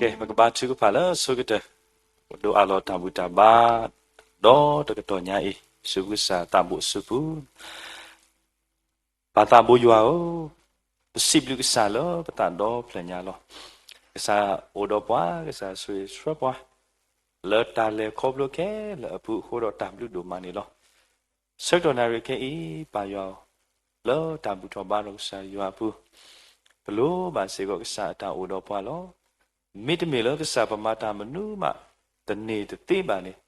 ကဲ ပကဘါထုကဖၣ်လၢအဆိကတၢၢ်, ပဒိးအးလီၤတၢ်ဘူၣ်တၢ်ဘါ ဒီးတကတီၢ်ညါအံၤ ဆူကစၢ်သးဘိၣ်အစုပူၤ ပၢ်သးဘိယွၤဧၢ, ပစံးဘျုးကစၢ်လၢပသးဒီဖျၢၣ်ညါလီၤ. ကစၢ်အိၣ်ဒီးပှၤ, ကစၢ်ဆိၣ်ဂ့ၤဆှၢပှၤ လၢတၢ်လဲၤခီဖျိခဲလၢာ်အပူၤအဃိဒီး တၢ်ဘျုးဒိၣ်မးန့ၣ်လီၤ. ဆၢကတီၢ်နၣ်ရံၣ်ခဲအံၤ ပၢ်ယွၤဧၢ, လၢတၢ်ဘူၣ်ထီၣ်ဘါထီၣ်ကစၢ်ယွၤအပူၤ ပလိၣ်ဘၣ်စ့ၢ်ကီးကစၢ်အတၢ်အိၣ်ဒီးပှၤလီၤ. မ့တမ့ၢ်လၢကစၢ်ပမၤတၢ်မနုၤမး တန့ၢ်တသ့ဘၣ်န့ၣ်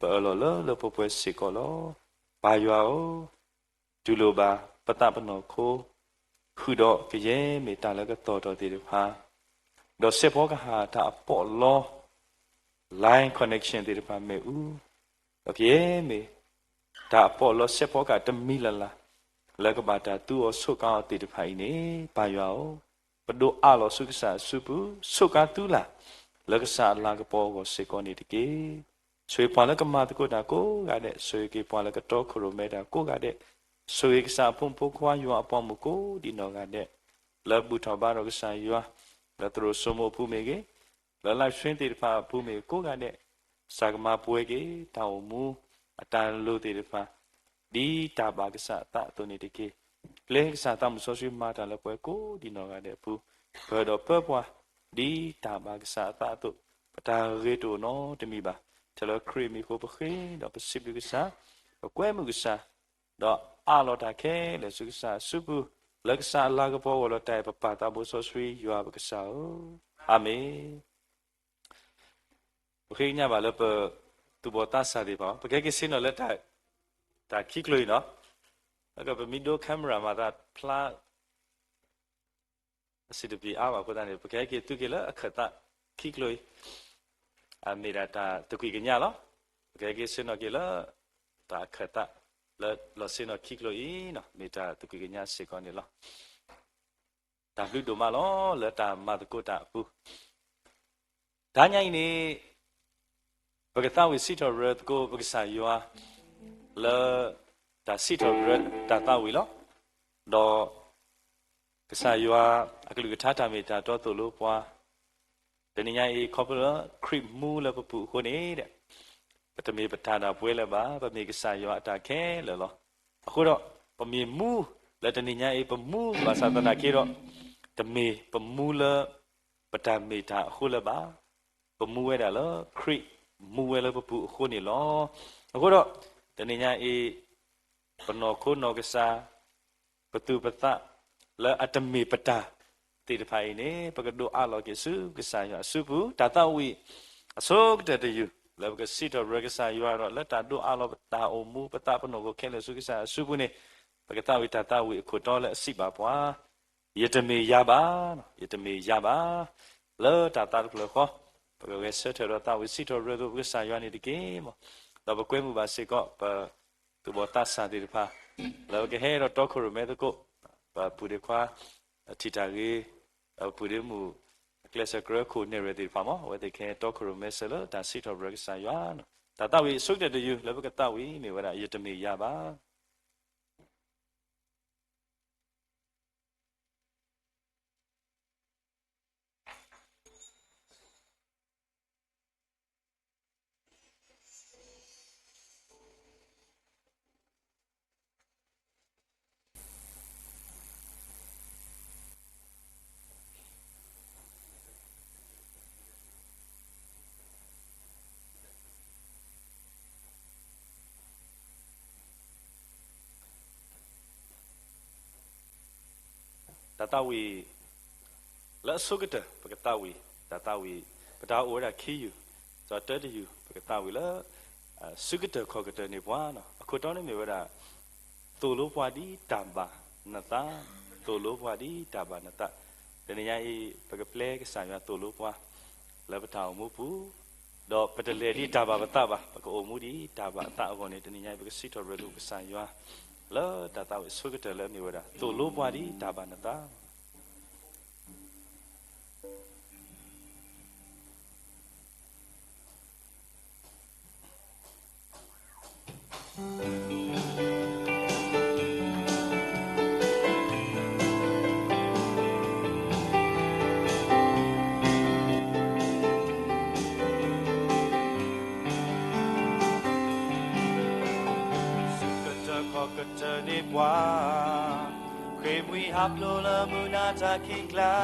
ပအၢၣ်လီၤလၢလၢပှဲၤပှဲၤစ့ၢ်ကီးလီၤ. ပၢ်ယွၤဧၢ, တူၢ်လိာ်ဘၣ် ပသးပနီၢ်ခိ ဃုာ်ဒီးကယဲၢ်မ့ၢ်တၢ်လၢကသီၣ်ထီၣ်သ့ၣ်တဖၣ်, ဒီးစဲးဖီကဟၣ်တၢ်အပီးအလီ line connection သ့ၣ်တဖၣ်မ့ၣ်အူ, ဒီးကယဲၢ်မ့ၢ်တၢ်အပီးအလီ စဲးဖီကဟၣ်တမံၤလၢ်လၢ် လၢကဘၣ်တၢ်သူအီၤဆိးကါအီၤသ့ၣ်တဖၣ်အံၤန့ၣ် ပၢ်ယွၤဧၢ, ပဒိးအးလီၤဆူကစၢ်အစုပူၤ ဆိးကါသုလၢ် လၢကစၢ်အလၤကပီၤအဂီၢ်စ့ၢ်ကီးန့ၣ်တက့ၢ်. ဆိၣ်ဂ့ၤပှၤလၢကမၤသကိးတၢ်ကိးဂၤဒဲး, ဆိၣ်ဂ့ၤက့ၤပှၤလၢကတီခိၣ်ရိၣ်မဲတၢ်ကိးဂၤဒဲး, ဆိၣ်ဂ့ၤကစၢ်အဖိမုၣ်ဖိခွါယွၤအပှၤမုၣ်ကိးဒံးနီၢ်ဂၤဒဲး, လၢဘူၣ်ထီၣ်ဘါထီၣ်ကစၢ်ယွၤ လၢသရိာ်စိမိၤအပူၤမ့ၢ်ဂ့ၤ, လၢ live stream သ့ၣ်တဖၣ်အပူၤမ့ၢ်ဂ့ၤကိးဂၤဒဲး, ကစၢ်ကမၤပှဲၤက့ၤ တၢ်အိၣ်မူအတၢ်လိၤသ့ၣ်တဖၣ် ဒ်တၢ်ဘၣ်ကစၢ်အသးအသိးန့ၣ်တက့ၢ်. ပျဲကစၢ်သးမုၢ်စီဆှံမၤတၢ်လၢပှၤကိးဒံးနီၢ်ဂၤဒဲးအပူၤ, ပၢၢ်ဒီးပၢပှၤ ဒ်တၢ်ဘၣ်ကစၢ်အသးအသိး, ပတၢ်ဂ့ၤတအိၣ်နီတမံၤဘၣ်. ထဲလၢခရံာ်အမံၤအဃိပဃ့ဒီးပစံးဘျုးကစၢ်, ပကွဲမုာ်ကစၢ်, ဒီးအးလီၤတၢ်ခဲလၢာ်ဆူကစၢ်အစုပူၤ, လၢကစၢ်အလၤကပီၤအဂီၢ်လီၤတၢ်အံၤ ပပၢ်သးဘိစီဆှံယွၤပကစၢ်ဧၢ, အၤမ့ၣ်. ပဃ့ကညးဘၣ်လၢပသူၣ်ဘီၣ်သးစၢ်သ့ၣ်တဖၣ်, ပကဟဲက့ၤဆ့ၣ်နီၤလၢတၢ်ခံကျိၤအံၤနီၤ, ပမ့ၢ်ဒိ camera မၤသးဖျါ အစံးတပျံၤအါဘၣ်အဃိသတးန့ၣ် ပကဟဲက့ၤသုးက့ၤလၢအခၢၣ်သးခံကျိၤအံၤ, အမ့ၢ်ဒၣ်တၢ်သကွံာ်ကညးလီၤ. ပကဟဲက့ၤဆ့ၣ်နီၤက့ၤလၢတၢ်အခၢၣ်သး လၢလီၤဆ့ၣ်နီၤခံကျိၤအံၤနီၤ, မ့ၢ်တၢ်သကွံာ်ကညးစ့ၢ်ကီးန့ၣ်လီၤ. တၢ်ဘျုးဒိၣ်မးလီၤ လၢတၢ်မၤသကိးတၢ်အပူၤ တနံၤညါအံၤန့ၣ် ပကသးဝံၣ်စံးထီၣ်ပတြၢၤသကိးပကစၢ်ယွၤ လၢတၢ်စံးထီၣ်ပတြၢၤတၢ်သးဝံၣ်လီၤ. ဒီးကစၢ်ယွၤအကလုၢ်ကထါတၢ်မ့ၢ်တၢ်တီသိၣ်လိပှၤ တနံၤညါအံၤ ခီဖျိလၢခရံာ်မူလၢပပူၤအဃိန့ၣ် ပတမ့ၢ်ပတၢ်ဒၣ်ပှဲၤလၢၤဘၣ်, ပမ့ၢ်ကစၢ်ယွၤအတၢ်ခဲလၢာ်လီၤ. အဃိဒီး ပမ့ၢ်မူလၢတနံၤညါအံၤ ပမူဘၣ်ဆၣ်သနာ်က့ဒီး တမ့ၢ်ပမူလၢပတၢ်မ့ၢ်တၢ်အဃိလၢၤဘၣ်. ပမူဝဲဒၣ်လၢခရံာ်မူဝဲလၢပပူၤအဃိန့ၣ်လီၤ. အဃိဒီး တနံၤညါအံၤ ပနီၢ်ခိနီၢ်ကစၢ် ပသူၣ်ပသး လၢအတမ့ၢ်ပတၢ်သ့ၣ်တဖၣ်အံၤန့ၣ် ပကဒိးအးလီၤက့ၤဆူကစၢ်ယွၤအစုပူၤ တၢ်သးဝံၣ်အဆိကတၢၢ်တယုၢ် လၢပကစံးထီၣ်ပတြၢၤကစၢ်ယွၤဒီး လၢတၢ်ဒိးအးလီၤပတၢ်အိၣ်မူ ပသးပနီၢ်ခိခဲလၢာ်ဆူကစၢ်အစုပူၤန့ၣ် ပကသးဝံၣ်တၢ်သးဝံၣ်အခိၣ်တီလၢအစံးဘၣ်ပှၤ ယတမ့ၢ်ယၤဘၣ်, ယတမ့ၢ်ယၤဘၣ်. လၢတၢ်သးတဖျၢၣ်ဃီ ပကဂဲၤဆၢထၢၣ်ဒီးသးဝံၣ်စံးထီၣ်ပတြၢၤသကိးပကစၢ်ယွၤန့ၣ်တက့ၢ်. ဒီးပကွဲမုာ်ဘၣ်စ့ၢ်ကီး ပသူၣ်ဘီၣ်သးစၢ်သ့ၣ်တဖၣ် လၢပကဟဲဒီးတီခိၣ်ရိၣ်မဲသကိး ပပုၢ်ဒီခွါ ထံၣ်တၢ်ဂ့ၤ, ပပုၢ်ဒီမုၣ် ကျဲးစၢးကြၢးခိၣ်နဲၣ်ရွဲၣ်သ့ၣ်တဖၣ်မး အဝဲသ့ၣ်ကဟဲတီခိၣ်ရိၣ်မဲဆၢလၢတၢ်စံးထီၣ်ပတြၢၤကစၢ်ယွၤ. တၢ်သးဝံၣ်အဆိကတၢၢ်တယုၢ်လၢပကသးဝံၣ်မ့ၢ်ဝဲဒၣ် ယတမ့ၢ်ယၤဘၣ်.တၢ်သးဝံၣ် လၢအဆိကတၢၢ် ပကသးဝံၣ် တၢ်သးဝံၣ် ပတၢ်အိၣ်ဝဲဒၣ်ခံယုၢ်, ဒီးတၢတယုၢ် ပကသးဝံၣ်လၢ ဆူကတၢၢ်ခီၣ်ကတၢၢ်န့ၣ်ပှၤနီၤ, အခိၣ်တီန့ၣ်မ့ၢ်ဝဲဒၣ် သိၣ်လိပှၤဒ်တၢ်ဘၣ်နသး, သိၣ်လိပှၤဒ်တၢ်ဘၣ်နသး. တနံၤညါအံၤ ပကပျဲကစၢ်ယွၤသိၣ်လိပှၤ လၢပတၢ်အိၣ်မူပူၤ, ဒီးပတလဲၤဒ်တၢ်ဘၣ်ပသးဘၣ်, ပကအိၣ်မူဒ်တၢ်ဘၣ်အသးအဂီၢ်န့ၣ် တနံၤညါအံၤ ပကစံးထီၣ်ပတြၢၤသကိးကစၢ်ယွၤ လၢတၢ်သးဝံၣ်အဆိကတၢၢ်လၢအမ့ၢ်ဝဲဒၣ် သိၣ်လိပှၤဒ်တၢ်ဘၣ်နသး. ပှၤ, ဃ့ၢ်မှံဟးဖျိးလၢမုၢ်နၤတၢ်ခံးကျါ,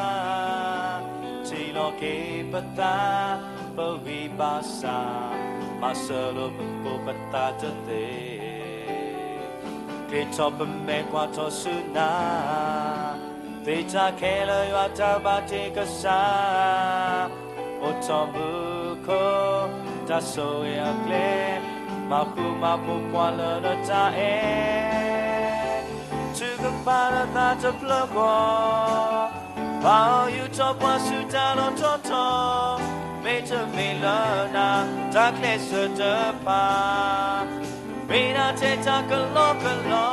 ထံၣ်လီၤက့ၤပသး ပဂံၢ်ဘၣ်ဆၣ်, မၤစၢၤလိာ်ပဃိပသးတသ့, ကျ့ထီၣ်ပမဲာ်ကွၢ်ထီၣ်ဆူနၤ, သ့ၣ်တၢ်ခဲလၢာ်ယွၤတၢ်ဘၣ်တ့ကစၢ်, အိးထီၣ်မူခိၣ် တၢ်ဆိၣ်ဂ့ၤအကျဲ, မၤဃူမၤဖိးပှၤလၢနတၢ်အဲၣ်, ထုကဖၣ်လၢသးတဖျၢၣ်ဃီ, ဘၣ်အီၣ်ယူာ်ထီၣ်ပှၤဆူတၢ်လီၢ်ထီၣ်ထီ, မ့တမ့ၢ်လၢနၤ တၢ်ကျဲးစၢးတဖၣ်, မ့ၢ်ဒၣ်ထဲတၢ်ကလီကလီ,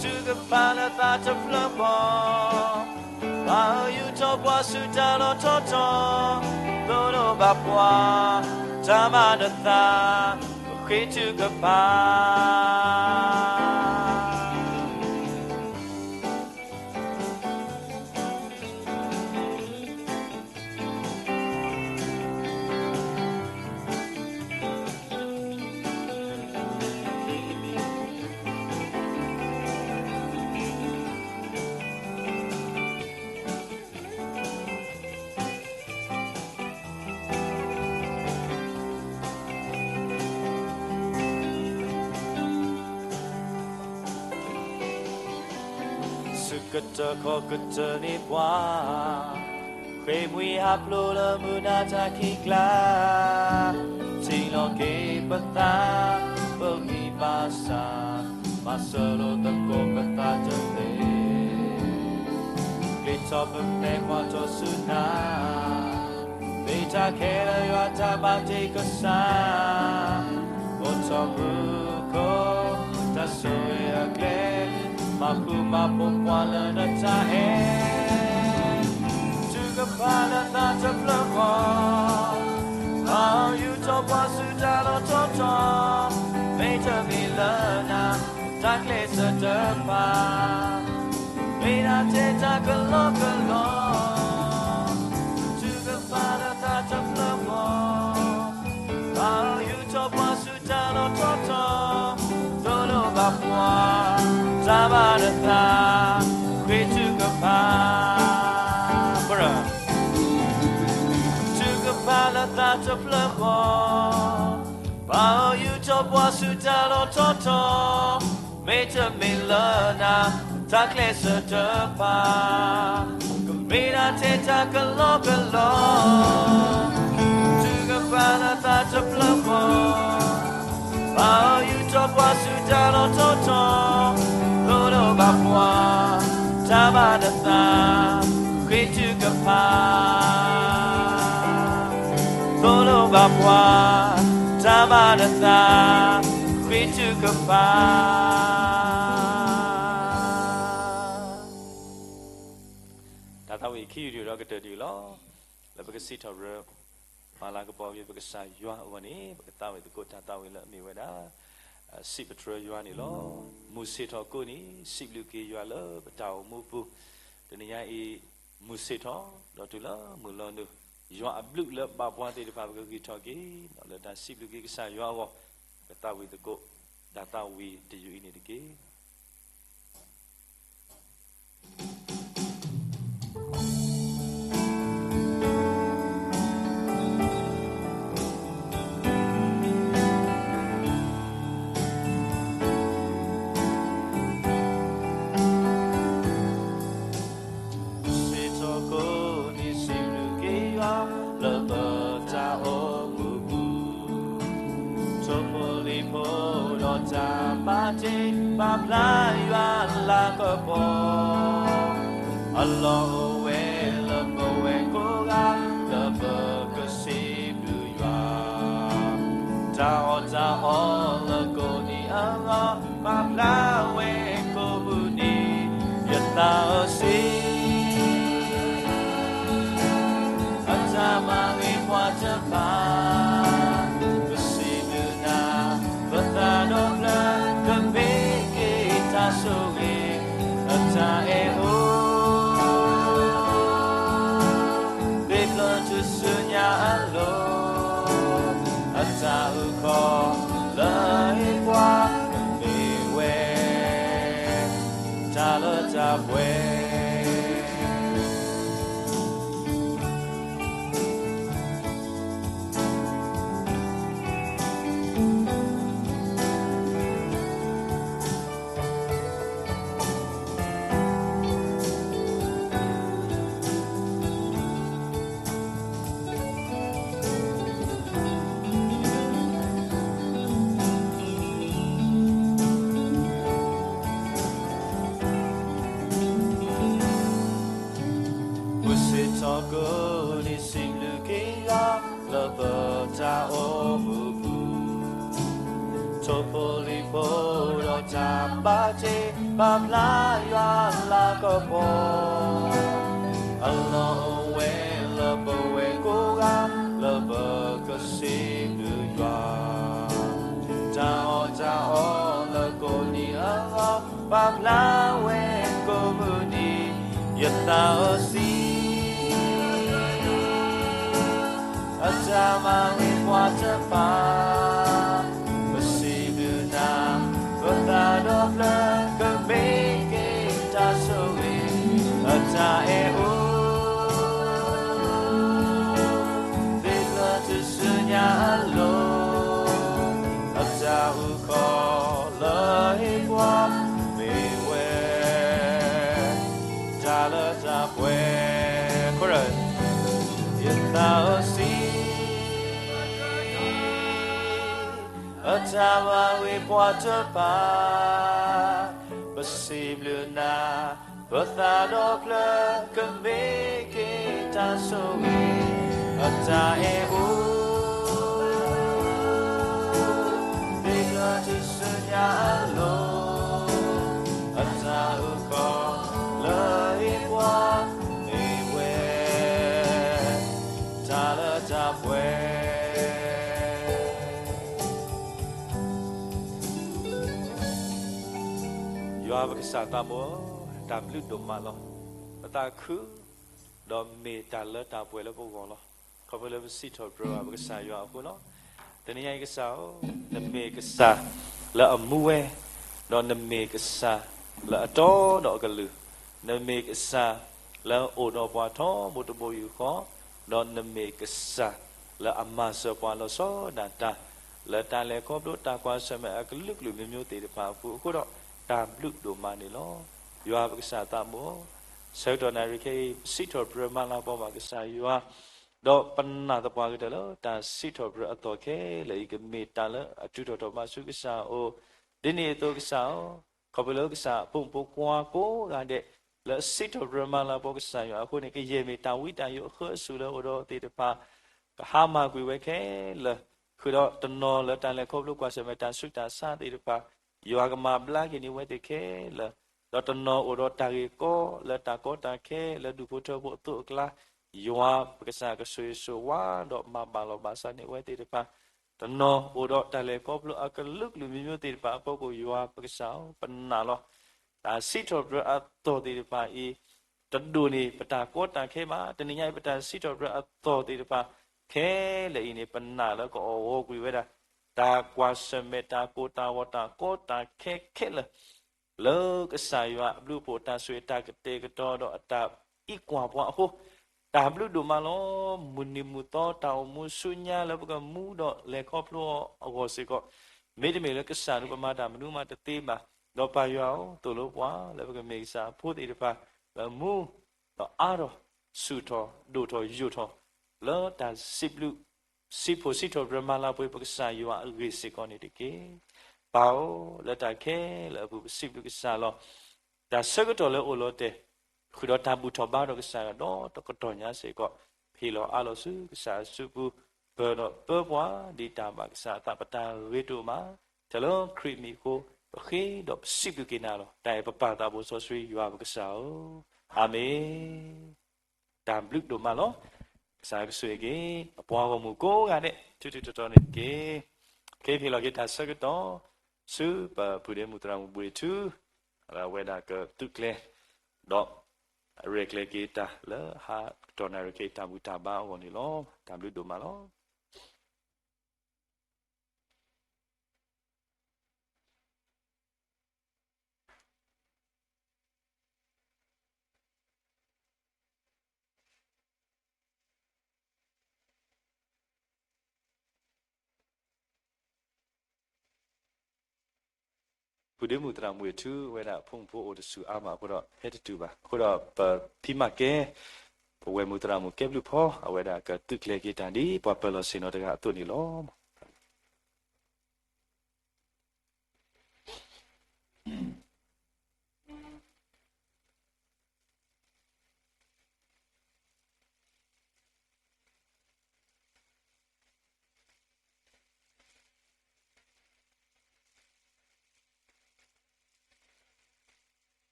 ထုကဖၣ်လၢသးတဖျၢၣ်ဃီ, ဘၣ်အီၣ်ယူာ်ထီၣ်ပှၤဆူတၢ်လီၢ်ထီၣ်ထီ, သိၣ်လိဘၣ်ပှၤ တၢ်ဘၣ်နသး ပဃ့ထုကဖၣ်. ဆူကတၢၢ်ခီၣ်ကတၢၢ်န့ၣ်ပှၤ, ဃ့ၢ်မှံဟးဖျိးလၢမုၢ်နၤတၢ်ခံးကျါ, ထံၣ်လီၤက့ၤပသး ပဂံၢ်ဘၣ်ဆၣ်, မၤစၢၤလိာ်သကိးပသးတသ့, ကျ့ထီၣ်ပမဲာ်ကွၢ်ထီၣ်ဆူနၤ, သ့ၣ်တၢ်ခဲလၢာ်ယွၤတၢ်ဘၣ်တ့ကစၢ်, အိးထီၣ်မူခိၣ် တၢ်ဆိၣ်ဂ့ၤအကျဲ, မၤဃူမၤဖိးပှၤလၢနတၢ်အဲၣ်, ထုကဖၣ်လၢသးတဖျၢၣ်ဃီ, ဘၣ်အီၣ်ယူာ်ထီၣ်ပှၤဆူတၢ်လီၢ်ထီၣ်ထီ, မ့တမ့ၢ်လၢနၤ တၢ်ကျဲးစၢးတဖၣ်, မ့ၢ်ဒၣ်ထဲတၢ်ကလီကလီ, ထုကဖၣ်လၢသးတဖျၢၣ်ဃီ, ဘၣ်အီၣ်ယူာ်ထီၣ်ပှၤဆူတၢ်လီၢ်ထီၣ်ထီ, သိၣ်လိဘၣ်ပှၤ တၢ်ဘၣ်နသး ဃ့ထုကဖၣ်, ထုကဖၣ်လၢသးတဖျၢၣ်ဃီ, ဘၣ်အီၣ်ယူာ်ထီၣ်ပှၤဆူတၢ်လီၢ်ထီၣ်ထီ, မ့တမ့ၢ်လၢနၤ တၢ်ကျဲးစၢးတဖၣ်, ကမ့ၢ်ဒၣ်ထဲတၢ်ကလီကလီ, ထုကဖၣ်လၢသးတဖျၢၣ်ဃီ, ဘၣ်အီၣ်ယူာ်ထီၣ်ပှၤဆူတၢ်လီၢ်ထီၣ်ထီ, သိၣ်လိဘၣ်ပှၤ တၢ်ဘၣ်နသး ဃ့ထုကဖၣ်, သိၣ်လိဘၣ်ပှၤ တၢ်ဘၣ်နသး ဃ့ထုကဖၣ်. တၢ်သးဝံၣ်ခံယူၢ်ဒံးဒီးကတၢၢ်ဒံးလီၤ. လၢပကစံးထီၣ်ပတြၢၤ ပာ်လၤကပီၤက့ၤပကစၢ်ယွၤအဂီၢ်န့ၣ် ပကသးဝံၣ်သကိးတၢ်သးဝံၣ်လၢအမ့ၢ်ဝဲဒၣ် စံးပတြၢၤယွၤန့ၣ်လီၤ. မုၢ်ဆ့ၣ်ထီၣ်ကိးနံၤ စံးဘျုးက့ၤယွၤလၢပတၢ်အိၣ်မူပူၤ, တနံၤညါအံၤ မုၢ်ဆ့ၣ်ထီၣ် ဒီးတုၤလၢမုၢ်လီၤနုာ်, ယွၤအဘျုးလၢဘၣ်ပှၤသ့ၣ်တဖၣ် ပကဂံၢ်ထီၣ်က့ၤ ဒီးလၢတၢ်စံးဘျုးက့ၤကစၢ်ယွၤအဂီၢ်, ပကသးဝံၣ်သကိး တၢ်သးဝံၣ်တယုၢ်အံၤန့ၣ်တက့ၢ်. မုၢ်ဆ့ၣ်ထီၣ်ကိးနံၤ စံးဘျုးက့ၤယွၤ လၢပတၢ်အိၣ်မူပူၤ, ထိၣ်ဖိလံၣ်ဖိဒီးတၢ်ဘၣ်တ့ ပာ်ဖျါယွၤလၤကပီၤ, အလီၢ်အိၣ်ဝဲလၢပဝဲကိးဂၤ လၢပကစံးဘျုးယွၤ, တၢ်အီၣ်တၢ်အီလၢကိးနံၤအဂီၢ် ပာ်ဖျါဝဲကိးမုၢ်နံၤ, ယသးစီဆှံ အတၢ်မၤဂ့ၤပှၤတဖၣ်, ပစံးဘျုးနၤ, ပသးဒီဖျၢၣ် ကမ့ၢ်က့ၤတၢ်ဆိၣ်ဂ့ၤ အတၢ်အဲၣ်အိၣ် သ့ၣ်ဖျၢၣ်ထူၣ်စုညါအလိၤ, အတၢ်အုၣ်ကီၤလၢဟ့ၣ်ပှၤ ကမ့ၢ်ဝဲ ပှဲၤ ပစံးထီၣ်ကိးနံၣ် စံးဘျုးက့ၤယွၤ လၢပတၢ်အိၣ်မူပူၤ, ထိၣ်ဖိလံၣ်ဖိဒီးတၢ်ဘၣ်တ့ ပာ်ဖျါယွၤလၤကပီၤ, အလီၢ်အိၣ်ဝဲလၢပဝဲကိးဂၤ လၢပကစံးဘျုးယွၤ, တၢ်အီၣ်တၢ်အီလၢကိးနံၣ်အဂီၢ် ပာ်ဖျါဝဲကိးမုၢ်နံၤ, ယသးစီဆှံ အတၢ်မၤဂ့ၤပှၤတဖၣ်, ပစံးဘျုးနၤ, ပသးဒီဖျၢၣ် ကမ့ၢ်က့ၤတၢ်ဆိၣ်ဂ့ၤ, အတၢ်အဲၣ်အူ သ့ၣ်လၢတစုညါအလိၤ, အတၢ်အုၣ်ကီၤလၢဟ့ၣ်ပှၤ မ့ၢ်ဝဲ တၢ်လၢတၢ်ပှဲၤ, ယသးစီဆှံ အတၢ်မၤဂ့ၤပှၤတဖၣ်, ပစံးဘျုးနၤ, ပသးဒီဖျၢၣ် ကမ့ၢ်က့ၤတၢ်ဆိၣ်ဂ့ၤ, အတၢ်အဲၣ်အူ သ့ၣ်လၢတစုညါအလိၤ, အတၢ်အုၣ်ကီၤလၢဟ့ၣ်ပှၤ မ့ၢ်ဝဲ တၢ်လၢတၢ်ပှဲၤ. ယွၤပကစၢ်သးဘိ, တၢ်ဘျုးဒိၣ်မးလီၤ. ပသးခု ဒီးမ့ၢ်တၢ်လၢတၢ်ပှဲၤလၢပဂီၢ်လီၤ. ခီဖျိလၢပစံးထီၣ်ပတြၢၤဘၣ်ပကစၢ်ယွၤအဃိလီၤ. တနံၤညါအံၤကစၢ်ဧၢ, နမ့ၢ်ကစၢ်လၢအမူဝဲ, ဒီးနမ့ၢ်ကစၢ်လၢအတီဒီးအကလုၢ်, နမ့ၢ်ကစၢ်လၢအအိၣ်ဒီးပှၤထီဘိတဘိယူၢ်ဃီ, ဒီးနမ့ၢ်ကစၢ်လၢအမၤစၢၤပှၤလီၤဆီဒၣ်တၢ်, လၢတၢ်လဲၤခီဖျိတၢ်ကွၢ်ဆၢၣ်မဲာ်အကလုာ်ကလုာ်မျိုးမျိုးသ့ၣ်တဖၣ်အပူၤအဃိဒီး တၢ်ဘျုးဒိၣ်မးန့ၣ်လီၤ. ယွၤပကစၢ်သးဘိ, ဆၢကတီၢ်နၣ်ရံၣ်ခဲအံၤ ပစံးထီၣ်ပတြၢၤမၤလၤကပီၤဘၣ်ကစၢ်ယွၤ, ဒီးပနာ်သပှၢ်ကတၢၢ်လၢတၢ်စံးထီၣ်ပတြၢၤအသီခဲလၢာ်အံၤ ကမ့ၢ်တၢ်လၢအတုၤထီၣ်ထီၣ်ဘးဆူကစၢ်အအိၣ်, ဒ်န့ၣ်အသိးကစၢ်ဧၢ, ခီဖျိလၢကစၢ်အဖိမုၣ်ဖိခွါကိးဂၤဒဲး လၢအစံးထီၣ်ပတြၢၤမၤလၤကပီၤကစၢ်ယွၤအဃိန့ၣ် ကယဲၢ်မ့ၢ်တၢ်ဝံတၢ်ယိးအဃၢအစူၢ်လၢအအိၣ်ဒီးအီၤသ့ၣ်တဖၣ် ကဟါမၢ်ကွံာ်ဝဲခဲလၢာ်, ဃုာ်ဒီးတနီၤလၢတၢ်လဲၤခီဖျိကွၢ်ဆၢၣ်မဲာ်တၢ်ဆူးတၢ်ဆါသ့ၣ်တဖၣ်, ယွၤကမၤဘျါက့ၤန့ၢ်ဝဲသ့ၣ်ခဲလၢာ်, ဒီးတနီၤအိၣ်ဒီးတၢ်ဂ့ၢ်ကီလၢတၢ်ကီတၢ်ခဲလၢဒူၣ်ဖိထၢဖိအသိးအကျါ, ယွၤပကစၢ်ကဆိၣ်ဂ့ၤဆိၣ်ဝါဒီးမၤဘၣ်လီၤဘၣ်စးန့ၢ်ဝဲသ့ၣ်တဖၣ်, တနီၤအိၣ်ဒီးတၢ်လဲၤခီဖျိအကလုာ်ကလုာ်မျိုးမျိုးသ့ၣ်တဖၣ်အဖီခိၣ် ယွၤပကစၢ်ဧၢ ပနာ်လီၤ. တၢ်စံးထီၣ်ပတြၢၤအသီၣ်သ့ၣ်တဖၣ်အံၤ တဒိၣ်န့ၢ်ပတၢ်ကီတၢ်ခဲဘၣ်. တနံၤညါအံၤ ပတၢ်စံးထီၣ်ပတြၢၤအသီၣ်သ့ၣ်တဖၣ်ခဲလၢာ်အံၤန့ၣ် ပနာ်လၢကအိၣ်ဂီၤကွံာ်ဝဲဒၣ် တၢ်ကွၢ်ဆၢၣ်မဲာ်တၢ်ကိၢ်တၢ်ဂီၤတၢ်ကီတၢ်ခဲခဲလၢာ် လၢကစၢ်ယွၤအဘျုးအဖှိၣ်တၢ်ဆိၣ်ဂ့ၤတၢ်ကတဲာ်ကတီၤဒီးအတၢ်အံးကွၢ်ပှၤအဃိ တၢ်ဘျုးဒိၣ်မးလီၤ. မုၢ်နံၤမုၢ်သီတၢ်အိၣ်မူဆူညါလၢပကမူဒီးလဲၤခီဖျိအီၤအဂီၢ်စ့ၢ်ကီး မ့တမ့ၢ်လၢကစၢ်ဒၣ်ပမၤတၢ်မနုၤမးတသ့ဘၣ်. ဒီးပၢ်ယွၤဧၢ, သိၣ်လိပှၤလၢပကမ့ၢ်ကစၢ်အဖိသ့ၣ်တဖၣ် လၢမူဒီးအါထီၣ်ဆူၣ်ထီၣ်ဒိၣ်ထီၣ်ယိာ်ထီၣ် လၢတၢ်စံးဘျုး စံးဖှိၣ်စံးထီၣ်ပတြၢၤမၤလၤပှဲၤပကစၢ်ယွၤအဂ့ၢ်စ့ၢ်ကီးန့ၣ်တက့ၢ်. ပၢ်ဧၢ, လၢတၢ်ခဲလၢာ်အပူၤပစံးဘျုးကစၢ်လီၤ. တၢ်ဆၢကတီၢ်လၢအိၣ်လီၤတဲာ် ဃုာ်ဒီးတၢ်ဘူၣ်ထီၣ်ဘါထီၣ်ကစၢ်ယွၤဒီးတကတီၢ်ညါစ့ၢ်ကီး ဟ့ၣ်လီၤအးလီၤဆူကစၢ်အစုပူၤ ပၢၤဒီးပၢပှၤဒ်တၢ်ဘၣ်ကစၢ်အသး ပတၢ်ဂ့ၤဒိၣ်မး တၢ်လၢခရံာ်မံၤအဃိ ပဃ့ဒီးပစံးဘျုးက့ၤနၤလီၤ. တၢ်အဲၣ်ပပၢ်သးဘိစီဆှံယွၤပကစၢ်ဧၢ, အၤမ့ၣ်. တၢ်ဘျုးဒိၣ်မးလီၤ. ကစၢ်ကဆိၣ်ဂ့ၤက့ၤ အပှၤဂီၢ်မုၢ်ကိးဂၤဒဲး ထူထူတီတီန့ၣ်တက့ၢ်. ကဟ့ၣ်လီၤက့ၤတၢ်ဆၢကတီၢ် ဆူပပုၢ်ဒ့မုၣ်သရၣ်မုၣ်ဘှ့ၣ်ထူ အဝဲဒၣ်ကသုးကျဲၤ ဒီးရဲၣ်ကျဲၤက့ၤတၢ်လၢဟါကတီၢ်နၣ်ရံၣ်ခဲအံၤ တၢ်ဘူၣ်တၢ်ဘါအဂီၢ်န့ၣ်လီၤ. တၢ်ဘျုးဒိၣ်မးလီၤ. ပဒုးမုၢ်သရၣ်မုၣ်အထူ အဝဲဒၣ်ဖိမုၣ်ဖိအိၣ်တဆူၣ်အါမးအဃိဒီး ဟဲတတုၤဘၣ်. အဃိဒီးပဖံးမၤကဲ ပဝဲၢ်မုၢ်သရၣ်မုၣ်ကဲဘျုးဖီ အဝဲဒၣ်ကသုးကျဲၤက့ၤတၢ်ဒ်ပှၤပၢၤလီၢ်ဆ့ၣ်နီၤတဂၤအသိးန့ၣ်လီၤ.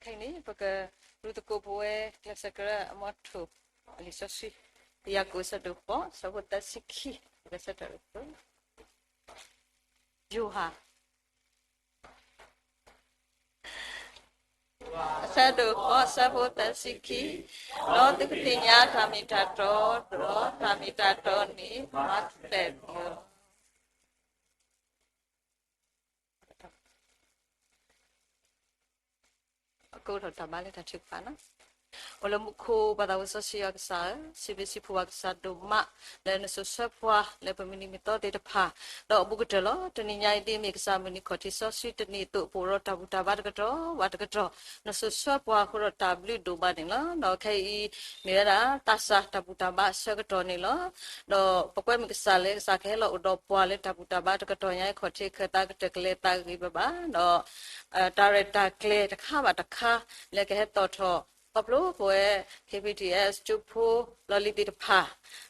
ခဲအံၤန့ၣ် ပကလူၤသကိးပဝဲကျဲးစၢးကရၢအမီထိၣ် လံာ်စီဆှံ ယၤကိာ်အဆၢဒိၣ်ဃိး အဆၢဖိသၢဆံခံ ပကဆၢထၢၣ် ယိၤဟၣ် အဆၢဒိၣ်ဃိး အဆၢဖိသၢဆံခံ, ဒီးသုကသ့ၣ်ညါတၢ်မ့ၢ်တၢ်တီ, ဒီးတၢ်မ့ၢ်တၢ်တီန့ၣ် မၤထွဲလၢ အကအိးထီၣ်တၢ်ဘါလၢတၢ်ထုကဖၣ်လီၤ. အိၣ်လၢမူခိၣ်ပှၤသးဝံၣ်စီဆှံယွၤကစၢ်ဧၢ, စံးဘျုးစံးဖှိၣ်ပှၤကစၢ်ဒိၣ်မး လၢနစိာ်ဆှၢပှၤလၢပမုၢ်နံၤမုၢ်သီသ့ၣ်တဖၣ်, ဒီးအဘူးကတၢၢ်လီၤ. တနံၤညါအံၤဒ်အမ့ၢ်ကစၢ်မုၢ်နံၤခီၣ်ထံးစီဆှံတနံၤအသိး ပအိၣ်ဒီးတၢ်ဘူၣ်တၢ်ဘါတကတီၢ်ဘၣ်တကတီၢ်, နစိာ်ဆှၢပှၤအဃိဒီးတၢ်ဘျုးဒိၣ်မးန့ၣ်လီၤ. ဒီးခဲအံၤမ့ၢ်ဝဲဒၣ်သးစၢ်တၢ်ဘူၣ်တၢ်ဘါအဆၢကတီၢ်န့ၣ်လီၤ. ဒီးပကွဲမုာ်ကစၢ်လၢကစၢ်ကဟဲလီၤအိၣ်ဒီးပှၤလၢတၢ်ဘူၣ်တၢ်ဘါတကတီၢ်ညါအံၤ ခီၣ်ထံးခၢၣ်သးကတၢၢ်ကလဲၤသးဂ့ၤဘၣ်ဘၣ်, ဒီး တၢ်ရဲၣ်တၢ်ကျဲၤတခါဘၣ်တခါ လၢကဟဲသီၣ်ထီၣ်ခီဖျိပဝဲ K B T S ကၠိဖိလီၢ်လံၤသ့ၣ်တဖၣ်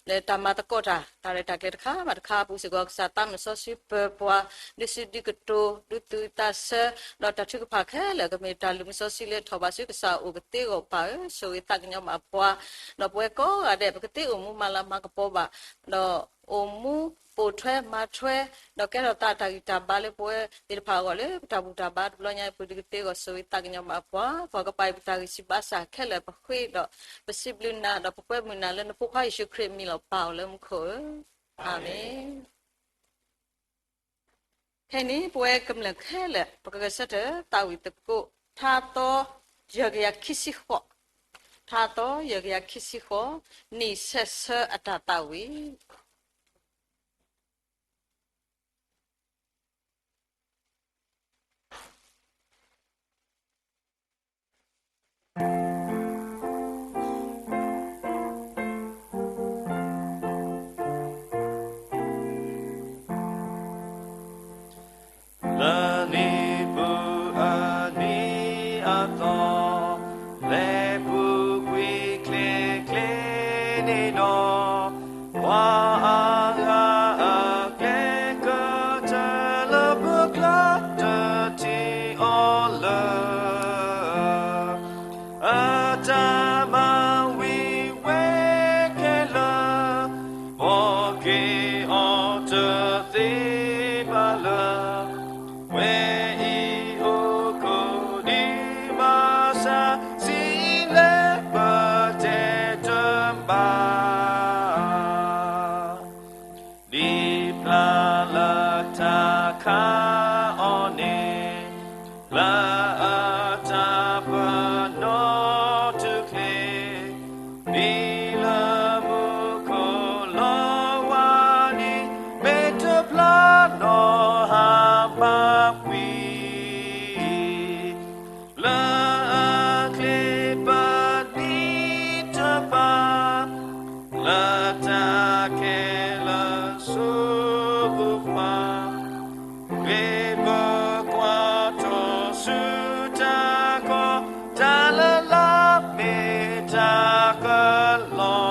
လၢတၢ်မၤသကိးတၢ် တၢ်ရဲၣ်တၢ်ကျဲၤတခါဘၣ်တခါအပူၤစ့ၢ်ကီး ကစၢ်သးမုၢ်စီဆှံပၢၤပှၤ ဒုးစုဒုးကတိၤ ဒုးသူၣ်သးဆၢ ဒီးတၢ်ထုကဖၣ်ခဲလၢာ် ကမ့ၢ်တၢ်လုၢ်မုၢ်စီဆှံလၢထီၣ်ဘၣ်ဆူကစၢ်အအိၣ်ကသ့အဂီၢ်ပၢ်ဧၢ, ဆိၣ်ဂ့ၤသးကညီၤဘၣ်ပှၤ, ဒီးပဝဲကိးဂၤဒဲး ပကသ့အိၣ်မူမၤလၤမၤကပီၤဘၣ်, ဒီးအိၣ်မူပိာ်ထွဲမၤထွဲ ဒီးကဲထီၣ်သးတၢ်ဂံၢ်တၢ်ဘါလၢပဝဲသ့ၣ်တဖၣ်အဂီၢ်လၢ ပတၢ်ဘူၣ်တၢ်ဘါတဘျီညါအံၤ ပဒုးကသ့အဂီၢ် ဆိၣ်ဂ့ၤသးကညီၤဘၣ်ပှၤ, ပှၤကပာ်အံၤပတၢ်ဂံၢ်ဆံးဘါစၢ်ခဲလၢာ် ပဃ့ဒီးပစံးဘျုးနၤ ဒီးပကွဲမုာ်နၤလၢနဖိခွါယ့ၣ်ၡူးခရံာ်အမံၤလီၤ ပၢ်အိၣ်လၢမူခိၣ်ဧၢ, အၤမ့ၣ်. ခဲအံၤန့ၣ် ပဝဲကမျၢၢ်ခဲလၢာ် ပကဂဲၤဆၢထၢၣ်သးဝံၣ်သကိး ထါသီ ယဲၢ်ကယၤခံဆံဃိး, ထါသီ ယဲၢ်ကယၤခံဆံဃိး, နံၣ်ဆဲးဆၢအတၢ်သးဝံၣ် လၢနံၣ်ပူၤအနံၤအသီ, လဲၤပူၤကွံာ်ချ့ချ့န့ၣ်ဒီး, ပှၤအါဂၤအကျဲကတၢၢ်လၢပကျါ တထံၣ်အီၤလၢ အတၢ်မၤဝံၤဝဲခဲလၢာ်, ဘီက့ၤအီၤတသ့ဘၣ်လၢ ဝဲအံၤအိၣ်ခိးဒံးဘၣ်ဆၣ် စံးလၢပတဲတဘၣ် ဒ်ဖျါလၢတၢ်ခါအီၤန့ၣ်, လၢအတၢ်ပနီၣ်ထူၣ်ချ့, ဒ်လၢမူခိၣ်လီၤဝါဒ်, မ့ၢ်တဖျါနီၢ်ဟါဘၣ်ကွံာ် လၢအချ့ပနံၣ်တဖၣ်, လၢတၢ်ခဲလၢာ်ဆိၣ်ဂ့ၤပှၤ, ဂ့ၤပကွၢ်ထီၣ်ဆူတၢ်ကီ, တၢ်လၢ်လၢ်မ့ၢ်တၢ်ကလီ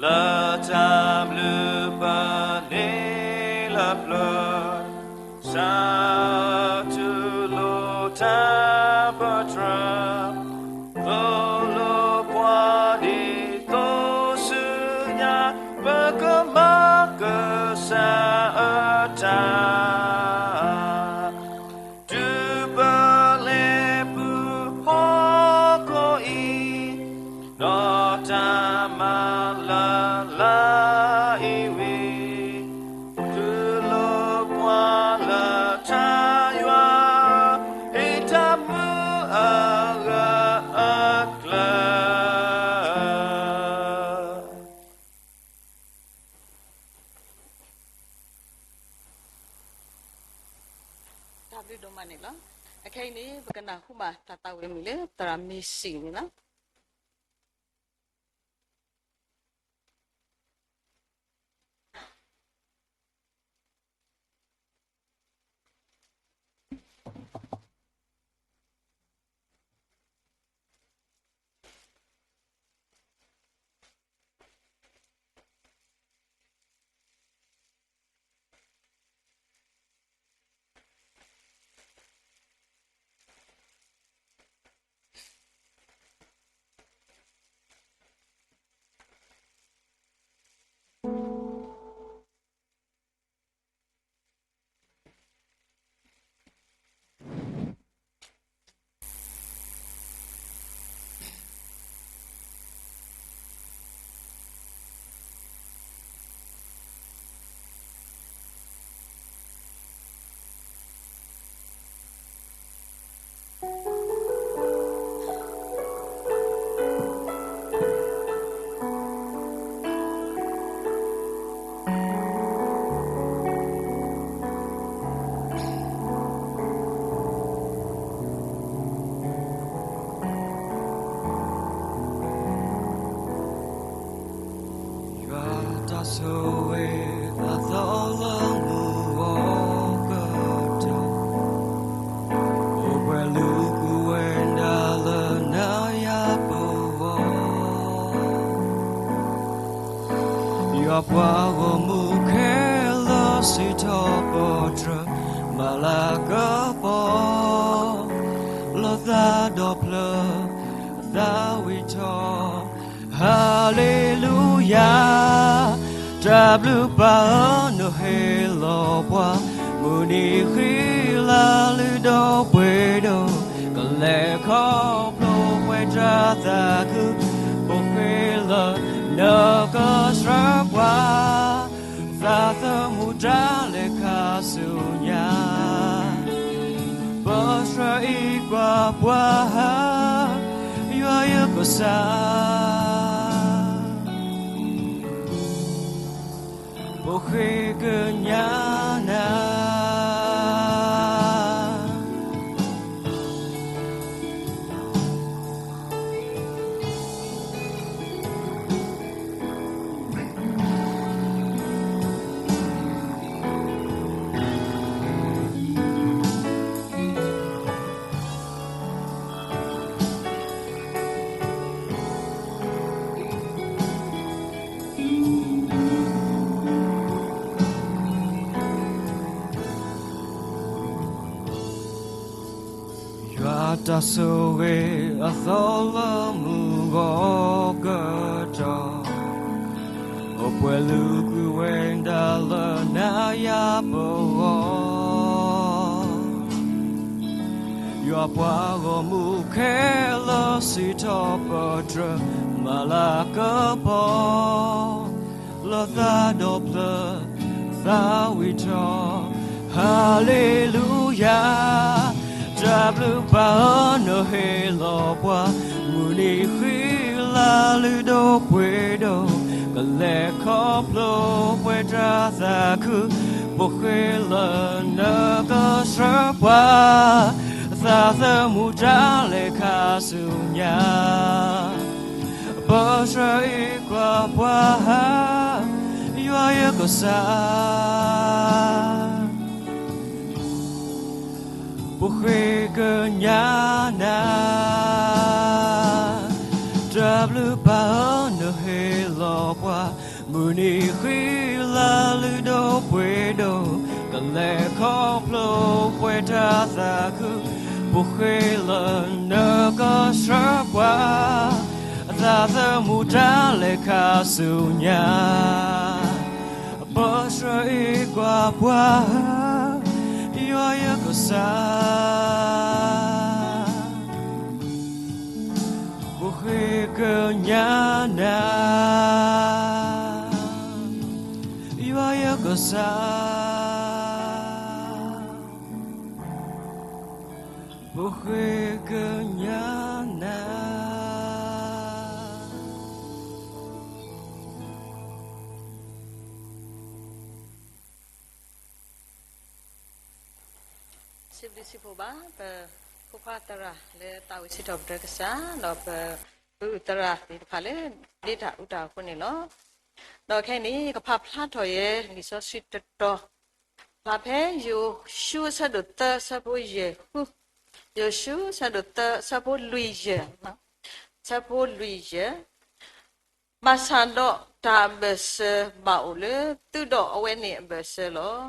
လၢတၢ်ဘျုးပှၤန့ၣ်လၢပျၢၤ, စးထီၣ်လိၣ်တၢ်ပတြၢၤ, သိၣ်လိပှၤဒ်သိးဆူညါ, ပကမၤကစၢ်အတၢ် တုၤပလဲၤပူၤဟီၣ်ခိၣ်အံၤ, ဒီးတၢ်မၤလၢ်လၢ်အံၤဝံၤ, သိၣ်လိပှၤလၢ တၢ်ဘျုးဒိၣ်မးန့ၣ်လီၤ. အခဲအံၤန့ၣ် ပကနၢ်ဟူဘၣ်တၢ်သးဝံၣ်အမုၢ်လၢသရၣ်မ့ၢ်စံၣ်န့ၣ်လီၤ. ယွၤတၢ်ဆိၣ်ဂ့ၤအသီလၢမုၢ်ဂီၤကတီၢ်, အိၣ်ပှဲၤလုၢ်ကွံာ်ဝဲဒၣ်လၢနၤယၤပဂီၢ်, ယွၤပှၤဂီၢ်မုၢ်ခဲလၢာ်စံးထီၣ်ပတြၢၤ, မၤလၤကပီၤ လီၤသးဒီဖျၢၣ် သးဝံၣ်ထီၣ်, ဟၤလ့လူယၤ, တၢ်ဘျုးပၢ်ဧၢ နဟ့ၣ်လီၤပှၤ, မုၢ်နံၤဃံလၤလုၢ်ဒိၣ်ပှ့ၤဒိၣ်, ကလဲၤခီဖျိပှဲၤတၢ်သးခု, ပဃ့လၢနကဆှၢပှၤ သးသမူတၢ်လဲၤခါဆူညါ, ပဆှၢအံၤကွၢ်ပှၤ, ယွၤယကစၢ်, ပဃ့ကညးနၤ. ယွၤတၢ်ဆိၣ်ဂ့ၤအသီလၢမုၢ်ဂီၤကတီၢ်, အိၣ်ပှဲၤလုၢ်ကွံာ်ဝဲဒၣ်လၢနၤယၤပဂီၢ်, ယွၤပှၤဂီၢ်မုၢ်ခဲလၢာ်စံးထီၣ်ပတြၢၤ, မၤလၤကပီၤ လီၤသးဒီဖျၢၣ် သးဝံၣ်ထီၣ်, ဟၤလ့လူယၤ, တၢ်ဘျုးပၢ်ဧၢ နဟ့ၣ်လီၤပှၤ, မုၢ်နံၤဃံလၤလုၢ်ဒိၣ်ပှ့ၤဒိၣ်, ကလဲၤခီဖျိပှဲၤတၢ်သးခု, ပဃ့လၢနကဆှၢပှၤ သးသမူတၢ်လဲၤခါဆူညါ, ပဆှၢအံၤကွၢ်ပှၤ, ယွၤယကစၢ်, ပဃ့ကညးနၤ, တၢ်ဘျုးပၢ်ဧၢ နဟ့ၣ်လီၤပှၤ, မုၢ်နံၤဃံလၤလုၢ်ဒိၣ်ပှ့ၤဒိၣ်, ကလဲၤခီဖျိပှဲၤတၢ်သးခု, ပဃ့လၢနကဆှၢပှၤ သးသမူတၢ်လဲၤခါဆူညါ, ပဆှၢအံၤကွၢ်ပှၤ, ယွၤယကစၢ်, ပဃ့ကညးနၤ, ယွၤယကစၢ်, ပဃ့ကညးနၤ. စံးဘျုးစံးဖှိၣ်ဘၣ် ပဖိခွါသရၣ်လၢသးဝံၣ်စံးထီၣ်ပတြၢၤကစၢ် ဒီးပပုၢ်သရၣ်သ့ၣ်တဖၣ်လၢ ဒ့တၢ်အူတၢ်အဃိန့ၣ်လီၤ. ဒီးခဲအံၤန့ၣ် ကဖးဖျါထီၣ်ယဲ လံာ်စီဆှံတတီၤ ဖျါဖဲယိၤၡူအဆၢဒိၣ်သၢအဆၢဖိယဲၢ်ဃု, ယိၤၡူအဆၢဒိၣ်သၢအဆၢဖိလွံၢ်ယဲၢ်, အဆၢဖိလွံၢ်ယဲၢ် ဘၣ်ဆၣ်ဒီးတၢ်အဘၢၣ်စၢၤဘၣ်အိၣ်လၢသုဒီးအဝဲန့ၣ်အဘၢၣ်စၢၤလီၤ.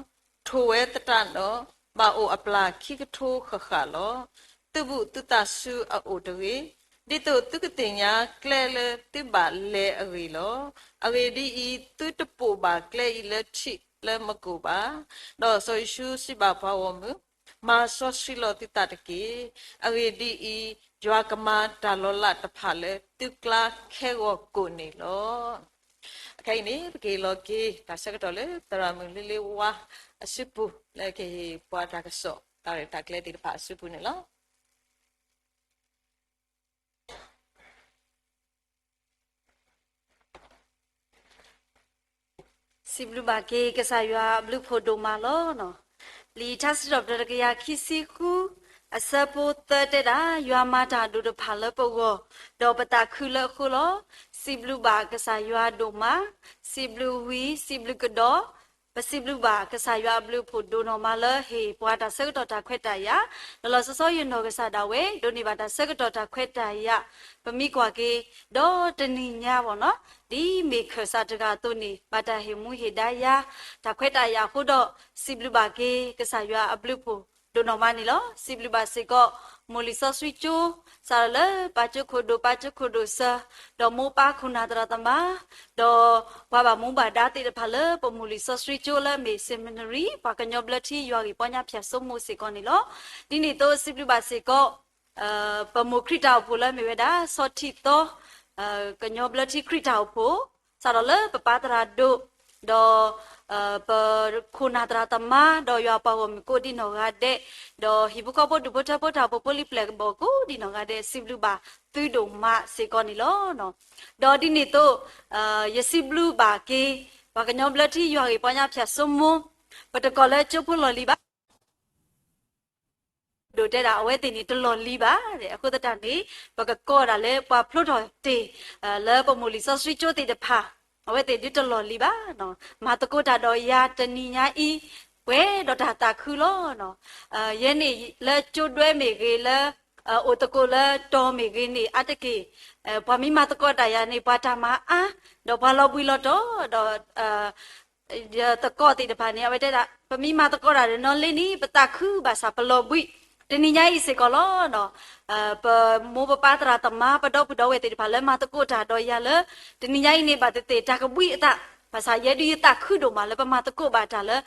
ထိၣ်ဝဲသတးဒီး ဘၣ်အိၣ်အပျၢ်ခံကထိဃၣ်ဃၣ်လီၤ. သုဘူးသုသးဆူအအိၣ်တဂ့ၤ, ဒ်သိးသုကသ့ၣ်ညါကျဲလၢသုဘၣ်လဲၤအဂ့ၢ်လီၤ. အဂ့ၢ်ဒ်အံၤ, သုတပိာ်ဘၣ်ကျဲအံၤလၢထံးလၢမကိာ်ဘၣ်. ဒီးစီၤယိၤၡူစံးဘၣ်ပှၤဂီၢ်မုၢ်, မၤစီဆှံလီၤသုသးတက့ၢ်. အဂ့ၢ်ဒ်အံၤ, ယွၤကမၤတၢ်လီၤလးတဖၣ်လၢသုကျါခဲဂီၤကိာ်န့ၣ်လီၤ. အခဲအံၤန့ၣ် ပကဟ့ၣ်လီၤက့ၤတၢ်ဆၢကတီၢ်လၢ သရၣ်မုၣ်လ့လ့ဝါအစုပူၤ လၢကဟ့ၣ်ပှၤတၢ်ကစီၣ် တၢ်ရဲၣ်တၢ်ကျဲၤသ့ၣ်တဖၣ်အစုပူၤန့ၣ်လီၤ. စံးဘျုးဘၣ်က့ၤကစၢ်ယွၤအဘျုးဖှိၣ်ဒိၣ်မးလီၤ. လံာ်ထါစံးထီၣ်ပတြၢၤတကယၤခံဆံဃု အဆၢဖိသၢတဲဒၣ်, ယွၤမၤတၢ်ဒိၣ်တဖၣ်လၢပဂီၢ်, ဒီးပသးခုလၢအဃိလီၤ. စံးဘျုးဘၣ်ကစၢ်ယွၤဒိၣ်မး, စံးဘျုးဝံၤ စံးဘျုးကဒီး, ပစံးဘျုးဘၣ်ကစၢ်ယွၤအဘျုးအဖှိၣ်ဒိၣ်နီၢ်မးလၢဟ့ၣ်ပှၤတၢ်ဆၢကတီၢ်တၢ်ခွဲးတၢ်ယာ်, လီၤလီၤဆီဆီယနီၢ်ကစၢ်ဒၣ်ဝဲ ဒိးန့ၢ်ဘၣ်တၢ်ဆၢကတီၢ်တၢ်ခွဲးတၢ်ယာ်, ပမ့ၢ်ကွၢ်က့ၤ ဒီးတနံၤညါဘၣ်နီၤ, ဒ်မ့ၢ်ခၢၣ်စးတဂၤအသိးန့ၣ် ဘၣ်တၢ်ဟ့ၣ်မူဟ့ၣ်ဒါယၤ တၢ်ခွဲးတၢ်ယာ်အဃိဒီး စံးဘျုးဘၣ်က့ၤကစၢ်ယွၤအဘျုးအဖှိၣ်ဒိၣ်နီၢ်မးန့ၣ်လီၤ. စံးဘျုးဘၣ်စ့ၢ်ကီး မိၢ်လံာ်စီဆှံကၠိ စးထီၣ်လၢပၢ်ကၠိခိၣ်ဒိၣ် ပၢ်ကၠိခိၣ်ဒိၣ်စၢၤ, ဒီးမိၢ်ပၢ်ခိၣ်နၢ်သရၣ်သမါ ဒီးပှၤဘၣ်မူဘၣ်ဒါသ့ၣ်တဖၣ်လၢပမိၢ်လံာ်စီဆှံကၠိလၢအမ့ၢ် seminary ပှၤကညီဘျၢထံယွၤဂ့ၢ်ပီညါဖၠၣ်စိမိၢ်စ့ၢ်ကီးန့ၣ်လီၤ. ဒ်န့ၣ်အသိးစံးဘျုးဘၣ်စ့ၢ်ကီး ပမိၢ်ခရံာ်တၢ်အိၣ်ဖှိၣ်လၢအမ့ၢ်ဝဲဒၣ် ဆီထံၣ်သီ ကညီဘျၢထံခရံာ်တၢ်အိၣ်ဖှိၣ် စးထီၣ်လၢပပၢ်သရၣ်ဒိၣ် ဒီး ပခိၣ်နၢ်သရၣ်သမါ ဒီးယွၤပှၤဂီၢ်မုၢ်ကိးဒံနီၢ်ဂၤဒဲး, ဒီးဟံၣ်ဖိဃီဖိဒူၣ်ဖိထၢဖိတၢ်အိၣ်ဖှိၣ်ဖိလံၤပျဲၢ်ကဘီၣ်ကိးဒံနီၢ်ဂၤဒဲး စံးဘျုးဘၣ်သုဒိၣ်မးစ့ၢ်ကီးန့ၣ်လီၤ. ဒီးဒ်န့ၣ်အသိး ယစံးဘျုးဘၣ်က့ၤ ပှၤကညီဘျၢထံယွၤဂ့ၢ်ပီညါဖၠၣ်စိမိၢ် ပတကိးလၢကၠိဖိလီၢ်လံၤဘၣ် ဒိၣ်တဲဒၣ် အဝဲသ့ၣ်န့ၣ်တလီၢ်လံၤဘၣ်. အဃိသတးန့ၣ် ပကကိးဒၣ်လၢပှၤဖျိထီၣ်တ့ၢ် လၢပမိၢ်လံာ်စီဆှံကၠိသ့ၣ်တဖၣ် အဝဲသ့ၣ်ဒုးတလီၢ်လံၤဘၣ်. မၤသကိးတၢ်ဒီးယၤတနံၤညါအံၤ ပှဲၤဒီးတၢ်သးခုလီၤ. ယဲန့ၣ်လၢကၠိဒွဲမ့ၢ်ဂ့ၤ လၢ အိၣ်သကိးလၢတီၤမ့ၢ်ဂ့ၤန့ၣ် အါတက့ၢ် ပှၤမ့ၢ်မၤသကိးတၢ်ယၤန့ၣ် ပှၤတၢ်မၤအါ ဒီးပှၤလီၤဘှံးလီၤတီၤ ဒီး ယသကိးသ့ၣ်တဖၣ်န့ၣ် အဝဲတဲဒၣ် ပမ့ၢ်မၤသကိးတၢ်ဒီးနီၢ်လ့န့ၣ် ပသးခုဘၣ်ဆၣ်ပလီၤဘှံး တနံၤညါအံၤစ့ၢ်ကီးလီၤ. ပမိၢ်ပပၢ်သရၣ်သမါ ပဒီပုၢ်ဒီဝဲၢ်သ့ၣ်တဖၣ်လၢမၤသကိးတၢ်ဒီးယၤလၢ တနံၤညါအံၤန့ၣ် ဘၣ်သ့ၣ်သ့ၣ်တၢ်ကဘှံးအသး ဘၣ်ဆၣ်ယဲဒုးယသးခုဒိၣ်မးလၢပမၤသကိးဘၣ်တၢ်လၢ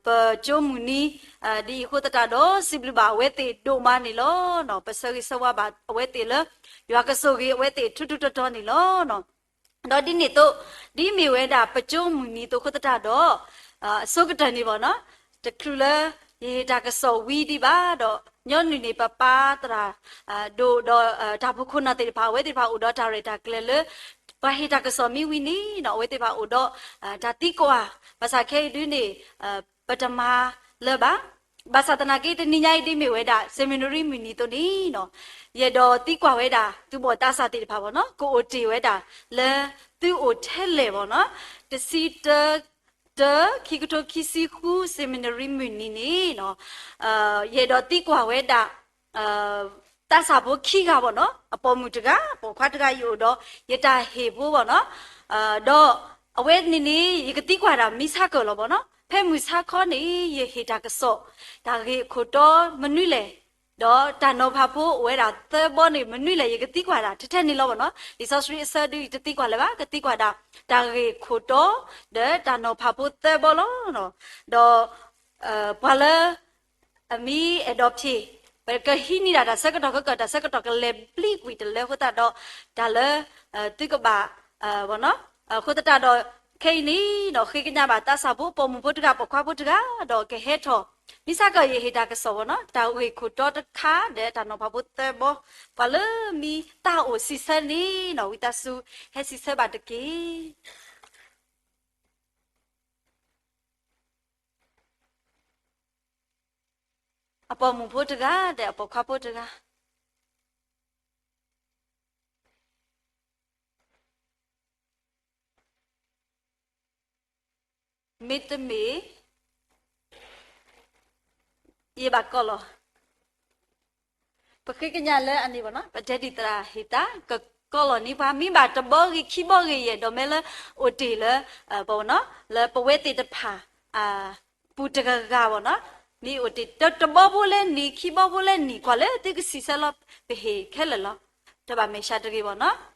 ပကၠိမုၢ်နံၤ ဒ်အံၤအဃိသတးဒီး စံးဘျုးဘၣ်အဝဲသ့ၣ်ဒိၣ်မးန့ၣ်လီၤ. ပဆၢဂ့ၤဆၢဝါဘၣ်အဝဲသ့ၣ်လၢ ယွၤကဆိၣ်ဂ့ၤအဝဲသ့ၣ်ထူထူတီတီန့ၣ်လီၤ. ဒီးဒ်န့ၣ်အသိး ဒ်မ့ၢ်ဝဲဒၣ်ပကၠိမုၢ်နံၤအသိးအဃိသတးဒီး အဆိကတၢၢ်န့ၣ်ဘၣ်နီၤ တချုးလၢ ယဟ့ၣ်တၢ်ကစီၣ်ဝံၤဒံးဘၣ်ဒီး ညီနုၢ်န့ၣ် ပပၢ်သရၣ် ဒိၣ်ဒီး တၢ်ဖိခိၣ်နၢ်သ့ၣ်တဖၣ် အဝဲသ့ၣ်တဖၣ်အိၣ်ဒီးတၢ်ရဲၣ်တၢ်ကျဲၤလၢ ပှၤဟ့ၣ်တၢ်ကစီၣ်မ့ၢ်ဝံၤန့ၣ်နီၤ အဝဲသ့ၣ်တဖၣ်အိၣ်ဒီး တၢ်သံကွၢ် ဘၣ်ဆၣ်ခဲအံၤဒုးန့ၣ် ပတမၤလၢၤဘၣ်. ဘၣ်ဆၣ်သနာ်က့ တနံၤညါအံၤဒ်မ့ၢ်ဝဲဒၣ် seminary မုၢ်နံၤအသိးန့ၣ်နီၤ ယအဲၣ်ဒိးသံကွၢ်ဝဲဒၣ် သုးဘီၣ်သးစၢ်သ့ၣ်တဖၣ်ဘၣ်နီၤ ကအိၣ်တ့ၢ်ဝဲဒၣ်လၢ သုအိၣ်ထဲလဲၣ်ဘၣ်နီၤ တဆံတၢ တၢ ခံကထိခံဆံဃု seminary မုၢ်နံၤန့ၣ်နီၤ ယအဲၣ်ဒိးသံကွၢ်ဝဲဒၣ် သးစၢ်ဖိခံဂၤဘၣ်နီၤ အပိာ်မုၣ်တဂၤ ပိာ်ခွါတဂၤ ယအိၣ်ဒီး ယတၢ်ဟ့ၣ်ဖိဘၣ်နီၤ ဒီးအဝဲန့ၣ်န့ၣ် ယကသံကွၢ်ဒၣ်မုၢ်ဆါခီလီၤဘၣ်နီၤ ဖဲမုၢ်ဆါခီန့ၣ် ယဟ့ၣ်တၢ်ကစီၣ် တၢ်ဂ့ၢ်အခိၣ်တီမနုၤလဲၣ် ဒီးတၢ်နီၤဖးဖိအိၣ်ဝဲဒၣ်သၢဘီန့ၣ် မနုၤလဲၣ် ယကသံကွၢ်ဒၣ်ထဲထဲန့ၣ်လီၤဘၣ်နီၤ လံာ်စီဆှံအဆၢဒုး ယတသံကွၢ်လၢၤဘၣ် ကသံကွၢ်ဒၣ် တၢ်ဂ့ၢ်အခိၣ်တီ ဒီးတၢ်နီၤဖးဖိသၢဘီလီၤ ဒီး ပှၤလၢ အမံၤအဲၣ်ဒိးဖံး ပကဟံးန့ၢ်ဒၣ်တၢ်ဆၢကတီၢ်ခဲကၢၢ် တၢ်ဆၢကတီၢ်ကလဲၤဘျံးကွံာ်တလၢအဃိသတးဒီး တၢ်လၢ သုကဘၣ် အဃိသတးဒီး ခဲအံၤန့ၣ်ဒီး ဃ့ကညးဘၣ်သးစၢ်ဖိ ပိာ်မုၣ်ဖိတဂၤ ပိာ်ခွါဖိတဂၤ ဒီးကဟဲထီၣ် မုၢ်ဆါခီယဟ့ၣ်တၢ်ကစီၣ်ဘၣ်နီၤ တၢ်ဂ့ၢ်ခိၣ်တီတခါ ဒီးတၢ်နီၤဖးဖိသၢဘီ ပှၤလၢမံၤတၢ်အိၣ်စံးဆၢန့ၣ်နီၤ ဝံသးစူၤ ဟဲစံးဆၢဘၣ်တက့ၢ်. အပိာ်မုၣ်ဖိတဂၤဒီးအပိာ်ခွါဖိတဂၤ မ့တမ့ၢ် ယဘၣ်ကီၢ်လီၤ. ပဃ့ကညးလၢအန့ၣ်ဘၣ်နီၤ, ပတဲဒ်သရၣ်ဟ့ၣ်သး ကကီၢ်လီၤန့ၢ်ပှၤ မ့ၢ်ဘၣ်တဘီဂ့ၤခံဘီဂ့ၤယဲၢ် ဒီးမ့ၢ်လၢအိၣ်တ့ၢ်လၢ ပနီၤ လၢပဝဲသ့ၣ်တဖၣ် ပူၤတဂၤဂၤဘၣ်နီၤ, မ့ၢ်အိၣ်တ့ၢ်တဘီဖိလဲၣ်နံၤ ခံဘီဖိလဲၣ်နံၤ ကွၢ်လၢသုကစံးဆၢလီၤ ပဟ့ၣ်ခဲလၢာ်လီၤ. တဘၣ်မဲာ်ဆှးတဂ့ၤဘၣ်နီၤ.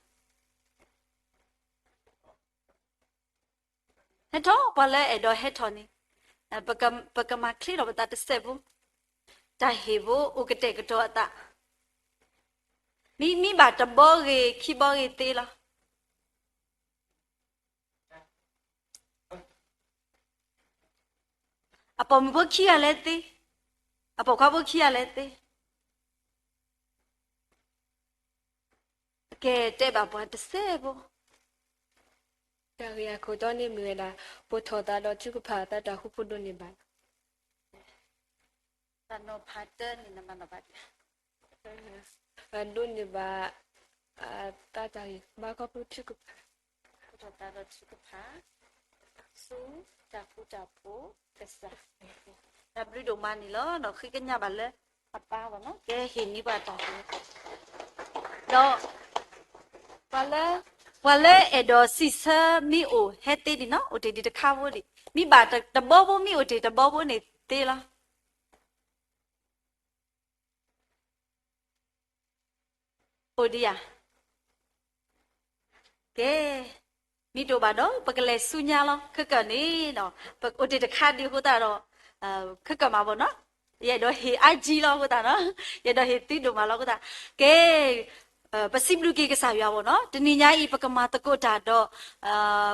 ဟဲထီၣ် ပှၤလၢအဲၣ်ဒိးဟဲထီၣ်န့ၣ် ပကမၤချ့ထီၣ်ပသးတစဲးဖိ, တၢ်ဟ့ၣ်ဖိအိၣ်ကတဲာ်ကတီၤအသး, မ့မ့ၢ်ဘၣ်တဘီဂ့ၤခံဘီဂ့ၤသ့လီၤ. အပိာ်မုၣ်ဖိခံဂၤလဲၣ်သ့, အပိာ်ခွါဖိခံဂၤလဲၣ်သ့, ကဲတဲဘၣ်ပှၤတစဲးဖိ. တၢ်ဂ့ၢ်အခိၣ်တီန့ၣ်မ့ၢ်ဝဲဒၣ် ပိာ်ထီၣ်သးဒီးထုကဖၣ်အသးတၢ်ဃူဖိဒိၣ်န့ၢ်ဘၣ် တၢ်နီၤဖးတၢန့ၣ် နမၤနီၤဖးဒ်လဲၣ်. ဒိၣ်န့ၢ်ဘၣ် တၢ်တၢ်ဂ့ၢ်ဘါခီဖျိထုကဖၣ်, ဒီးထုကဖၣ် ဆူတၢ်ဃူတၢ်ဖိးကစၢ်, တၢ်ဘျုးဒိၣ်မးန့ၣ်လီၤ. ဒီးဃ့ကညးဘၣ်လၢအပၢ်ဘၣ်နီၤ ကဟ့ၣ်န့ၢ်ပှၤတၢ်ဂ့ၢ်, ဒီး ပှၤလၢအဲၣ်ဒိးစံးဆၢမ့ၢ်အိၣ်ဟဲသ့ဒံးနီၤ, အိၣ်တ့ၢ်ဒံးတခါဖိဒံး, မ့ၢ်ဘၣ်တဘီဖိ မ့ၢ်အိၣ်တ့ၢ်တဘီဖိန့ၣ်သ့လီၤ. အိၣ်ဒံးဧါ. ကဲ, မ့ၢ်တအိၣ်ဘၣ်ဒီး ပကလဲၤဆူညါလီၤ. ခဲကၢန့ၣ်ဒီး ပအိၣ်တ့ၢ်တခါဒံးအဃိသတးဒီး ခဲကၢမးဘၣ်နီၤ, ယအဲၣ်ဒိးဟ့ၣ်အါကံလီၤအဃိသတးနီၤ, ယအဲၣ်ဒိးဟ့ၣ်သုဒိၣ်မးလီၤအဃိသတး, ကဲ ပစံးဘျုးက့ၤကစၢ်ယွၤဘၣ်နီၤ, တနံၤညါအံၤ ပကမၤသကိးတၢ်ဒီး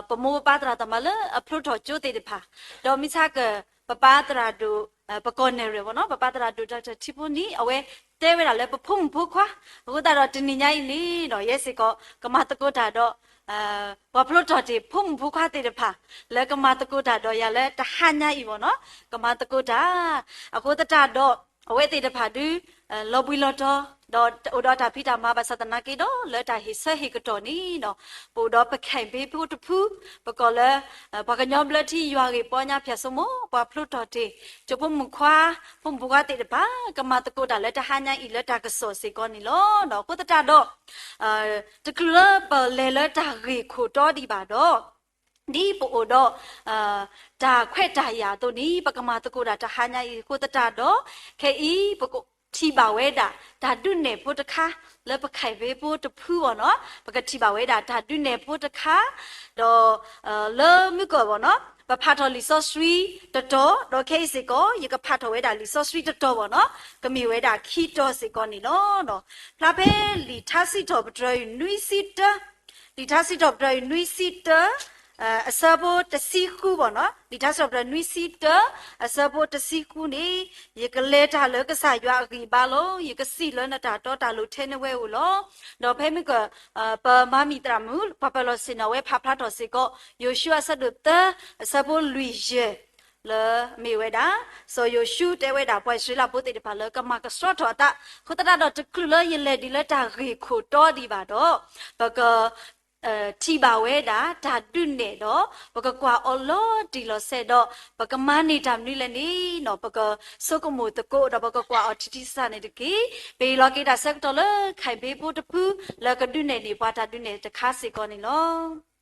ပမိၢ်ပပၢ်သရၣ်သမါလၢအဖျိထီၣ်ကၠိသ့ၣ်တဖၣ်, ဒီးမ့ၢ်ဆါကၢ် ပပၢ်သရၣ်ဒိၣ် ပကီၢ်နဲၣ်ရွဲၣ်ဘၣ်နီၤ, ပပၢ်သရၣ်ဒိၣ် Doctor ထံဖိန့ၣ် အဝဲတဲဝဲဒၣ်လၢပဖိမုၣ်ဖိခွါ, အဃိသတးဒီးတနံၤညါအံၤန့ၣ်ဒီး ယဲစ့ၢ်ကီး ကမၤသကိးတၢ်ဒီး ပှၤဖျိထီၣ်တ့ၢ်ဖိမုၣ်ဖိခွါသ့ၣ်တဖၣ် လၢကမၤသကိးတၢ်ဒီးယၤလၢတဟါညါအံၤဘၣ်နီၤ, ကမၤသကိးတၢ်, အဃိသတးဒီး အဝဲသ့ၣ်တဖၣ်ဒုး လီၤဘှံးလီၤတီၤ ဒီးအိၣ်ဒီးတၢ်ဖံးတၢ်မၤဘၣ်ဆၣ်သနာ်က့ဒီး လၢတၢ်ဟ့ၣ်ဆၢဟ့ၣ်ကတီၢ်န့ၣ်ဒီး ပအိၣ်ဒီးပခဲၣ်ဖ့ဖိတဖု, ပကိးလၢ ပှၤကညီဘျၢထံယွၤဂ့ၢ်ပီညါဖၠၣ်စိမိၤ ပှၤဖျိထီၣ်တ့ၢ် ကၠိဖိမုၣ်ခွါ ဖိမုၣ်ဖိခွါသ့ၣ်တဖၣ် ကမၤသကိးတၢ်လၢတဟါညါအံၤလၢတၢ်ကစီၣ်စ့ၢ်ကီးန့ၣ်လီၤ. အဃိသတးဒီး တချုးလၢပလဲၤလၢတၢ်ဂ့ၢ်ခိၣ်တီဒံးဘၣ်ဒီး ဒ်ပအိၣ်ဒီး တၢ်ခွဲးတၢ်ယာ်အသိးန့ၣ် ပကမၤသကိးတၢ်တဟါညါအံၤအဃိသတးဒီး ခဲအံၤ ပကထံၣ်ဘၣ်ဝဲဒၣ် တၢ်ဒုးနဲၣ်ဖိတခါ လၢပခဲၣ်ဖ့ဖိတဖုဘၣ်နီၤ, ပကထံၣ်ဘၣ်ဝဲဒၣ် တၢ်ဒုးနဲၣ်ဖိတခါ, ဒီး လၢမုၢ်ကီၢ်ဘၣ်နီၤ ပဖးထီၣ်လံာ်စီဆှံတတီၤ, ဒီးခဲအံၤစ့ၢ်ကီး ယကဖးထီၣ်ဝဲဒၣ်လံာ်စီဆှံတတီၤဘၣ်နီၤ, ကမ့ၢ်ဝဲဒၣ်ခံတီၤစ့ၢ်ကီးန့ၣ်လီၤ. ဖျါဖဲလံာ်ထါစံးထီၣ်ပတြၢၤအံၤနွံဆံတၢ, လံာ်ထါစံးထီၣ်ပတြၢၤအံၤနွံဆံတၢ အဆၢဖိတဆံဃုဘၣ်နီၤ, လံာ်ထါစံးထီၣ်ပတြၢၤနွံဆံတၢ အဆၢဖိတဆံဃုန့ၣ်, ယကလဲၤတၢ်လၢကစၢ်ယွၤအဂံၢ်ဘါလီၤ, ယကစံၣ်လၢနတၢ်တီတၢ်လိၤထဲနဝဲအိၣ်လီၤ. ဒီးဖဲမုၢ်ကီၢ် ပမၤမံၤသရၣ်မုၣ် ပှၤပၢၤလီၢ်ဆ့ၣ်နီၤဝဲဖးဖျါထီၣ်စ့ၢ်ကီး ယိၤၡူအဆၢဒိၣ်သၢ အဆၢဖိလွံၢ်ယဲၢ် လၢမ့ၢ်ဝဲဒၣ် စီၤယိၤၡူတဲဝဲဒၣ် ပှၤအံၣ်စရ့လးဖိသ့ၣ်တဖၣ်လၢကမၤကဆှီထီၣ်အသး, အဃိသတးဒီးတချုးလၢယလဲၤဒံးလၢတၢ်ဂ့ၢ်ခိၣ်တီဒံးဘၣ်ဒီး ပက ထံၣ်ဘၣ်ဝဲဒၣ်တၢ်ဒုးနဲၣ်ဒီး ပကကွၢ်အီၤလီၤတံၢ်လီၤဆဲးဒီး ပကမၤန့ၢ်တၢ်မနုၤလဲၣ်န့ၣ်နီၤ ပကဆိကမိၣ်သကိးဒီးပကကွၢ်အီၤထံထံဆးဆးန့ၣ်တက့ၢ်. ပဟ့ၣ်လီၤက့ၤတၢ်ဆၢကတီၢ်လၢခဲၣ်ဖ့ဖိတဖု လၢကဒုးနဲၣ်န့ၢ်ပှၤတၢ်ဒုးနဲၣ်တခါစ့ၢ်ကီးန့ၣ်လီၤ.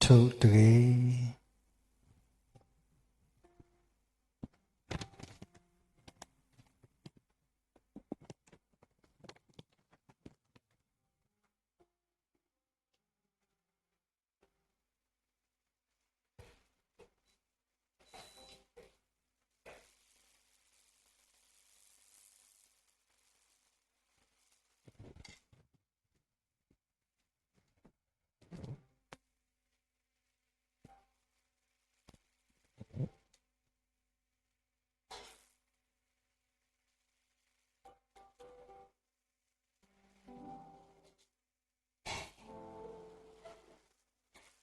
ထိၣ်တဂ့ၤ.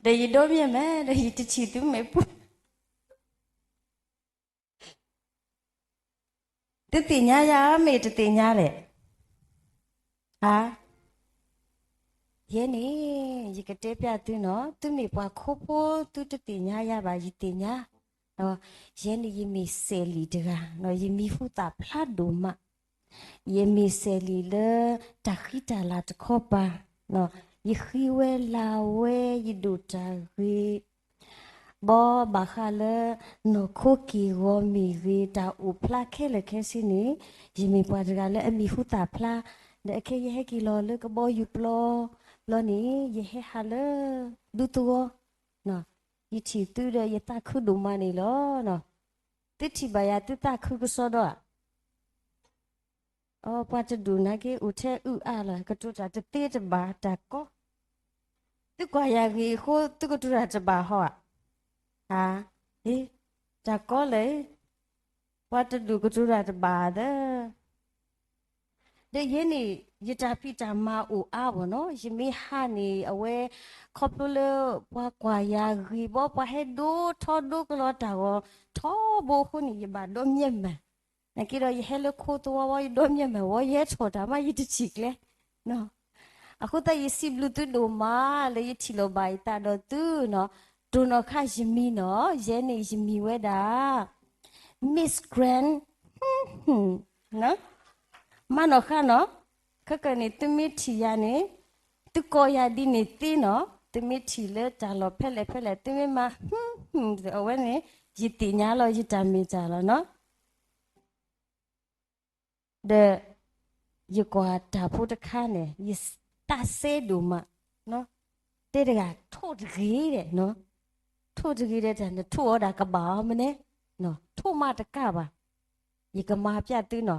ဒီးယဒိးမ့ၢ်မး ဒီးယတထံၣ်သုမ့ၢ်ပူ သုသ့ၣ်ညါယၤ မ့ၢ်တသ့ၣ်ညါလဲၣ်. ဧါ, ယဲန့ၣ် ယကတဲပျးသုနီၤ, သုမ့ၢ်ပှၤခိဖိ သုတသ့ၣ်ညါယၤဘၣ် ယသ့ၣ်ညါ. ယဲန့ၣ် ယမ့ၢ်စဲးလံာ်တဂၤ, ယမံၤဟူသၣ်ဖျါဒိၣ်မး. ယမ့ၢ်စဲးလံာ်လၢတၢ်ဃံတၢ်လၤတခီပၤ, ယဃံဝဲလၤဝဲ ယဒိၣ်တၢ်ဂ့ၤ ဘီဘၣ်ဃးလၢ နီၢ်ခိက့ၢ်ဂီၤမ့ၢ်ဂ့ၤ တၢ်အိၣ်ဖျါခဲလၢာ်ခဲဆ့န့ၣ်, ယမ့ၢ်ပှၤတဂၤလၢအမံၤဟူသၣ်ဖျါ, ဒီးအခဲယဟဲက့ၤလီၤလၢကဘီယူၤပျီ, ဘျီန့ၣ် ယဟဲဟးလၢ ဒူသဝီ, ယထံၣ်သုဒီးယသးခုဒိၣ်မးန့ၣ်လီၤ. သုထံၣ်ဘၣ်ယၤသုသးခုကစီဒီဧါ. အပှၤတဒူၣ်နာ်က့ အိၣ်ထဲအုၣ်အါလီၤ ကတိၤတၢ်တသ့တဘၣ်တၢ်ကီ, သုကွၢ်ယၤဂ့ၤအဃိ သုကတိၤတၢ်တဘၣ်ဟီဧါ. ဧ, တၢ်ကီလၢ ပှၤတဒူၣ်ကတိၤတၢ်တဘၣ်သၢ ဒီးယဲန့ၣ် ယတၢ်ဖံးတၢ်မၤအိၣ်အါဘၣ်နီၤ, ယမ့ၢ်ဟးန့ၣ် အဝဲ ခီဖျိလၢ ပှၤကွၢ်ယၤဂ့ၤဘီ ပှၤဟဲဒိထီဒိကလီတၢ်ဂီၤထီဘိအဃိန့ၣ် ယဘၣ်ဒီမါမၤ, နာ်က့ဒီးယဟဲလၢခိသဝီဝဲ ယဒီမါမၤဝဲ ယဟဲထီၣ်တၢ်မး ယတထံၣ်ကျဲ အဃိသတးယစံးဘျုးသုဒိၣ်မးလၢယထံၣ်လိာ်ဘၣ်ယသးဒီးသုနီၤ, တိၢ်နီၣ်ဃာ်ယမံၤနီၤ, ယဲန့ၣ်ယမံၤဝဲဒၣ် Miss Grand, မၤနီၣ်ဃာ်နီၤ, ခဲကနံၣ်န့ၣ် သုမ့ၢ်ထံၣ်ယၤန့ၣ်, သုကိးယၤဒ်န့ၣ်သ့နီၤ, သုမ့ၢ်ထံၣ်လၢတၢ်လီၢ်ဖဲလဲၣ်ဖဲလဲၣ် သုမ့ၢ်မၤ အဝဲန့ၣ် ယသ့ၣ်ညါလီၤ ယတၢ်မ့ၢ်တၢ်လီၤနီၤ. ဒီး ယကွၢ်တၢ်ဖိတခါန့ၣ် ယသးစဲဒိၣ်မး, တဲတဂၤ ထိၣ်တဂ့ၤဒဲး, ထိၣ်တဂ့ၤဒဲးတၢ် နထိၣ်အီၤဒၣ်ကဘၣ်အီၤမနုၤ, ထိၣ်မးတကးဘၣ်, ယကမၤပျးသုနီၤ,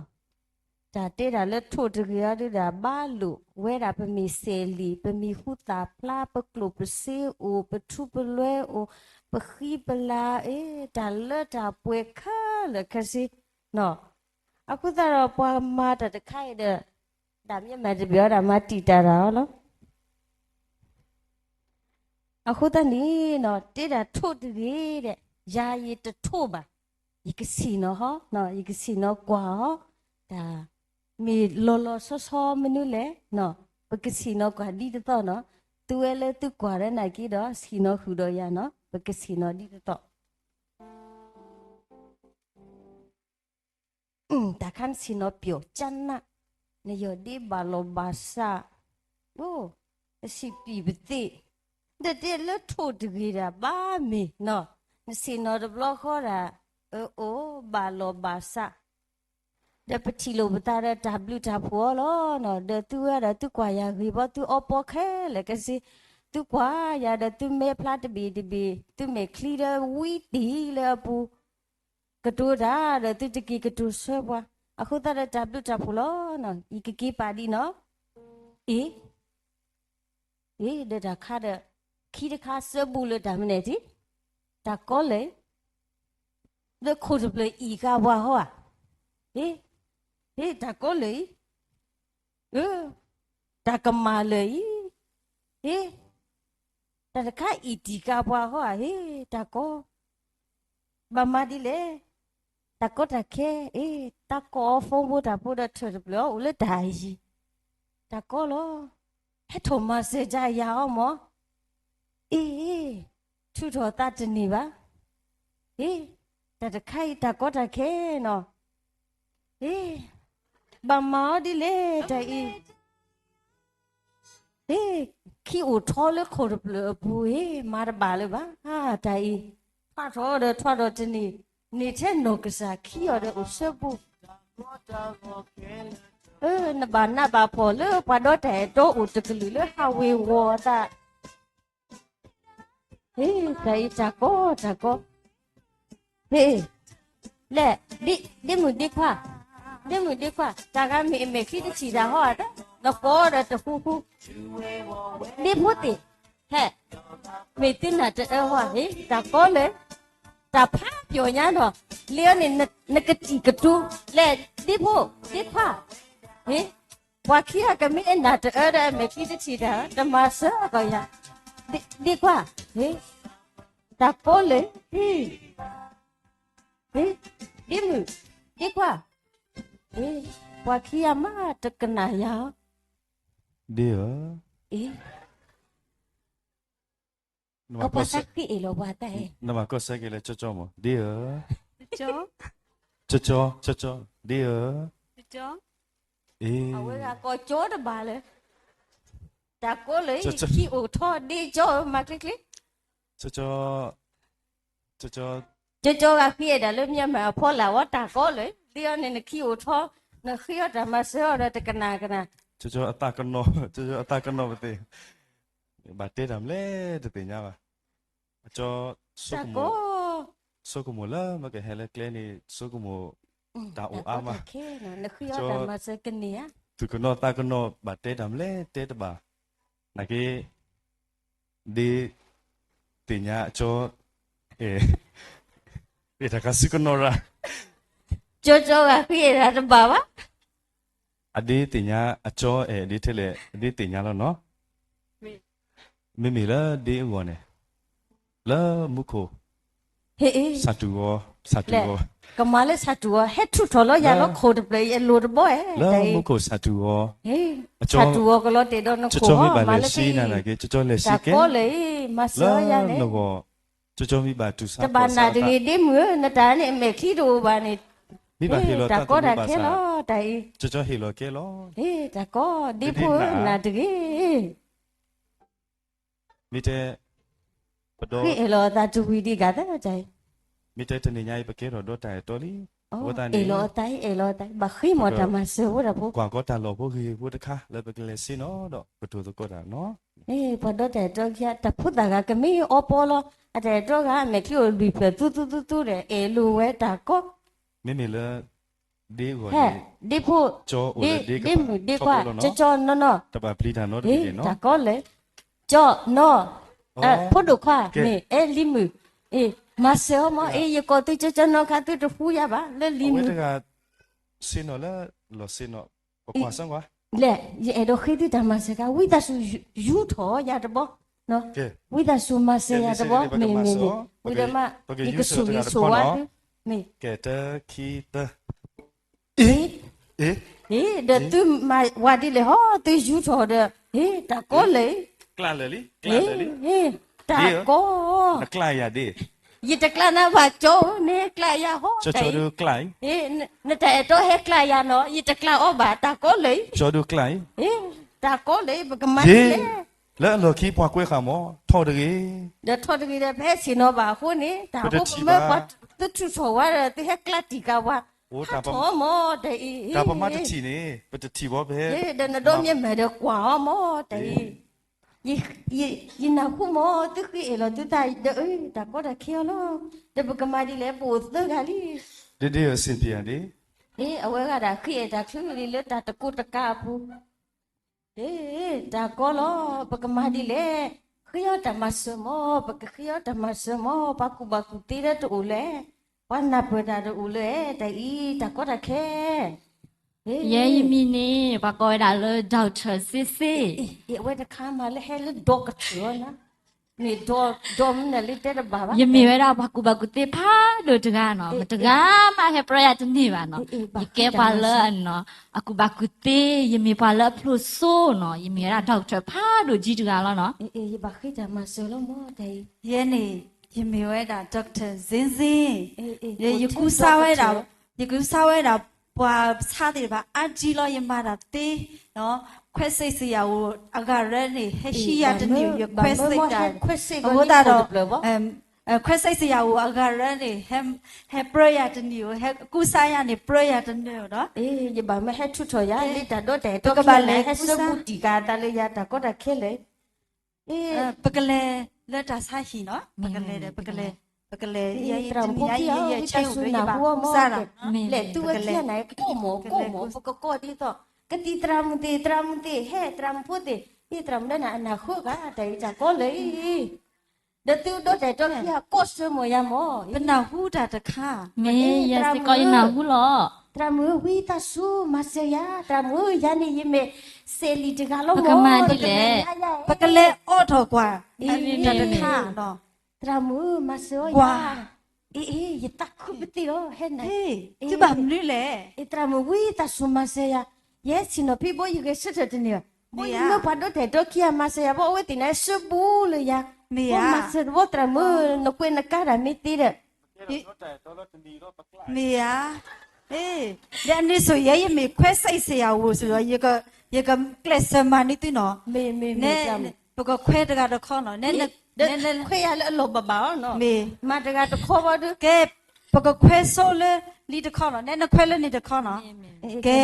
တၢ်တဲဒၣ်လၢထိၣ်တဂ့ၤအီၤဒုဒၣ် ဘၣ်လိာ်ဝဲဒၣ်ပမ့ၢ်စဲးလံာ် ပမံၤဟူသၣ်ဖျါ ပကျိၣ်ပစ့အိၣ် ပထူပလွဲအိၣ် ပဃံပလၤ အ့ တၢ်လၢတၢ်ပှဲၤခဲလၢာ်ခဲဆ့ အဃိသတးဒီးပှၤမၤတၢ်တခါအံၤဒီး တၢ်မ့ၢ်မၤတဘၣ်အီၤဒၣ်မၤတံာ်တာ်တၢ်အီၤလီၤ. အဃိသတးန့ၣ်နီၤ တဲဒၣ်ထိၣ်တဂ့ၤဒဲး ယၤယတထိၣ်ဘၣ်, ယကဆ့ၣ်နီၤဟီ, ယကဆ့ၣ်နီၤကွၢ်အီၤ, တၢ်မ့ၢ်လီၤလီၤဆီဆီမနုၤလဲၣ်, ပကဆ့ၣ်နီၤကွၢ်ဒ်သိးသိးနီၤ, သုဝဲလၢသုကွၢ်ဒီးနာ်က့ဒီး ဆ့ၣ်နီၤဃုာ်ဒီးယၤနီၤ, ပကဆ့ၣ်နီၤဒ်သိးသိး တၢ်ခါနဆ့ၣ်နီၤပျီၣ်ကၠၢ်နး, နယီၢ်ဒ့ဘၣ်လီၤဘၣ်စး, အိ, နစံးပံာ်ပသ့ၣ်, ဒီးတဲလၢထိၣ်တဂ့ၤဒၣ်ဘၣ်မ့ၢ်နီၤ, နဆ့ၣ်နီၤတဘျီဃီဒၣ်, အအိ, ဘၣ်လီၤဘၣ်စး, ဒီးပထံၣ်လိာ်ပသးဒီးတၢ်ဘျုးတၢ်ဖှိၣ်အီၤလီၤ. ဒီးသုဝဲဒီးသုကွၢ်ယၤဂ့ၤဘီ သုအီပီခဲလၢာ်ကစ့, သုကွၢ်ယၤဒီးသုမဲာ်ဖျါတဘ့ၣ်တဘ့ၣ်, သုမဲာ်ချံဒီးဝံတံၢ်လၢအပူၤ, ကတိၤတၢ်ဒီးသုတက့ၤကတိၤဆၢပှၤ, အဃိသတးဒီးတၢ်ဘျုးတၢ်ဖှိၣ်လီၤ. ယကက့ၤပာ်ဒံးနီၤ, အ့ ဒီးတၢ်ခါဒီး ခံတခါစၢဘူးလၢတၢ်မနုၤန့ၣ်, တၢ်ကီလၢာ်, လၢခိၣ်တဖျၢၣ်အံၤကါပှၤဟီဧါ, ဟ့ၣ်, တၢ်ကီလၢာ်အံၤ, တၢ်ကမၣ်လၢာ်အံၤ, ဟ့ၣ်, တၢ်တခါအံၤတံၢ်ကါပှၤဟီဧါ, ဟ့ၣ်, တၢ်ကီ ဘၣ်မၤဒ်လဲၣ်, တၢ်ကီတၢ်ခဲ, အ့, တၢ်ကီအီၤ phone ဖိတၢ်ဖိဒီးထၢၣ်တဖျၢၣ်အီၤအိၣ်လၢတၢ်အယံၤ, တၢ်ကီလီၤ, ဟဲထီၣ်မၤစၢၤဒ်ယၤအီၤမၢ်, အ့, ထုးထီၣ်သးတန့ၢ်ဘၣ်, အ့, တၢ်တခါအံၤတၢ်ကီတၢ်ခဲနီၤ, အ့, ဘၣ်မၤအီၤဒ်လဲၣ်တၢ်အံၤ ဟ့ၣ်, ခံအိၣ်ထီလၢခိၣ်တဖျၢၣ်အပူၤ, ဟ့ၣ်, မၤတဘၣ်လၢၤဘၣ်, တၢ်အံၤ, ထွးထီၣ်ဒီးထွးထီၣ်တန့ၢ်, န့ၢ်ထဲနီၢ်ကစၢ်ခံအီၤဒီးအိၣ်ဆၢပူၤ, နဘၣ်နးဘၣ်ဖှီၣ်လၢပှၤဒီတၢ်အဲၣ်တီအိၣ်တကလုာ်လၢဟးဝ့ၤဝီၤအသး ဟ့ၣ်, တၢ်အံၤတၢ်ကီတၢ်ကီ, ဟ့ၣ်, လၢ, ဒ့မုၣ်ဒ့ခွါ, ဒ့မုၣ်ဒ့ခွါ, တၢ်ဂၤမ့ၢ်အမဲာ်ချံတထံၣ်တၢ်ဟီဧါ, နကိးဒီးတဟူဟူ, ဒ့ဖိသ့ၣ်, ဟဲ, မ့ၢ်သုနၢ်တအၢဟီဧါ, ဟ့ၣ်, တၢ်ကီလၢာ်, တၢ်ဖးပျီၢ်ညါဒီး, လၢန့ၣ်, နကတံၢ်ကတိၤ, လၢ, ဒ့ဖိ, ဒ့ခွါ, ဟ့ၣ်, ပှၤခံဂၤကမ့ၢ်အနၢ်တအၢဒီးအမဲာ်ချံတထံၣ်တၢ်, တမၤစၢၤကီးယၤ, ဒ့ခွါ, ဟ့ၣ်, တၢ်ကီလၢာ်, ဟ့ၣ်, ဟ့ၣ်, ဒ့မုၣ်, ဒ့ခွါ, ဟ့ၣ်, ပှၤခံဂၤမးတကနၣ်ယၤ, ဒ့ဧၢ, အ့ ကပှၤသးဃ့အဲၣ်လီၤပှၤတၢ်, နဘၣ်ကိးဆၢက့ၤလၢကၠီကၠီမၢ်, ဒ့ဧၢ, ကၠီ, ကၠီ, ကၠီ, ဒ့ဧၢ, အဝဲဒၣ်ကိးကၠီတဘၣ်လၢ, တၢ်ကီလၢာ်, ခံအိၣ်ထီဒ့ကၠီဧၢ, မၤချ့ချ့, ကၠီကၠီ, ကၠီကၠီဂၤဃ့အဲၣ်ဒၣ်လၢမၠၢ်မၤအဖီလာ်ဝဲတၢ်ကီလၢာ်, ဒ်အီၤန့ၣ်နခံအိၣ်ထီ, နဃ့အီၣ်တၢ်မၤစၢၤအီၤဒီးတကနၣ်ကနၣ်, ကၠီကၠီအသးကနီၤ, ကၠီကၠီအသးကနီၤပသ့ၣ်, ဘၣ်တဲတၢ်မနုၤလဲၣ်တသ့ၣ်ညါဘၣ်, အကၠီ, ဆိကမိၣ်, ဆိကမိၣ်လၢမ့ၢ်ကဟဲလၢကျဲန့ၣ် ဆိကမိၣ်, တၢ်အိၣ်အါမး, နဃ့အီၣ်တၢ်မၤစၢၤကန့ၢ်ဧါ, သူၣ်ကနီၤသးကနီၤဘၣ်တဲတၢ်မနုၤလဲၣ်တဲတဘၣ်, နာ်က့ ဒ်သ့ၣ်ညါအကၠီ, အဲၣ်တၢ်ခါဆူကနီၢ်ရၣ်, ကၠီကၠီဂၤဃ့အဲၣ်တၢ်တဘၣ်ဘၣ်, အဒ်သ့ၣ်ညါအကၠီအဲၣ်ဒ်ထဲလဲၣ် အဒ်သ့ၣ်ညါလီၤနီၤ, မ့မ့ၢ်လၢဒ်အဂီၢ်န့ၣ်, လၢမူခိၣ်, ဆၣ်တူၣ်ဂီၤ, ဆၣ်တူၣ်ဂီၤ, ကမၤလၢဆၣ်တူၣ်ဂီၤ ဟဲထူးထီၣ်လီၤယၤလီၤခိၣ်တဖျၢၣ်အံၤအလိၤတဘီဧၢ, လၢမူခိၣ်ဆၣ်တူၣ်ဂီၤ, ဆၣ်တူၣ်ဂီၤကလီၤတဲာ်ဒီးနခိၣ်ဟီ, မၤလၢက့ၤ, တၢ်ကီလၢာ်, မၤစၢၤယၤန့ၣ်, တဘၣ်နၢ်တဂ့ၤဒ့မုၣ်ဧၢ, နတၢ်န့ၣ်အမဲာ်ချံတအိၣ်ဘၣ်န့ၣ်, တၢ်ကီတၢ်ခဲလီၤ, တၢ်အံၤ, တၢ်ကီဒ့ဖိနၢ်တဂ့ၤ မ့ၢ်တဲ, ပဒီ, ဃ့အဲၣ်လီၤအသးတဝံၤဒံးဂၤသၢတၢ်အံၤ, မ့ၢ်တဲတနံၤညါအံၤ ပကဲထီၣ်ဒီးတၢ်အဲၣ်တီလံ, အဃိသတးန့ၣ်, အဲၣ်လီၤအသးအံၤ, အဲၣ်လီၤအသး, ဘၣ်ဃ့မီၤတၢ်မၤစၢၤဖိတၢ်ဖိ, ကွၢ်ကီတၢ်လီၢ်ဖိဂ့ၤဖိတခါ လၢပကလဲၤဆ့ၣ်နီၤဒီး ကတိၤသကိးတၢ်နီၤ, ပှၤဒီတၢ်အဲၣ်တီခံဂၤ တၢ်ဖိသၣ်ဂၤကမ့ၢ်အီပီလီၤ, အတၢ်အဲၣ်တီဂၤ အမဲာ်ချံအိၣ်လွံၢ်ဖျၢၣ်သူသူသူသူဒီး အဲၣ်လိာ်ဝဲတၢ်ကီ မ့မ့ၢ်လၢ ဒ့အဂီၢ်န့ၣ်, ဒ့ဖိ, ဒ့မုၣ်ဒ့ခွါ, ကၠီကၠီနီၢ်နီၢ်, တၢ်ကီလၢာ်, ကၠီနီၢ်, ဖိဒိၣ်ခွါ, မ့ၢ်အဲလံၤမုၣ်, မၤစၢၤအီၤမ့ၢ်, အ့ ယကိးသုကၠီကၠီနီၢ်ခါ သုတဟူယၤဘၣ် လၢလံၤမုၣ် လဲၣ်, ယအဲၣ်ဒိးဃ့သုတၢ်မၤစၢၤခါ ဝံသးစူၤယူထီၣ်ယၤတဘီ, ဝံသးစူၤမၤစၢၤယၤတဘီ, မ့ၢ်မ့ၢ်မ့ၢ်, ဝံၤဒီးမး ယကဆိၣ်ဂ့ၤဆိၣ်ဝါသု, မ့ၢ်, ဒီးသုမၤဝၤဒ်လဲၣ်ဟီ သုယူထီၣ်ဒီး, တၢ်ကီလၢာ်, တၢ်ကီ, ယတကျးနၤဘၣ်ကၠီဧၢ, နဟဲကျးယၤဟီ, နတၢ်အဲၣ်တီဟဲကျးယၤနီၤ ယတကျးအီၤဘၣ် တၢ်ကီလၢာ်, တၢ်ကီလၢာ် ပကမၤဒ်လဲၣ်, လၢအလီၢ်ခံပှၤကွဲဃာ်မး ထီၣ်တဂ့ၤ, ဒီးထီၣ်တဂ့ၤဒီး ပဟဲဆ့ၣ်နီၤဘၣ်အဃိန့ၣ် တၢ်အိၣ်မၢပှၤသုထုးထီၣ်ဝဲဒီး သုဟဲကျးတံၢ်ကၤပှၤ, ဟးထီၣ်မးတအံၤ, တၢ်ပမၤတထံၣ်န့ၣ် ပတထံၣ်ဘၣ် ပဟဲ, ဒီးနဒီမ့ၢ်မၤဒီးကွၢ်အီၤမးတအံၤ ယနၢ်ဟူမး သုဃ့အဲၣ်လီၤသုသးဒီး တၢ်ကီတၢ်ခဲအီၤလီၤ, ဒီးပကမၤဒ်လဲၣ် ပအိၣ်သၢဂၤလံ, ဒ်ဒ်အဆင်ပြေဧါဒ်, အဝဲဂၤဒၣ်ဃ့အဲၣ်တၢ်ချုးလံလၢတၢ်တကိးတကးအပူၤ, တၢ်ကီလီၤ, ပကမၤဒ်လဲၣ်, ဃ့အီၣ်တၢ်မၤစၢၤမၢ်, ပကဃ့အီၣ်တၢ်မၤစၢၤမၢ်, ပှၤကူၣ်ဘၣ်ကူၣ်သ့လၢတအိၣ်လၢၤ, ပှၤနၢ်ပၢၢ်တၢ်တအိၣ်လၢၤ, တၢ်အံၤ တၢ်ကီတၢ်ခဲ ယဲယမံၤန့ၣ် ပှၤကိးဝဲဒၣ်လၢ doctor စ့စ့, အဝဲတခါမးလၢဟဲလၢ doctor လီၤ, မ့ၢ်ဒီမနုၤလၢတဲတဘၣ်ဘၣ်, ယမ့ၢ်ဝဲဒၣ်ပှၤကူၣ်ဘၣ်ကူၣ်သ့ဖးဒိၣ်တဂၤနီၤ, မတဂၤမးဟဲပြၢယၤတန့ၢ်ဘၣ်နီၤ, ယကဲပှၤလၢ အကူၣ်ဘၣ်ကူၣ်သ့, ယမ့ၢ်ပှၤလၢအဖျိးစိနီၤ, ယမ့ၢ်ဝဲဒၣ် doctor ဖးဒိၣ်ကၠံတဂၤလီၤနီၤ, ယဘၣ်ဃ့တၢ်မၤစၢၤလီၤမၢ်, ယဲန့ၣ် ယမ့ၢ်ဝဲဒၣ် doctor စ့စ့, ယကူစါဝဲဒၣ်, ယကူစါဝဲဒၣ် ပှၤဆါသ့ၣ်တဖၣ်အါကၠံလီၤ, ယမၤတၢ်သ့, ခွဲစိတ်ဆရာဝန် အဂၤရၢန့ၣ် ဟဲဟံးယၤတနံၤ ယခွဲစိတ်တၢ်, အဃိသတးဒီး ခွဲစိတ်ဆရာဝန် အဂၤရၢန့ၣ် ဟဲပြၢယၤတနံၤဧိၤ, ဟဲကူစါယၤန့ၣ် ပြၢယၤတနံၤဧိၤဒီး, ယဘၣ်မၢဟဲထုးထီၣ်ယၤလၢတၢ်ဒီးတၢ်အဲၣ်တီခံဂၤန့ၣ် ဟဲဆၢဘူးတံၢ်ကၤသးလၢယၤတၢ်ကီတၢ်ခဲလၢာ် ပကလဲၤလၢတၢ်ဆါဟံၣ်နီၤ, ပကလဲၤဒီး ပကလဲၤ, ပကလဲၤ, ယဲယတနံၤညါအံၤ ယဆဲးအိၣ်ဒီးယဘၣ်ကူစါဒၣ်, လဲၤသုဝဲခံဂၤန့ၣ် ကိးမး ကိးမး ပကကိးဒ်သိး, ကသံၣ်သရၣ်မုၣ်သ့ၣ် သရၣ်မုၣ်သ့ၣ် ဟဲသရၣ်မုၣ်ဖိသ့ၣ်, ဟ့ၣ်သရၣ်မုၣ်ဒီးနၤအနၢ်ဃုဂၤ တၢ်အံၤတၢ်ကီလၢာ်အံၤ ဒီးသုဒီးတၢ်အဲၣ်တီခံဂၤ ကိးဆၢမီၢ်ယၤမၢ်, ပနၢ်ဟူတၢ်တခါ, မ့ၢ်ယဲစ့ၢ်ကီးယနၢ်ဟူလီၤ, သရၣ်မုၣ်ဧၢ ဝံသးစူၤမၤစၢၤယၤ, သရၣ်မုၣ်ဧၢ ယၤန့ၣ် ယမ့ၢ်စဲးလံာ်တဂၤလီၤမၢ်, ပကမၤဒ်လဲၣ်, ပကလဲၤအိးထီၣ်ကွၢ်, တၢ်တခါ, သရၣ်မုၣ်ဧၢ မၤစၢၤအီၤယၤ, အ့ အ့ ယသးခုပသ့ၣ်လီၤ ဟဲနၤ, သုဘၣ်မနုၤလဲၣ်, သရၣ်မုၣ်ဝံသးစူၤမၤစၢၤယၤ, ယဲဆ့ၣ်နီၤဖံဘိ ယဂဲၤဆၢထၢၣ်တန့ၢ်ဘၣ်, ဘီယမၢပှၤဒီးတၢ်အဲၣ်တီခံဂၤမၤစၢၤယၤ ဘီအဝဲသ့ၣ်န့ၣ် ဆၢဘူးလၢယၤ, မၤစၢၤတဘီသရၣ်မုၣ်ဧၢ နကွဲးနကါတၢ်မ့ၢ်သ့ဒီး မ့ၢ်ဧါ, လၢအန့ၣ်စိၤယဲ ယမ့ၢ်ခွဲစိတ်ဆရာဝန် စ့ၢ်ဒီး ယကကျဲးစၢးမၤန့ၢ်သုနီၤ, ပကခွဲတဂၤတခီနီၤ, ခွဲယၤလၢအလီၢ်ဘၣ်ဘၣ်အီၤနီၤ, မၤတဂၤတခီဘၣ်ဒီး, ကဲ, ပကခွဲစိလၢလံတခီနီၤ, နဲနခွဲလၢန့ၣ်တခီနီၤ, ကဲ,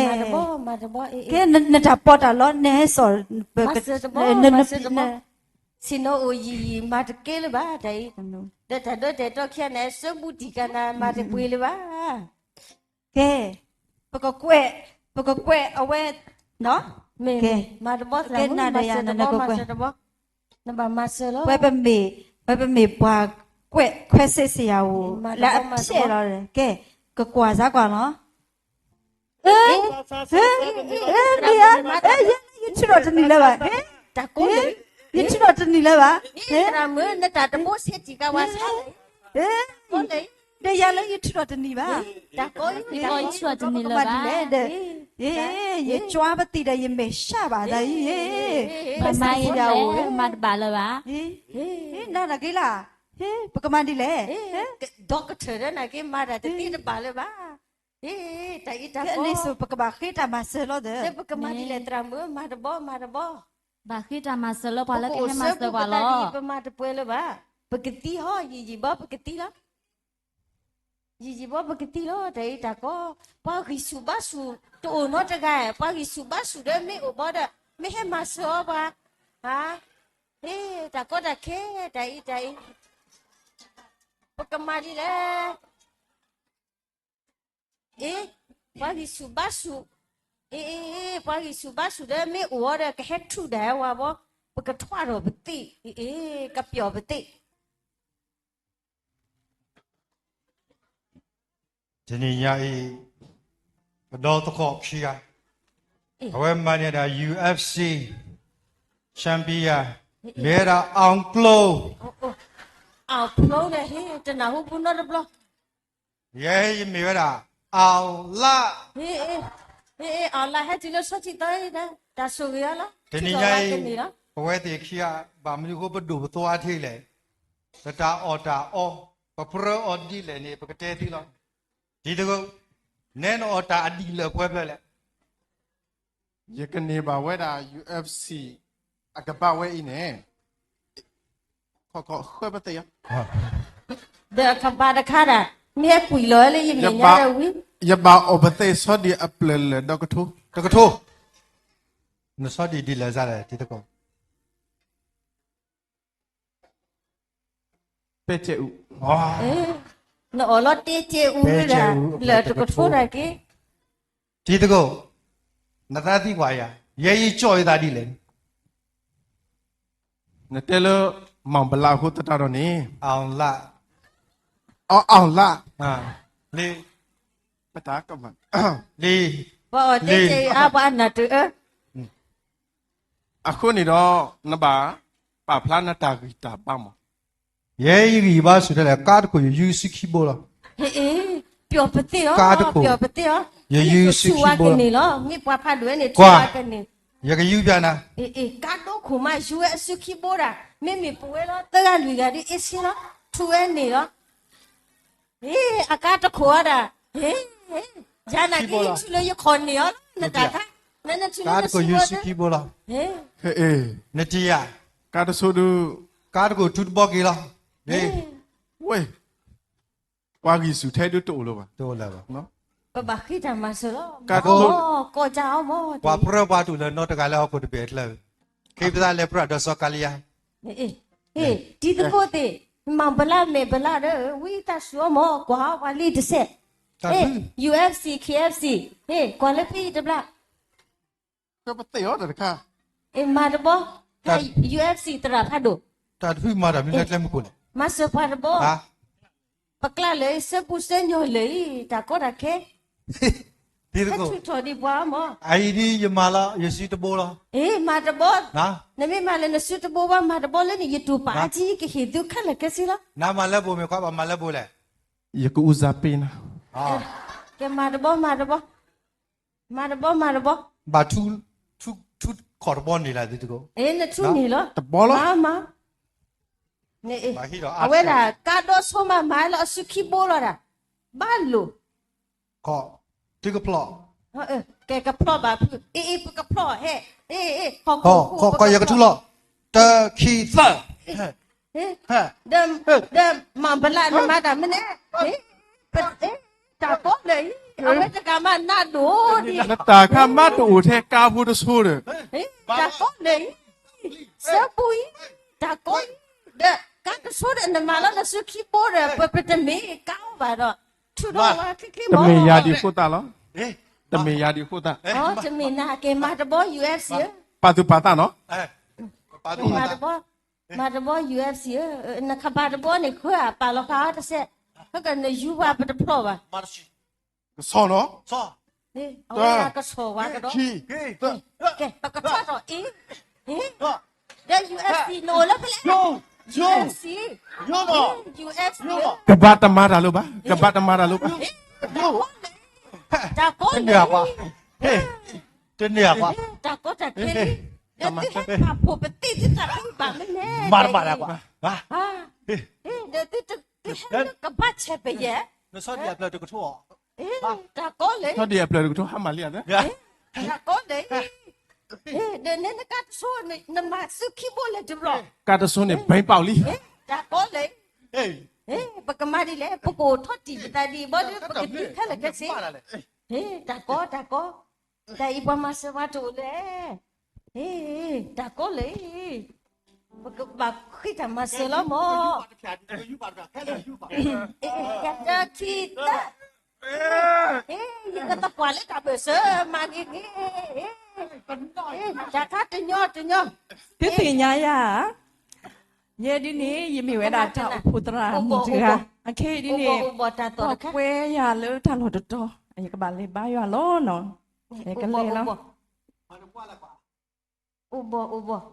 ကဲ, နတၢ်ပီးတၢ်လီ နဲစိာ်, ဆ့ၣ်နီၤအိၣ်ယံာ်ယံာ် မၤတကဲလၢၤဘၣ်တၢ်အံၤ, ဒီးတၢ်ဒီးတၢ်အဲၣ်တီခံဂၤန့ၣ် ဆၢဘူးတံၢ်ကၤနၤ မၤတပှဲၤလၢၤဘၣ် ကဲ, ပကကွဲး, ပကကွဲးအဝဲ, မၤတဘီသရၣ်မုၣ် မၤစၢၤတဘီ မၤစၢၤတဘီ, နဘၣ်မၤစၢၤလီၤ, ဝဲပမ့ၢ်ပှၤကွဲးခွဲစိတ်ဆရာဝန် လၢအဖျဲၣ်လီၤ, ကဲ, ကကွၢ်စၢ်ကွၢ်လီၤ, မ့ၢ်ဧါ, ယဲယထုးထီၣ်တနံၤလၢၤဘၣ်, ယထုးထီၣ်တနံၤလၢၤဘၣ်, သရၣ်မုၣ် နတၢ်တဘိဆဲးတံၢ်ကၤဝဲဆါ ဒီးယၤလၢယထုးထီၣ်တနံၤဘၣ်, ယထုးထီၣ်တနံၤလၢၤဘၣ်, ယကွၢ်ပသံၣ်ဒီးယမဲာ်ဆှးဘၣ်သးအံၤ, မၤမၤယဲလဲၣ် မၤတဘၣ်လၢၤဘၣ်, နနာ်က့ၤလၢ်, ပကမၤဒ်လဲၣ်, ဒီကထၢၣ်ဒီးနာ်က့ၤ မၤတၢ်တသ့တဘၣ်လၢၤဘၣ်, တၢ်အံၤတၢ်ကီ, ပကဘၣ်ဃ့တၢ်မၤစၢၤလီၤဒီး, ပကမၤဒ်လဲၣ် သရၣ်မုၣ် မၤတဘီ မၤတဘီ, ဘၣ်ဃ့တၢ်မၤစၢၤလၢပှၤလၢကဟဲမၤစၢၤပှၤလီၤ, ပမၤတပှဲၤလၢၤဘၣ်, ပကသံဟီ ယံာ်ယံာ်ဘီပကသံလီၤ ယံာ်ယံာ်ဘီပကသံလီၤ တၢ်အံၤတၢ်ကီ, ပှၤဂံၢ်ဆူၣ်ဘါဆူၣ်တအိၣ်နီတဂၤ, ပှၤဂံၢ်ဆူၣ်ဘါဆူၣ်ဒီးမ့ၢ်အိၣ်ဘီဒီး မ့ၢ်ဟဲမၤစၢၤအီၤပှၤ, တၢ်ကီတၢ်ခဲ တၢ်အံၤတၢ်အံၤ, ပကမၤဒ်လဲၣ်, အ့, ပှၤဂံၢ်ဆူၣ်ဘါဆူၣ်, အ့, ပှၤဂံၢ်ဆူၣ်ဘါဆူၣ်ဒီးမ့ၢ်အိၣ်အီၤဒီး ကဟဲထုးဒၣ်ဝဲဘီ, ပကထွးထီၣ်ပသ့ၣ်, ကပျီၣ်ပသ့ၣ် တနံၤညါအံၤ ပဒီသကိးခံဂၤ, အဝဲမၤန့ၢ်ဒၣ် UFC champion, မ့ၢ်ဝဲဒၣ် အောင်ကျိုး, အောင်ကျိုးန့ၣ် တနၢ်ဟူပူၤနီတဘျီ, ယဲယမ့ၢ်ဝဲဒၣ် အောင်လတ်, အောင်လတ် ဟဲတုၤလၢဆီထံသီ, တၢ်ဆိၣ်ဂ့ၤအီၤလီၤ, တနံၤညါအံၤ ပဝဲသ့ၣ်ခံဂၤ ဘၣ်မနုၤအဃိပဒိၣ်ပသိအါထဲလဲၣ်, ပတၢ်အီၣ်တၢ်အီ, ပပြၢအီၤဒ်လဲၣ်န့ၣ် ပကတဲသုလီၤ, တံၤသကိး, နဲနအီၣ်တၢ်အဒံၣ်လၢာ်ပှဲၤဖျၢၣ်လဲၣ် ယကန့ၢ်ဘၣ်ဝဲဒၣ် UFC အကဘၣ်ဝဲအံၤန့ၣ်, ခီခီဃၢပသ့ၣ်, ဒီးကဘၣ်တခါဒၣ်, မ့ၢ်ဟဲကွံာ်လီၤလၢယမဲာ်ညါဒီးဝံၤ, ယဘၣ်အီၣ်ပသ့ၣ်ဆီဒံၣ်အပျၢၢ်လၢာ်ဒီးကထိ, တကထိ, နဆီဒံၣ်ဒ်လဲၣ်စ့ၢ်လဲၣ် တံၤသကိး ပဲကဲအူ, နအီၣ်လီၤတဲကဲအူဒၣ်, လၢတကထိတၢ်က့, တံၤသကိး, နသးသံကွၢ်ယၤ, ယဲယကၠီၣ်ယသးဒ်လဲၣ်. နတဲလၢ မီၢ်ဘလးအဃိသတးဒီးန့ၣ်, အီၣ်လၣ်, အီၣ်လၣ်, လံ, ပတၢ်ကမၣ်, လံ, ပှၤအီၣ်တဲကဲအါပှၤနၢ်တအၢ, အဃိန့ၣ်ဒီး နဘၣ်ပာ်ဖျါနတၢ်ဂံၢ်တၢ်ဘါမး. ယဲယဂံၢ်ဘါစူၤထဲလဲၣ်, ကါတခိၣ်ယယုစုခံဘိလီၤ. ပျီၣ်ပသ့ၢ်အီၤ, ကါတခိၣ်, ပျီၣ်ပသ့ၢ်အီၤ, ယယုစုခံဘိလီၤ. မ့ၢ်ပှၤဖးဒိၣ်ဝဲန့ၣ် ကွၢ်, ယကယုပျီၣ်နၤ, ကါဒိခိၣ်မး ယုဝဲအစုခံဘိဒၣ်, မ့မ့ၢ်ပဝဲလီၤ သၢဂၤလွံၢ်ဂၤဒ်အ့ၣ်ဆ့လီၤ, ထူဝဲန့ၣ်လီၤ. အကါတခိၣ်အီၤဒၣ်, ယၤနာ်က့ ယထူလၢယခီၣ်န့ၢ်အီၤလီၤ နတၢ်ခါ, နထူလၢနစုခံဘိလီၤ. နတံၤယၤ, ကါတစိဒု, ကါတခိၣ်ထူတဘီက့ၤလီၤ. ဝဲ, ပှၤဂံၢ်ဆူၣ်ထဲဒုတအိၣ်လၢၤဘၣ်, တအိၣ်လၢၤဘၣ်. ပဘၣ်ဃ့တၢ်မၤစၢၤလီၤ, ကါတခိၣ်, ကီၢ်ကၢအီၤမး, ပှၤပြၢပှၤတူၢ်လၢနီတဂၤလၢဟီၣ်ခိၣ်တဘ့ၣ်အချၢ, ခ့ပသးလဲၤပြၢဒီးစီၤကၤလံယၤ တံၤသကိးသ့ၣ်, မီၢ်ဘလးမဲာ်ဘလးဒီး ဝံသးစူၤအီၤမး ကွၢ်အီၤပှၤလံတစဲး, ဟ့ၣ်, UFC, KFC, ဟ့ၣ်, ကွၢ်လၢဖဲအံၤတဘျီ, ပသ့ၣ်အီၤတၢ်တခါ, မၤတဘီ, ဟဲ UFC သရၣ်ဖးဒိၣ်, တၢ်တဖုမၤတၢ်မနုၤလဲၣ် ကျဲမုၢ်ခိၣ်လဲၣ်, မၤစၢၤပှၤတဘီ, ပကျါလၢာ် ဆၢပူၤဆၢညီၢ်လၢာ်အံၤ တၢ်ကီတၢ်ခဲ, ဟဲထုးထီၣ်ဒံးပှၤအီၤမး, အအံၤဒ်ယမၤလီၤ ယစုတဘိလီၤ, မၤတဘီ, နမ့ၢ်မၤလၢနစုတဘိဘၣ် မၤတဘီလၢန့ၣ် ယတူၢ်ပာ်အါထံ ယကဟ့ၣ်သုခဲလၢာ်ခဲဆ့လီၤ. နမၤလၢဘိမ့ၢ်ခွါဘၣ်မၤလၢဘိလဲၣ်, ယကဦးစားပေးနၤ, ကဲမၤတဘီ မၤတဘီ, မၤတဘီ မၤတဘီ, ဘၣ်ထူ, ထူ, ထူခီၣ်တဘီန့ၣ်လၢသုတကိး, နထူန့ၣ်လီၤ, တဘီလီၤ, မၤ, အဝဲဒၣ် ကါဒိဆိမးမၤလီၤ အစုခံဘိလီၤဒၣ်, ဘၣ်လိာ်, သုကဖျီၣ်, ကဲကဖျီၣ်ဘၣ်ဖု, အ့ၣ်အ့ၣ် ပကဖျီၣ်ဟဲ, အ့ၣ်အ့ၣ် ခီၣ်ခီၣ် ယကထူလီၤ, တခံသၢ ဒီးမၤဘလးနမၤတၢ်မနုၤလဲၣ်, တၢ်ကီလၢာ်အံၤ, အဝဲတဂၤမးနးဒိၣ်ဒံး, နတၢ်ခါမးတအိၣ်ထဲကါဖိတဆိဒီး, တၢ်ကီလၢာ်အံၤ, ဆၢပူၤအံၤ, တၢ်ကီအံၤ, ဒီးကါတဆိဒီးနမၤလီၤလၢစုခံဘိဒီး ပတမ့ၢ်ကါအိၣ်ဘၣ်ဒီး, ထုးထီၣ်ဝဲချ့ချ့မး, တမ့ၢ်ယၤဒံးဃိသးလီၤ, တမ့ၢ်ယၤဒံးဃိသး, တမ့ၢ်နၤကဲ မၤတဘီ UFC, ပာ်သူၣ်ပာ်သးနီၤ, မၤတဘီ မၤတဘီ UFC, နခးပာ်တဘီန့ၣ် ဃၢအပာ်လီၤဃာ်အီၤတစဲး, ဟဲကနယူၤပှၤပတဖျီၣ်ဘၣ်, ကဆီၣ်နီၤ, အဝဲကဆီၣ်ဝဲကဒီး, ကဲ ပကထီၣ်ထီၣ်အ့ၣ်, ဒီး UFC နအိၣ်လၢဖဲလဲၣ်, UFC, UFC, ကဘၣ်တမၤတၢ်လၢၤဘၣ်, ကဘၣ်တမၤတၢ်လၢၤဘၣ်, တၢ်ကီလၢာ်, တၢ်ကီလၢာ်, တန့ၢ်အကွၢ်, တၢ်ကီတၢ်ခဲလံ, ဒီးသုဟဲပာ်ဖှိၣ်ပသ့ၣ်သုသးဖဲဘၣ်မနုၤလဲၣ်, မၤတဘၣ်လၢၤကွၢ်, ဒီးသုတဟဲလၢကဘၣ်ဆဲးပယဲၢ်, နဆီဒံၣ်အပျၢၢ်တကထိ, တၢ်ကီလၢာ်, ဆီဒံၣ်အပျၢၢ်တကထိ ဟါမၢ်လံဧါ, တၢ်ကီလၢာ်, ဒီးနဲနကါတဆိန့ၣ် နမၤစုခံဘိလဲၤတဘျီ, ကါတဆိန့ၣ် ဘဲပာ်လံ, တၢ်ကီလၢာ်, ပကမၤဒ်လဲၣ် ပကအိၣ်ထီၣ်တံၢ်ပသးဒံးဘၣ်ဒီး ပကဒုးခဲလၢာ်ခဲဆ့, တၢ်ကီ တၢ်ကီ, တၢ်အံၤပှၤမၤစၢၤပှၤတအိၣ်လဲၣ်, တၢ်ကီလၢာ်, ပကဘၣ်ဃ့တၢ်မၤစၢၤလီၤမး, တၢ်ခံသၢ, ယကသပှၢ်လၢတၢ်ဘၢၣ်စၢၤမၤဂ့ၤဂ့ၤ, တၢ်ခါတညီတညီ, သုသ့ၣ်ညါယၤ, ယဲဒ်န့ၣ် ယမ့ၢ်ဝဲဒၣ်တၢ်အိၣ်ဖှိၣ်သရၣ်မုၣ်တဂၤ, အခဲအံၤဒ်န့ၣ်, ပှၤကွဲယၤလၢတၢ်လီၢ်တတီၤ, ယကဘၣ်လဲၤဘါယွၤလီၤနီၤ, ယကလဲၤလီၤ, အိၣ်ဘီၣ်အိၣ်ဘီၣ်,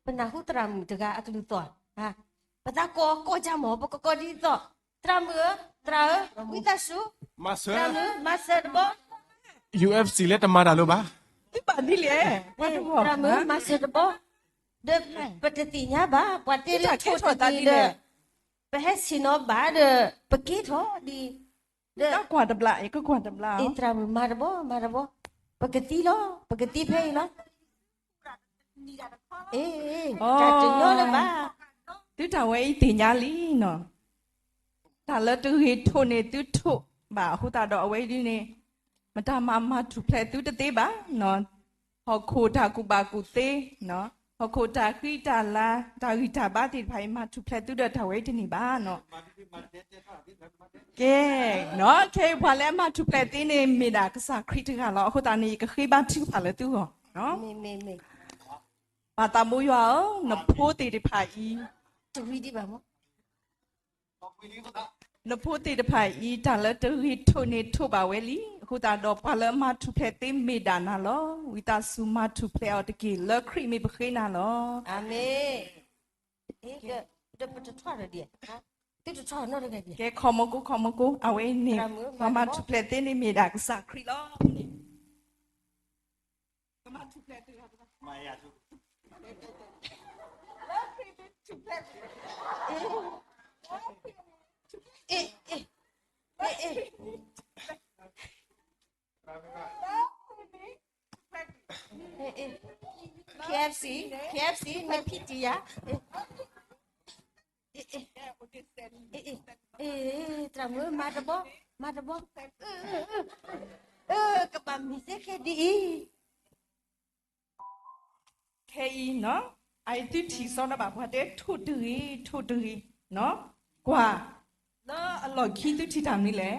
ပနၢ်ဟူသရၣ်မုၣ်တဂၤအကလုၢ်သီၣ်, ပသးကိးကိးကမီၤ ပကကိးဒ်သိး, သရၣ်မုၣ်ဧၢ, သရၣ်ဧၢ, ဝံသးစူၤ, သရၣ်မုၣ် မၤစၢၤတဘီ, UFC လၢတမၤတၢ်လၢၤဘၣ်, သုဘၣ်ဒ်လဲၣ်, သရၣ်မုၣ် မၤစၢၤတဘီ, ဒီးပတသ့ၣ်ညါဘၣ် ပှၤတဲလၢထိၣ်တနံၤဒီး, ပဟဲဆ့ၣ်နီၤဘၣ်ဒီး ပက့ၤထီၣ်ဒ်, ဒီးကွၢ်တဘျီ ယကကွၢ်တဘျီ, သရၣ်မုၣ် မၤတဘီ မၤတဘီ, ပကသံလီၤ ပကသံဖဲအံၤလီၤ, တၢ်တညီလၢၤဘၣ်, သုတၢ်ဝဲအံၤသ့ၣ်ညါလံနီၤ, တၢ်လၢတဂ့ၤထိၣ်န့ၣ် သုထိၣ်ဘၣ်အဃိသတးဒီး အဝဲဒ်န့ၣ်, မတၤမၤမၤထူၣ်ဖျဲးသုတသ့ဘၣ်နီၤ, ဟီၣ်ခိၣ်တၢ်ကူၣ်ဘၣ်ကူၣ်သ့, ဟီၣ်ခိၣ်တၢ်ဃံတၢ်လၤ တၢ်ဂံၢ်တၢ်ဘါသ့ၣ်တဖၣ်အံၤ မၤထူၣ်ဖျဲးသုဒီးတၢ်ဝဲအံၤတန့ၢ်ဘၣ်နီၤ, ကဲ, ခဲအံၤပှၤလၢအမၤထူၣ်ဖျဲးသုန့ၣ် မ့ၢ်ဒၣ်ကစၢ်ခရံာ်တဂၤလီၤ. အဃိသတးန့ၣ် ယကဃ့ဘါထုကဖၣ်လၢသုဂီၢ် မ့ၢ်, မ့ၢ်, မ့ၢ်, ပၢ်သးဘိယွၤဧၢ, နဖိသ့ၣ်တဖၣ်အံၤ, နဖိသ့ၣ်တဖၣ်အံၤ တၢ်လၢတဂ့ၤထိၣ်န့ၣ်ထိၣ်ဘၣ်ဝဲလံ. အဃိသတးဒီး ပှၤလၢအမၤထူၣ်ဖျဲးသ့မ့ၢ်ဒၣ်နၤလီၤ. ဝံသးစူၤမၤထူၣ်ဖျဲးအီၤတက့ၢ်, လၢခရံာ်မ့ၢ်ပဃ့နၤလီၤ. အၤမ့ၣ်. ကဲ ခီမကိ ခီမကိ အဝဲအံၤန့ၣ် ပှၤမၤထူၣ်ဖျဲးသ့န့ၣ်မ့ၢ်ဒၣ်ကစၢ်ခရံာ်လီၤ. ကမၤထူၣ်ဖျဲးတဂၤတဂၤ, လၢခရံာ်မ့ၢ်ထူၣ်ဖျဲးတဂၤတဂၤ, KFC, KFC နဖံးတံၢ်ယၤ, တၢ်မုၢ်မၤတဘီ, မၤတဘီ, ကဘၣ်မံၤစ့ၢ်ကီးဒ်အံၤ. ခဲအံၤ, အအံၤသုထံၣ်စီဒီးဘၣ် ပှၤတဲထိၣ်တဂ့ၤ, ထိၣ်တဂ့ၤ, ကွၢ်, လၢအလီၢ်ခံသုထံၣ်တၢ်မနုၤလဲၣ်,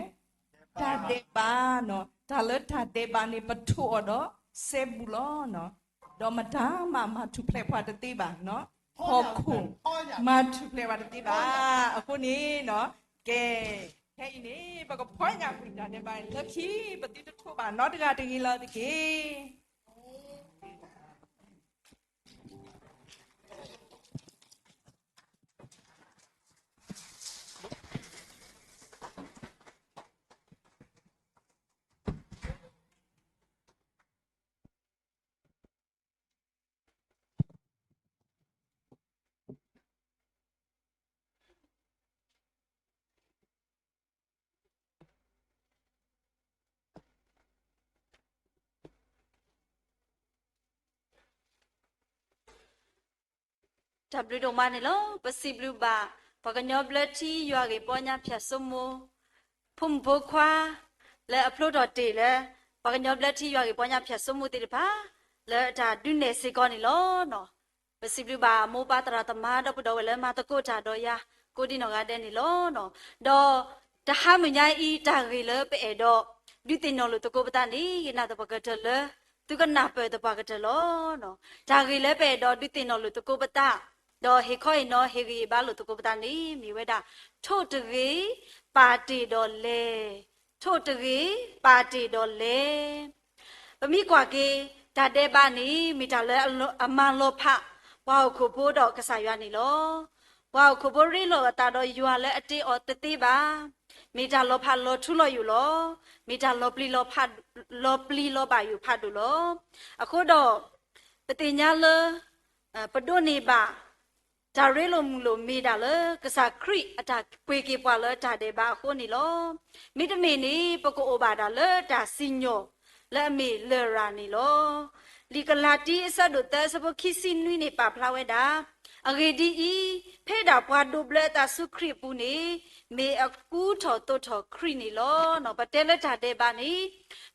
တၢ်ဒဲးဘး, တၢ်လၢတၢ်ဒဲးဘးန့ၣ် ပထိၣ်အီၤဒီးစဲဘူးလီၤ. ဒီးမတၤမၤ မၤထူၣ်ဖျဲးပှၤတသ့ဘၣ်, ဟီၣ်ခိၣ် မၤထူၣ်ဖျဲးပှၤတသ့ဘၣ်. အဃိန့ၣ်, ကဲ, ခဲအံၤန့ၣ် ပကဖီၣ်ညၣ်ကွံာ်တၢ်ဒဲးဘးလၢခံ ပသုတထိၣ်ဘၣ်နီတဂၤတဂ့ၤလၢၤတက့ၢ်. တၢ်ဘျုးဒိၣ်မးန့ၣ်လီၤ. ပစံးဘျုးဘၣ် ပှၤကညီဘျၢထံယွၤဂ့ၢ်ပီညါဖၠၣ်စိမိၤ ဖိမုၣ်ဖိခွါ လၢအဖျိထီၣ်တ့ၢ်လၢ ပှၤကညီဘျၢထံယွၤဂ့ၢ်ပီညါဖၠၣ်စိမိၤသ့ၣ်တဖၣ် လၢအတၢ်ဒုးနဲၣ်စ့ၢ်ကီးန့ၣ်လီၤ. ပစံးဘျုးဘၣ်မိၢ်ပၢ်သရၣ်သမါဒီပုၢ်ဒီဝဲၢ်လၢမၤသကိးတၢ်ဒီးယၤ ကိးဒံနီၢ်ဂၤဒဲးန့ၣ်လီၤ. ဒီးတဟါမုၢ်ညါအံၤ တၢ်ဂ့ၢ်လၢပအဲၣ်ဒိး ဒုးသ့ၣ်နီၣ်လိာ်သကိးပသးန့ၣ် ယနာ်သပှၢ်ကတၢၢ်လၢ သုကနၢ်ပၢၢ်သပှၢ်ကတၢၢ်လီၤ. တၢ်ဂ့ၢ်လၢပအဲၣ်ဒိးဒုးသ့ၣ်နီၣ်လိာ်သကိးပသး ဒီးဟ့ၣ်ခီဟ့ၣ်နီၤဟ့ၣ်ဂံၢ်ဟ့ၣ်ဘါလိာ်သကိးပသးန့ၣ် မ့ၢ်ဝဲဒၣ် ထိၣ်တဂ့ၤ ပာ်တ့ၢ်ဒီးလဲၤ, ထိၣ်တဂ့ၤ ပာ်တ့ၢ်ဒီးလဲၤ. ပမ့ၢ်ကွၢ်က့ၤ တၢ်ဒဲးဘးန့ၣ် မ့ၢ်တၢ်လၢအမၤလီၤဖး ပှၤဟီၣ်ခိၣ်ဖိဒီးကစၢ်ယွၤန့ၣ်လီၤ. ပှၤဟီၣ်ခိၣ်ဖိရ့လိာ်အသးဒီးယွၤလၢအတ့အီၤတသ့ဘၣ်. မ့ၢ်တၢ်လီၤဖးလီၤထူလီၤယိာ်လီၤ. မ့ၢ်တၢ်လီၤပျံၤလီၤဖး, လီၤပျံၤလီၤဘၣ်ယိာ်ဖးဒိၣ်လီၤ. အဃိဒီး ပသ့ၣ်ညါလၢ ပဒိးန့ၢ်ဘၣ် တၢ်ရ့လိာ်မုာ်လိာ်မ့ၢ်ဒၣ်လၢ ကစၢ်ခရံာ်အတၢ်ပှ့ၤက့ၤပှၤလၢတၢ်ဒဲးဘးအဃိန့ၣ်လီၤ. မ့တမ့ၢ်န့ၣ် ပကအိၣ်ဘၣ်ဒၣ်လၢတၢ်စံၣ်ညီၣ်လၢအမ့ၢ်လရာ်န့ၣ်လီၤ. လံာ်ကလၤတံ အဆၢဒိၣ်သၢ အဆၢဖိခံဆံနွံန့ၣ် ပာ်ဖျါဝဲဒၣ်, အဂ့ၢ်ဒ်အံၤ, ဖဲဒၣ်ပှၤဒိးဘျၢအသးဆူခရံာ်အပူၤန့ၣ်, မ့ၢ်အကူထီၣ်သိးထီၣ်ခရံာ်န့ၣ်လီၤ. ပတဲလၢတၢ်ဒဲးဘးန့ၣ်,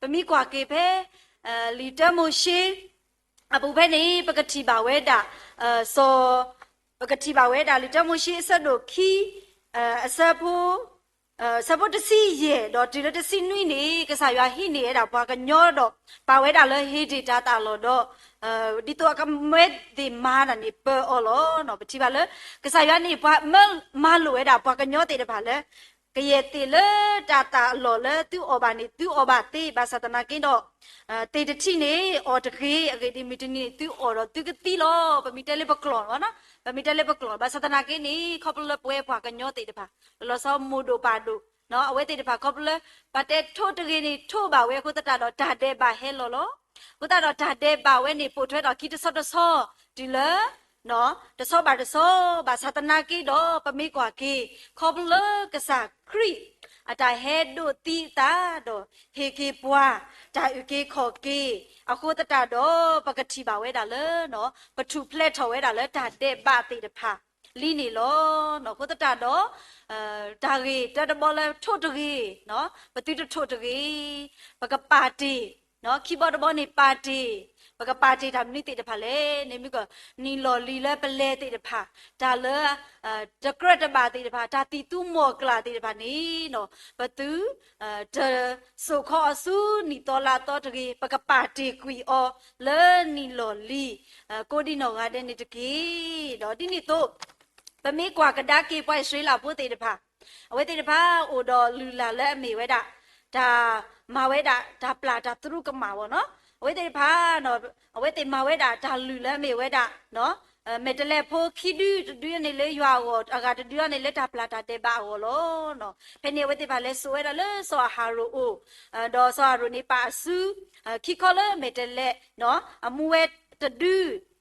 ပမ့ၢ်ကွၢ်က့ၤဖဲ လံာ်တၢမိၤၡ့ အပူၤဖဲန့ၣ် ပကထံၣ်ဘၣ်ဝဲဒၣ် စီၤ, ပကထံၣ်ဘၣ်ဝဲဒၣ်လံာ်တၢမိၤၡ့အဆၢဒိၣ်ခံ အဆၢဖိ, အဆၢဖိတဆံယဲၢ်ဒီးတုၤလၢတဆံနွံန့ၣ် ကစၢ်ယွၤဟံးန့ၢ်ဝဲဒၣ်ပှၤကညီဒီး ပာ်ဝဲဒၣ်လၢဟ့ၣ်ဒ့ၣ်တၢ်သးလီၢ်ဒီး ဒ်သိးအကမၢသ့ၣ်မၤတၢ်န့ၣ်ပၢအီၤလီၤ. ပထံၣ်ဘၣ်လၢ ကစၢ်ယွၤန့ၣ် ပှၤမၢမၤလိာ်ဝဲဒၣ်ပှၤကညီသ့ၣ်တဖၣ်လၢ ကယဲၢ်သ့ၣ်လၢတၢ်သးအလီၢ်လၢသုအီၣ်ဘၣ်န့ၣ် သုအီၣ်ဘၣ်သ့, ဘၣ်ဆၣ်သနာ်က့ဒီး သ့ၣ်တထံၣ်န့ၣ် အီၣ်တဂ့ၤ, အဂ့ၢ်ဒ်အံၤ မုၢ်တနံၤန့ၣ် သုအီၣ်ဒီးသုကသံလီၤ. ပမ့ၢ်တဲလၢပကျိာ်, ပမ့ၢ်တဲလၢပကျိာ်, ဘၣ်ဆၣ်သနာ်က့န့ၣ် ခီဖျိလၢပဝဲပှၤကညီသ့ၣ်တဖၣ် လီၤဆီမိၢ်ဒိၣ်ပၢ်ဒိၣ် အဝဲသ့ၣ်တဖၣ်ခီဖျိလၢ ပတဲထိၣ်တဂ့ၤန့ၣ် ထိၣ်ဘၣ်ဝဲအဃိသတးဒီး တၢ်ဒဲးဘးဟဲလီၤလီၤ. အဃိသတးဒီးတၢ်ဒဲးဘးဝဲန့ၣ် ပိာ်ထွဲထီၣ်ခံတဆီတဆီ တုၤလၢ တဆီဘၣ်တဆီ, ဘၣ်ဆၣ်သနာ်က့ဒီး ပမ့ၢ်ကွၢ်က့ၤ ခီဖျိလၢကစၢ်ခရံာ် အတၢ်ဟဲဒိးသံအသးဒီး ဟ့ၣ်က့ၤပှၤ တၢ်အုၣ်က့ၤခီၣ်က့ၤ အဃိသတးဒီး ပကထံၣ်ဘၣ်ဝဲဒၣ်လၢ ပထူၣ်ဖျဲးထီၣ်ဝဲဒၣ်လၢတၢ်ဒဲးဘးသ့ၣ်တဖၣ်လံန့ၣ်လီၤ. အဃိသတးဒီး တၢ်ဂ့ၢ်တၢတဘီလၢထိၣ်တဂ့ၤ, ပသုတထိၣ်တဂ့ၤ, ပကပာ်တ့ၢ် ခံဘီတဘီန့ၣ် ပာ်တ့ၢ်, ပကပာ်တ့ၢ်တၢ်မနုၤသ့ၣ်တဖၣ်လဲၣ်န့ၣ် မ့ၢ်က နံၣ်လီၢ်လံၤလၢပလဲၤသ့ၣ်တဖၣ်, တၢ်လၢ တကြၢးတဘၣ်သ့ၣ်တဖၣ်, တၢ်သံၣ်သူမီၢ်ကျၢ်သ့ၣ်တဖၣ်န့ၣ် ပသု တစိာ်ခီအီၤဆူနံၣ်သီလါသီတဂ့ၤ, ပကပာ်တ့ၢ်ကွံာ်အီၤလၢနံၣ်လီၢ်လံၤ ကိးဒံနီၢ်ဂၤဒဲးန့ၣ်တက့ၢ်. ဒီးဒ်န့ၣ်အသိး ပမ့ၢ်ကွၢ်ကဒါက့ၤပှၤအံၣ်စရ့လးဖိသ့ၣ်တဖၣ်, အဝဲသ့ၣ်တဖၣ်အိၣ်ဒီးလုၢ်လၢ်လၢအမ့ၢ်ဝဲဒၣ် တၢ် မၤဝဲဒၣ်တၢ်ပျၢ်တၢ်သရူးကမၣ်ဘၣ်နီၤ, အဝဲသ့ၣ်တဖၣ် အဝဲသ့ၣ်မၤဝဲဒၣ်တၢ်လုၢ်လၢအမ့ၢ်ဝဲဒၣ် မဲာ်တဲးလဲးဖိခံဒု, တဒုန့ၣ်လၢယွၤအဂီၢ်, အဂၤတဒုန့ၣ်လၢတၢ်ပျၢ်တၢ်ဒဲးဘးအဂီၢ်လီၤ. ဖဲန့ၣ်အဝဲသ့ၣ်တဖၣ်လဲၤစိာ်ဝဲဒၣ်လၢစီၤအၤဟရိၣ်အအိၣ်, ဒီးစီၤအၤဟရိၣ်န့ၣ်ပာ်အစု ခံခီလၢမဲာ်တဲးလဲး အမူဝဲတဒု,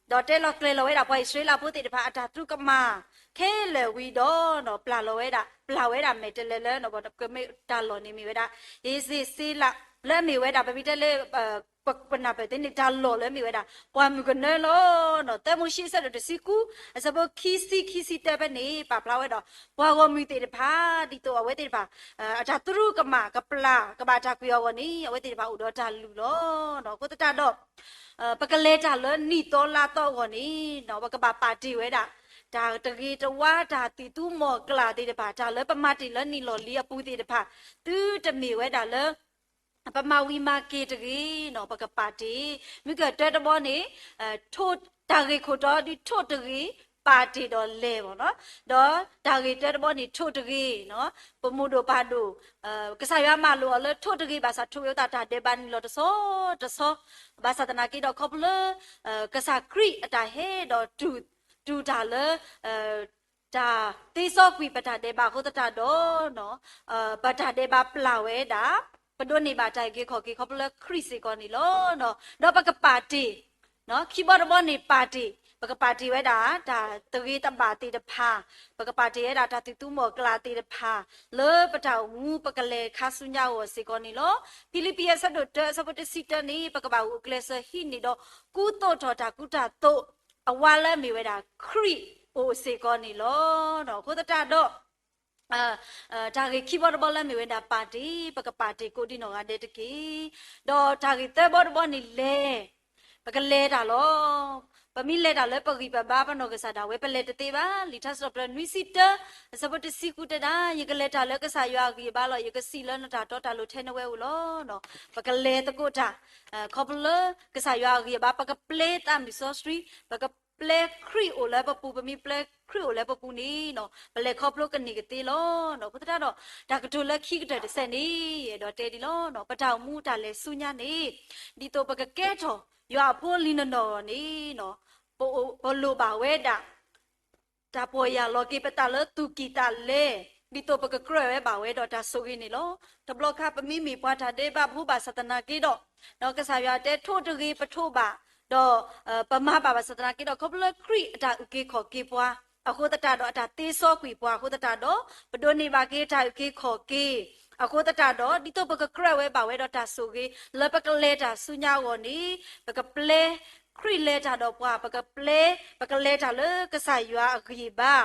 ဒီးတဲလီၤကျဲၤလီၤဝဲဒၣ်ပှၤအံၣ်စရ့လးဖိသ့ၣ်တဖၣ်အတၢ်သရူးကမၣ်ခဲလၢာ်ဝံၤဒီး ပျၢ်လီၤဝဲဒၣ်, ပျၢ်ဝဲဒၣ်မဲာ်တဲးလဲးလၢ တၢ်လီၢ်န့ၣ်မ့ၢ်ဝဲဒၣ် ယ့ၣ်စ့းစ့လး လၢအမ့ၢ်ဝဲဒၣ် ပမ့ၢ်တဲလၢ ပနၢ်ပၢၢ်သ့န့ၣ် တၢ်လီၢ်လၢအမ့ၢ်ဝဲဒၣ် ပှၢ်မုၢ်ကနၢလီၤ. သၢမိၤၡ့အဆၢဒိၣ်တဆံဃု အဆၢဖိခံဆံ ခံဆံတၢဖဲန့ၣ် ပာ်ဖျါဝဲဒီး ပှၤဂီၢ်မုၢ်သ့ၣ်တဖၣ် ဒ်သိးအဝဲသ့ၣ်တဖၣ် အတၢ်သရူးကမၣ်ကပျၢ် ကဘၣ်တၢ်ကွံာ်အဂီၢ်န့ၣ် အဝဲသ့ၣ်တဖၣ်အိၣ်ဒီးတၢ်လုၢ်လီၤ. အဃိသတးဒီး ပကလဲၤတၢ်လၢနံၣ်သီလါသီအဂီၢ်န့ၣ် ပကဘၣ်ပာ်တ့ၢ်ဝဲဒၣ် တၢ်တဂ့ၤတဝါ တၢ်သံၣ်သူမီၢ်ကျၢ်သ့ၣ်တဖၣ် တၢ်လၢပမၤတ့ၢ်လၢနံၣ်လီၢ်လံၤအပူၤသ့ၣ်တဖၣ် သုတမ့ၢ်ဝဲဒၣ်လၢ ပမၤဝံၤမၤက့ၤတဂ့ၤနီၤ ပကပာ်တ့ၢ်, မ့ၢ်ကတၢတဘီန့ၣ် ထိၣ်တၢ်ဂ့ၢ်ခိၣ်တီဒုးထိၣ်တဂ့ၤ ပာ်တ့ၢ်ဒီးလဲၤဘၣ်နီၤ, ဒီးတၢ်ဂ့ၢ်တၢတဘီန့ၣ် ထိၣ်တဂ့ၤ ပမိၢ်ဒိၣ်ပၢ်ဒိၣ် ကစၢ်ယွၤမၤလိာ်အီၤလၢထိၣ်တဂ့ၤ ဘၣ်ဆၣ်ထိၣ်ဝဲအသးတၢ်ဒဲးဘးနံၣ်လီၤတဆီတဆီ, ဘၣ်ဆၣ်သနာ်က့ဒီးခီဖျိလၢ ကစၢ်ခရံာ်အတၢ်ဟဲဒီး တူၢ်တၢ်လၢ တၢ်သ့စီကွံာ်ပတၢ်ဒဲးဘးအဃိသတးဒီး ပတၢ်ဒဲးဘးပျၢ်ဝဲဒၣ်, ပဒိးန့ၢ်ဘၣ်တၢ်အုၣ်က့ၤခီၣ်က့ၤခီဖျိလၢခရံာ်စ့ၢ်ကီးန့ၣ်လီၤ. ဒီးပကပာ်တ့ၢ် ခံဘီတဘီန့ၣ်ပာ်တ့ၢ်, ပကပာ်တ့ၢ်ဝဲဒၣ် တၢ်တဂ့ၤတဘၣ်သ့ၣ်တဖၣ်, ပကပာ်တ့ၢ်ဝဲဒၣ်တၢ်သံၣ်သူမီၢ်ကျၢ်သ့ၣ်တဖၣ် လၢပတၢ်အိၣ်မူပကလဲၤခါဆူညါအဂီၢ်စ့ၢ်ကီးန့ၣ်လီၤ. ဖံလံးပံးအဆၢဒိၣ်တၢအဆၢဖိတဆံတၢန့ၣ် ပကဘၣ်ဂုာ်ကျဲးစၢးဟံးန့ၢ်ဒီး ကူသိးထီၣ်တၢ်ကူတၢ်သိး အဝါလၢအမ့ၢ်ဝဲဒၣ်ခရံာ်အိၣ်စ့ၢ်ကီးန့ၣ်လီၤ. အဃိသတးဒီး တၢ်ဂ့ၢ်ခံဘီတဘီလၢအမ့ၢ်ဝဲဒၣ်ပာ်တ့ၢ်, ပကပာ်တ့ၢ်ကိးဒံနီၢ်ဂၤဒဲးတက့ၢ်. ဒီးတၢ်ဂ့ၢ်သၢဘီတဘီန့ၣ်လဲၤ, ပကလဲၤတၢ်လီၤ. ပမ့ၢ်လဲၤတၢ်လၢပဂံၢ်ပဘါပနီၢ်ကစၢ်ဒၣ်ဝဲ ပလဲၤတသ့ဘၣ်. လံာ်ထါစံးထီၣ်ပတြၢၤနွံဆံတၢ အဆၢဖိတဆံဃုတဲဒၣ်, ယကလဲၤတၢ်လၢကစၢ်ယွၤအဂံၢ်အဘါလီၤ. ယကစံးလၢနတၢ်တီတၢ်လိၤထဲနဝဲဧိၤလီၤ. ပကလဲၤသကိးတၢ် ခီဖျိလၢကစၢ်ယွၤအဂံၢ်အဘါ, ပကပျဲသးမုၢ်စီဆှံ, ပကပျဲခရံာ်အိၣ်လၢပပူၤ, ပမ့ၢ်ပျဲခရံာ်အိၣ်လၢပပူၤန့ၣ် ပလဲၤခီဖျိကန့ၢ်ကသ့လီၤ. အဃိသတးဒီး တၢ်ကတိၤလၢခံကတၢၢ်တစဲးန့ၣ် အဲၣ်ဒိးတဲဒ်လီၤ, ပတၢ်အိၣ်မူတၢ်လဲၤဆူညါန့ၣ် ဒ်သိးပကကဲထီၣ်ယွၤအဖိလံာ်နီၢ်နီၢ်န့ၣ် ပလိၣ်ဘၣ်ဝဲဒၣ် တၢ်ပီၢ်ယၢ်လီၤက့ၤပသးလၢသူၣ်ကံၢ်သးလဲ, ဒ်သိးပကကြၢးဝဲဘၣ်ဝဲဒီးတၢ်ဆိၣ်ဂ့ၤန့ၣ်လီၤ. တဘျီခါပမ့မ့ၢ်ပှၤတၢ်ဒဲးဘးဖိဘၣ်ဆၣ်သနာ်က့ဒီး ကစၢ်ယွၤတဲထိၣ်တဂ့ၤ ပထိၣ်ဘၣ်, ဒီး ပမၤဘၣ်ဘၣ်ဆၣ်သနာ်က့ဒီး ခီဖျိလၢခရံာ်အတၢ်အုၣ်က့ၤခီၣ်က့ၤပှၤ အဃိသတးဒီး အတၢ်သ့စီကွံာ်ပှၤအဃိသတးဒီး ပဒိးန့ၢ်ဘၣ်က့ၤတၢ်အုၣ်က့ၤခီၣ်က့ၤ အဃိသတးဒီး ဒ်သိးပကကြၢးဝဲဘၣ်ဝဲဒီးတၢ်ဆိၣ်ဂ့ၤ လၢပကလဲၤတၢ်ဆူညါအဂီၢ်န့ၣ် ပကပျဲ ခရံာ်လဲၤတၢ်ဒီးပှၤ ပကပျဲ ပကလဲၤတၢ်လၢကစၢ်ယွၤအဂံၢ်အဘါ,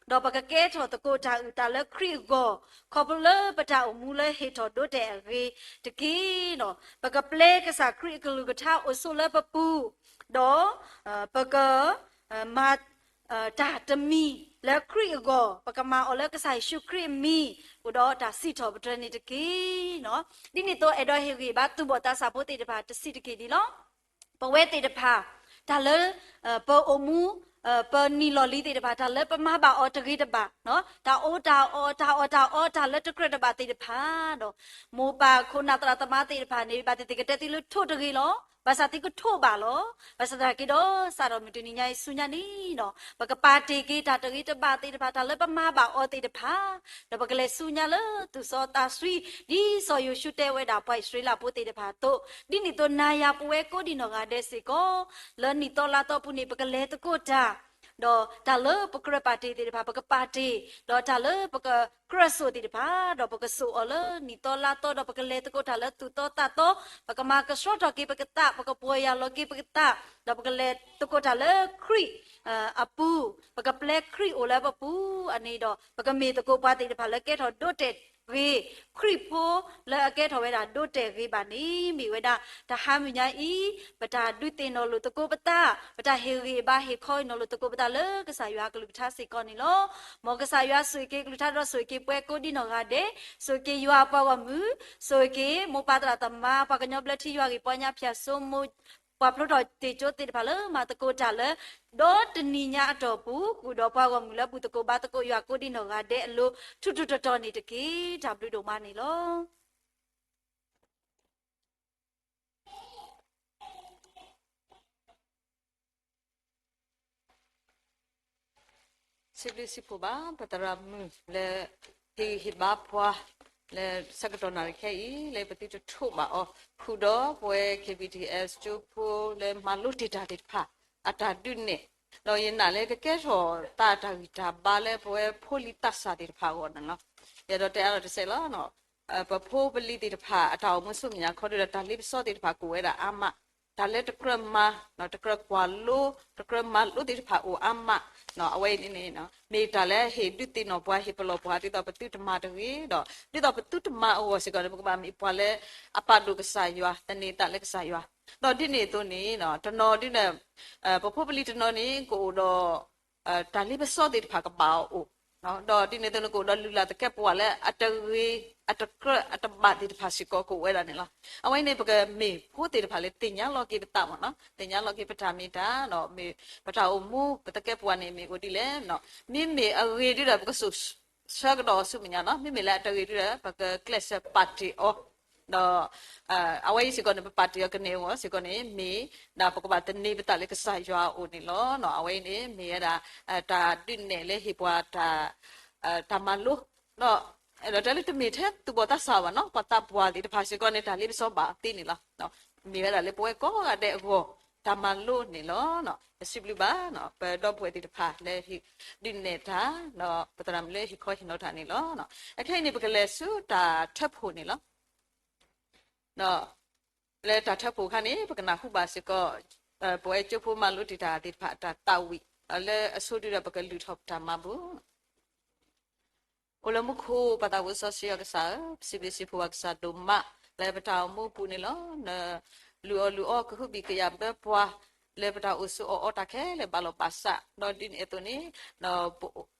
ဒီးပကကဲထီၣ်သကိးတၢ်အုၣ်သးလၢခရံာ်အဂီၢ် ခီဖျိလၢပတၢ်အိၣ်မူလၢဟ့ၣ်ထီၣ်ဒိတဲာ်အဂ့ၤတက့ၢ်. ပကပျဲကစၢ်ခရံာ်အကလုၢ်ကထါအိၣ်ဆိးလၢပပူၤ, ဒီး ပက မၤ တၢ်တမံၤလၢခရံာ်အဂီၢ် ပကမၤအီၤလၢကစၢ်ယ့ၣ်ၡူးခရံာ်အမံၤ အိၣ်ဒီးတၢ်စံးထီၣ်ပတြၢၤန့ၣ်တက့ၢ်. ဒ်န့ၣ်အသိးအဲၣ်ဒိးဟ့ၣ်ဂံၢ်ဘါသူၣ်ဘီၣ်သးစၢ်ဖိသ့ၣ်တဖၣ်တဆံးတက့ၢ်ဒ်လီၤ. ပဝဲသ့ၣ်တဖၣ် တၢ်လၢ ပအိၣ်မူ ပနံၣ်လီၢ်လံၤသ့ၣ်တဖၣ် တၢ်လၢပမၤဘၣ်အီၤတဂ့ၤတဘၣ်, တၢ်အီၣ်တၢ်အီ တၢ်အီၣ်တၢ်အီ တၢ်လၢတကြၢးတဘၣ်သ့ၣ်တဖၣ်ဒီး မိၢ်ပၢ်ခိၣ်နၢ်သရၣ်သမါသ့ၣ်တဖၣ်န့ၣ် ဘၣ်သ့ၣ်သ့ၣ်ကတဲသုလၢထိၣ်တဂ့ၤလီၤ. ဘၣ်ဆၣ်သုကထိၣ်ဘၣ်လီၤ. ဘၣ်ဆၣ်သနာ်က့ဒီး စးထီၣ်မုၢ်တနံၤညါအံၤဆူညါန့ၣ် ပကပာ်တ့ၢ်က့ၤတၢ်တဂ့ၤတဘၣ်သ့ၣ်တဖၣ် တၢ်လၢပမၤဘၣ်အီၤသ့ၣ်တဖၣ် ဒီးပကလဲၤဆူညါလၢသူၣ်စီသးဆှံ ဒ်စီၤယိၤၡူတဲဝဲဒၣ်ပှၤအံၣ်စရ့လးဖိသ့ၣ်တဖၣ်အသိး ဒ်န့ၣ်အသိးနၤယၤပဝဲကိးဒံနီၢ်ဂၤဒဲးစ့ၢ်ကီး လၢနံၣ်သီလါသီအပူၤန့ၣ် ပကလဲၤသကိးတၢ် ဒီးတၢ်လၢပကြၢးပာ်တ့ၢ်သ့ၣ်တဖၣ် ပကပာ်တ့ၢ်, ဒီးတၢ်လၢပကကြၢးစိာ်သ့ၣ်တဖၣ် ဒီးပကစိာ်အီၤလၢနံၣ်သီလါသီ ဒီးပကလဲၤသကိးတၢ်လၢသူၣ်သီသးသီ, ပကမၤကဆှီထီၣ်က့ၤပကသး, ပကပီၢ်ယၢ်လီၤက့ၤပကသး, ဒီးပကလဲၤသကိးတၢ်လၢခရံာ်အပူၤ, ပကပျဲခရံာ်အိၣ်လၢပပူၤန့ၣ်ဒီး ပကမ့ၢ်သကိးပှၤသ့ၣ်တဖၣ်လၢကဲထီၣ်ဒိတဲာ် တၢ်လၢပတၢ်ဟ့ၣ်ဂံၢ်ဟ့ၣ်ဘါအဂ့ၢ်, ခရံာ်ဖိလၢအကဲထီၣ်ဝဲဒၣ်ဒိတဲာ်ဂ့ၤဘၣ်န့ၣ် မ့ၢ်ဝဲဒၣ်တၢ်ဟါမုၢ်ညါအံၤ, ပတၢ်ဒုးသ့ၣ်နီၣ်လိာ်သကိးပသး, ပတၢ်ဟ့ၣ်ဂံၢ်ဟ့ၣ်ဘါဟ့ၣ်ခီဟ့ၣ်နီၤလိာ်သကိးပသးလၢကစၢ်ယွၤအကလုၢ်ကထါစ့ၢ်ကီးန့ၣ်လီၤ. မ်ကစၢ်ယွၤဆိၣ်ဂ့ၤက့ၤကလုၢ်ကထါဒီးဆိၣ်ဂ့ၤက့ၤပှၤကိးဒံနီၢ်ဂၤဒဲး, ဆိၣ်ဂ့ၤက့ၤယွၤအပှၤဂီၢ်မုၢ်, ဆိၣ်ဂ့ၤက့ၤမိၢ်ပၢ်သရၣ်သမါ, ပှၤကညီဘျၢထံယွၤဂ့ၢ်ပီညါဖၠၣ်စိမိၤ, ပှၤဖျိထီၣ်တ့ၢ်ကၠိသ့ၣ်တဖၣ်လၢမၤသကိးတၢ်လၢ ဒီတနံၤညါအတီၢ်ပူၤ ဃုာ်ဒီးပှၤဂီၢ်မုၢ်လၢဘူၣ်သကိးဘါသကိးယွၤကိးဒံနီၢ်ဂၤဒဲးအလိၤ ထူးထူးတီၤတီၤန့ၣ်တက့ၢ်. တၢ်ဘျုးဒိၣ်မးန့ၣ်လီၤ. စံးဘျုးစံးဖှိၣ်ဘၣ် ပသရၣ်မုၣ်လၢ ဟ့ၣ်ဂံၢ်ဟ့ၣ်ဘါပှၤ လၢဆၢကတီၢ်နၣ်ရံၣ်ခဲအံၤ လၢပသုတထိးဘၣ်အီၤ ဃုာ်ဒီးပဝဲ K B T S ကၠိဖိလၢမၤလိတ့ၢ်တၢ်သ့ၣ်တဖၣ် အတၢ်ဒုးနဲၣ်, ဒီးယနာ်လၢကကဲထီၣ်သးတၢ်ဂံၢ်တၢ်ဘါလၢပဝဲဖိလံၤသးစၢ်သ့ၣ်တဖၣ်အဂီၢ်န့ၣ်လီၤ. ယအဲၣ်ဒိးတဲအါထီၣ်တစဲးလီၤ. ပဖိပလံၤသ့ၣ်တဖၣ် အတၢ်အိၣ်မူဆူမဲာ်ညါခီဒုဒီး တၢ်လ့ပစီသ့ၣ်တဖၣ်ကအိၣ်ဝဲဒၣ်အါမး, တၢ်လၢတကြၢးမၤ, တကြၢးကွၢ်လိ, တကြၢးမၤလိသ့ၣ်တဖၣ်အိၣ်အါမး, အဝဲအံၤန့ၣ် မ့ၢ်တၢ်လၢဟ့ၣ်ဒုးသ့ၣ်နီၣ်ပှၤ ဟ့ၣ်ပလီၢ်ပှၤ ဒ်သိးပသုတမၤတဂ့ၤဒီး ဒ်သိးပသုတမၤအဂီၢ်စ့ၢ်ကီးန့ၣ် ပကဘၣ်မ့ၢ်ပှၤလၢအပာ်ဒိၣ်ကစၢ်ယွၤ သန့ၤသးလၢကစၢ်ယွၤ, ဒီးဒ်န့ၣ်အသိးန့ၣ် တနီၤဒ်န့ၣ် ပဖိပလံၤတနီၤန့ၣ် ကအိၣ်ဒီး တၢ်လ့ပစီသ့ၣ်တဖၣ်ကဘၣ်အီၤအိၣ်, ဒီးဒ်န့ၣ်အသိးန့ၣ် ကအိၣ်ဒီးလုၢ်လၢ်သကဲးပဝးလၢအတဂ့ၤ အတကြၢးအတဘၣ်သ့ၣ်တဖၣ်စ့ၢ်ကီးကအိၣ်ဝဲဒၣ်န့ၣ်လီၤ. အဝဲအံၤန့ၣ် ပကမ့ၢ်ဖိသ့ၣ်တဖၣ်လၢသ့ၣ်ညါလီၤက့ၤပသးမ့ၢ်နီၤ, သ့ၣ်ညါလီၤက့ၤပတၢ်မ့ၢ်တၢ်ဒီး ပတၢ်အိၣ်မူပသကဲးပဝးန့ၣ် မ့ၢ်အိၣ်ဒ်လဲၣ်, မ့မ့ၢ်အဂ့ၤဒ်ဒီး ပကစိာ်ဆှၢကဒီးအီၤဆူမဲာ်ညါနီၤ, မ့မ့ၢ်လၢအတဂ့ၤဒ်ဒီး ပကကျဲးစၢးပာ်တ့ၢ်အီၤ ဒီး အဝဲအံၤစ့ၢ်ကီးန့ၣ် ပပာ်တ့ၢ်အီၤကန့ၢ်အဂီၢ်စ့ၢ်ကီးန့ၣ် မ့ၢ်ဒၣ်ပကဘၣ်သန့ၤပသးလၢကစၢ်ယွၤအအိၣ်န့ၣ်လီၤ. အဝဲအံၤန့ၣ် မ့ၢ်ဝဲဒၣ် တၢ်ဒုးနဲၣ်လၢဟ့ၣ်ပှၤ တၢ်မၤလိ, ဒီးတၢ်လၢတမ့ၢ်ထဲသူၣ်ဘီၣ်သးစၢ်ဘၣ်နီၤ, ပှၤသးပှၢ်သ့ၣ်တဖၣ်စ့ၢ်ကီးန့ၣ် တၢ်လ့ပစီဘၣ်သ့န့ၣ်လီၤ. မ့ၢ်ဝဲဒၣ်လၢပဝဲကိးဂၤဒဲးအဂီၢ် တၢ်မၤလိန့ၣ်လီၤ. ပစံးဘျုးဘၣ် ပဒီပုၢ်ဝဲၢ်သ့ၣ်တဖၣ်လၢဟ့ၣ်ဒုးနဲၣ်တၢ် ဒီးပသရၣ်မုၣ်လၢဟ့ၣ်ခီဟ့ၣ်နီၤတၢ်န့ၣ်လီၤ. အခဲအံၤန့ၣ် ပကလဲၤဆူတၢ်ထၢဖှိၣ်န့ၣ်လီၤ. လၢတၢ်ထၢဖှိၣ်အခါန့ၣ် ပကနၢ်ဟူဘၣ်စ့ၢ်ကီး ပဝဲကၠိဖိမၤလိတ့ၢ်တၢ်သ့ၣ်တဖၣ်အတၢ်သးဝံၣ် လၢအဆိဒုဒီးပကလုၢ်ထီၣ်ပတၢ်မၤဘူၣ် အိၣ်လၢမူခိၣ် ပၢ်သးဝံၣ်စီဆှံယွၤကစၢ်ဧၢ, ပစံးဘျုးစံးဖှိၣ်ဘၣ်ကစၢ်ဒိၣ်မး လၢပတၢ်အိၣ်မူအပူၤန့ၣ်လီၤ. နလုၢ်အီၣ်လုၢ်အီ ကဟုဘံၣ်ကယာ်ဘၢပှၤ လၢပတၢ်အိၣ်ဆိးအီၣ်အီတၢ်ခဲလၢာ်ဘၣ်လီၤဘၣ်စး, ဒီးဒ်န့ၣ်အသိးန့ၣ်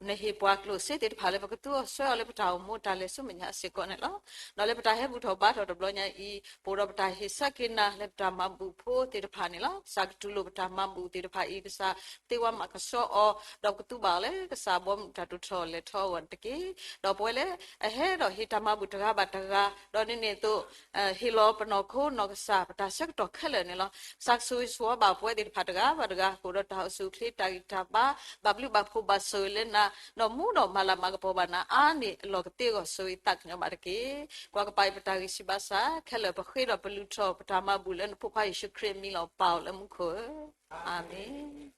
နဟ့ၣ်ပှၤကျိၣ်စ့သ့ၣ်တဖၣ်လၢပကသူအီၤဆှၢအီၤလၢပတၢ်အိၣ်မူတၢ်လဲၤဆူမဲာ်ညါစ့ၢ်ကီးန့ၣ်လီၤ. ဒီးလၢပတၢ်ဟဲဘူၣ်ထီၣ်ဘါထီၣ်တဘျီညါအံၤ ပအိၣ်ဒီးပတၢ်ဟ့ၣ်ဆၢက့ၤနၤလၢပတၢ်မၤဘူၣ်ဖိသ့ၣ်တဖၣ်န့ၣ်လီၤ. ကစၢ်ကတူၢ်လိာ်ပတၢ်မၤဘူၣ်သ့ၣ်တဖၣ်အံၤ ကစၢ်သ့ဝါမၤကဆှီအီၤ, ဒီးပကသူဘၣ်အီၤလၢကစၢ်ဘီမုၢ်တၢ်ဒိၣ်ထီၣ်လဲၤထီအဂီၢ်န့ၣ်တက့ၢ်. ဒီးပဝဲလၢအဟဲဒီးဟ့ၣ်တၢ်မၤဘူၣ်တဂၤဘၣ်တဂၤ, ဒီးဒ်န့ၣ်အသိး ဟ့ၣ်လီၤပနီၢ်ခိနီၢ်ကစၢ် ပတၢ်ဆၢကတီၢ်ခဲလၢာ်န့ၣ်လီၤ. ကစၢ်ကဆိၣ်ဂ့ၤဆိၣ်ဝါဘၣ်ပဝဲသ့ၣ်တဖၣ်တဂၤဘၣ်တဂၤ ကအိၣ်ဒီးတၢ်အိၣ်ဆူၣ်အိၣ်ချ့ တၢ်ဂံၢ်တၢ်ဘါ ဘၣ်ဘျုးဘၣ်ဖှိၣ်ဘၣ်ဆိၣ်ဂ့ၤလၢနၤ, ဒီးမူဒီးမၤလၤမၤကပီၤဘၣ်နၤအါန့ၢ်အလီၢ်ကသ့အဂီၢ် ဆိၣ်ဂ့ၤသးကညီၤဘၣ်တက့ၢ်. ကွၢ်ကပၤအံၤပတၢ်ဂံၢ်ဆံးဘါစၢ်ခဲလၢာ် ပဃ့ဒီးပလုၢ်ထီၣ်ပတၢ်မၤဘူၣ်လၢနဖိခွါယ့ၣ်ၡူးခရံာ်အမံၤလီၤ. ပၢ်အိၣ်လၢမူခိၣ်ဧၢ, အၤမ့ၣ်.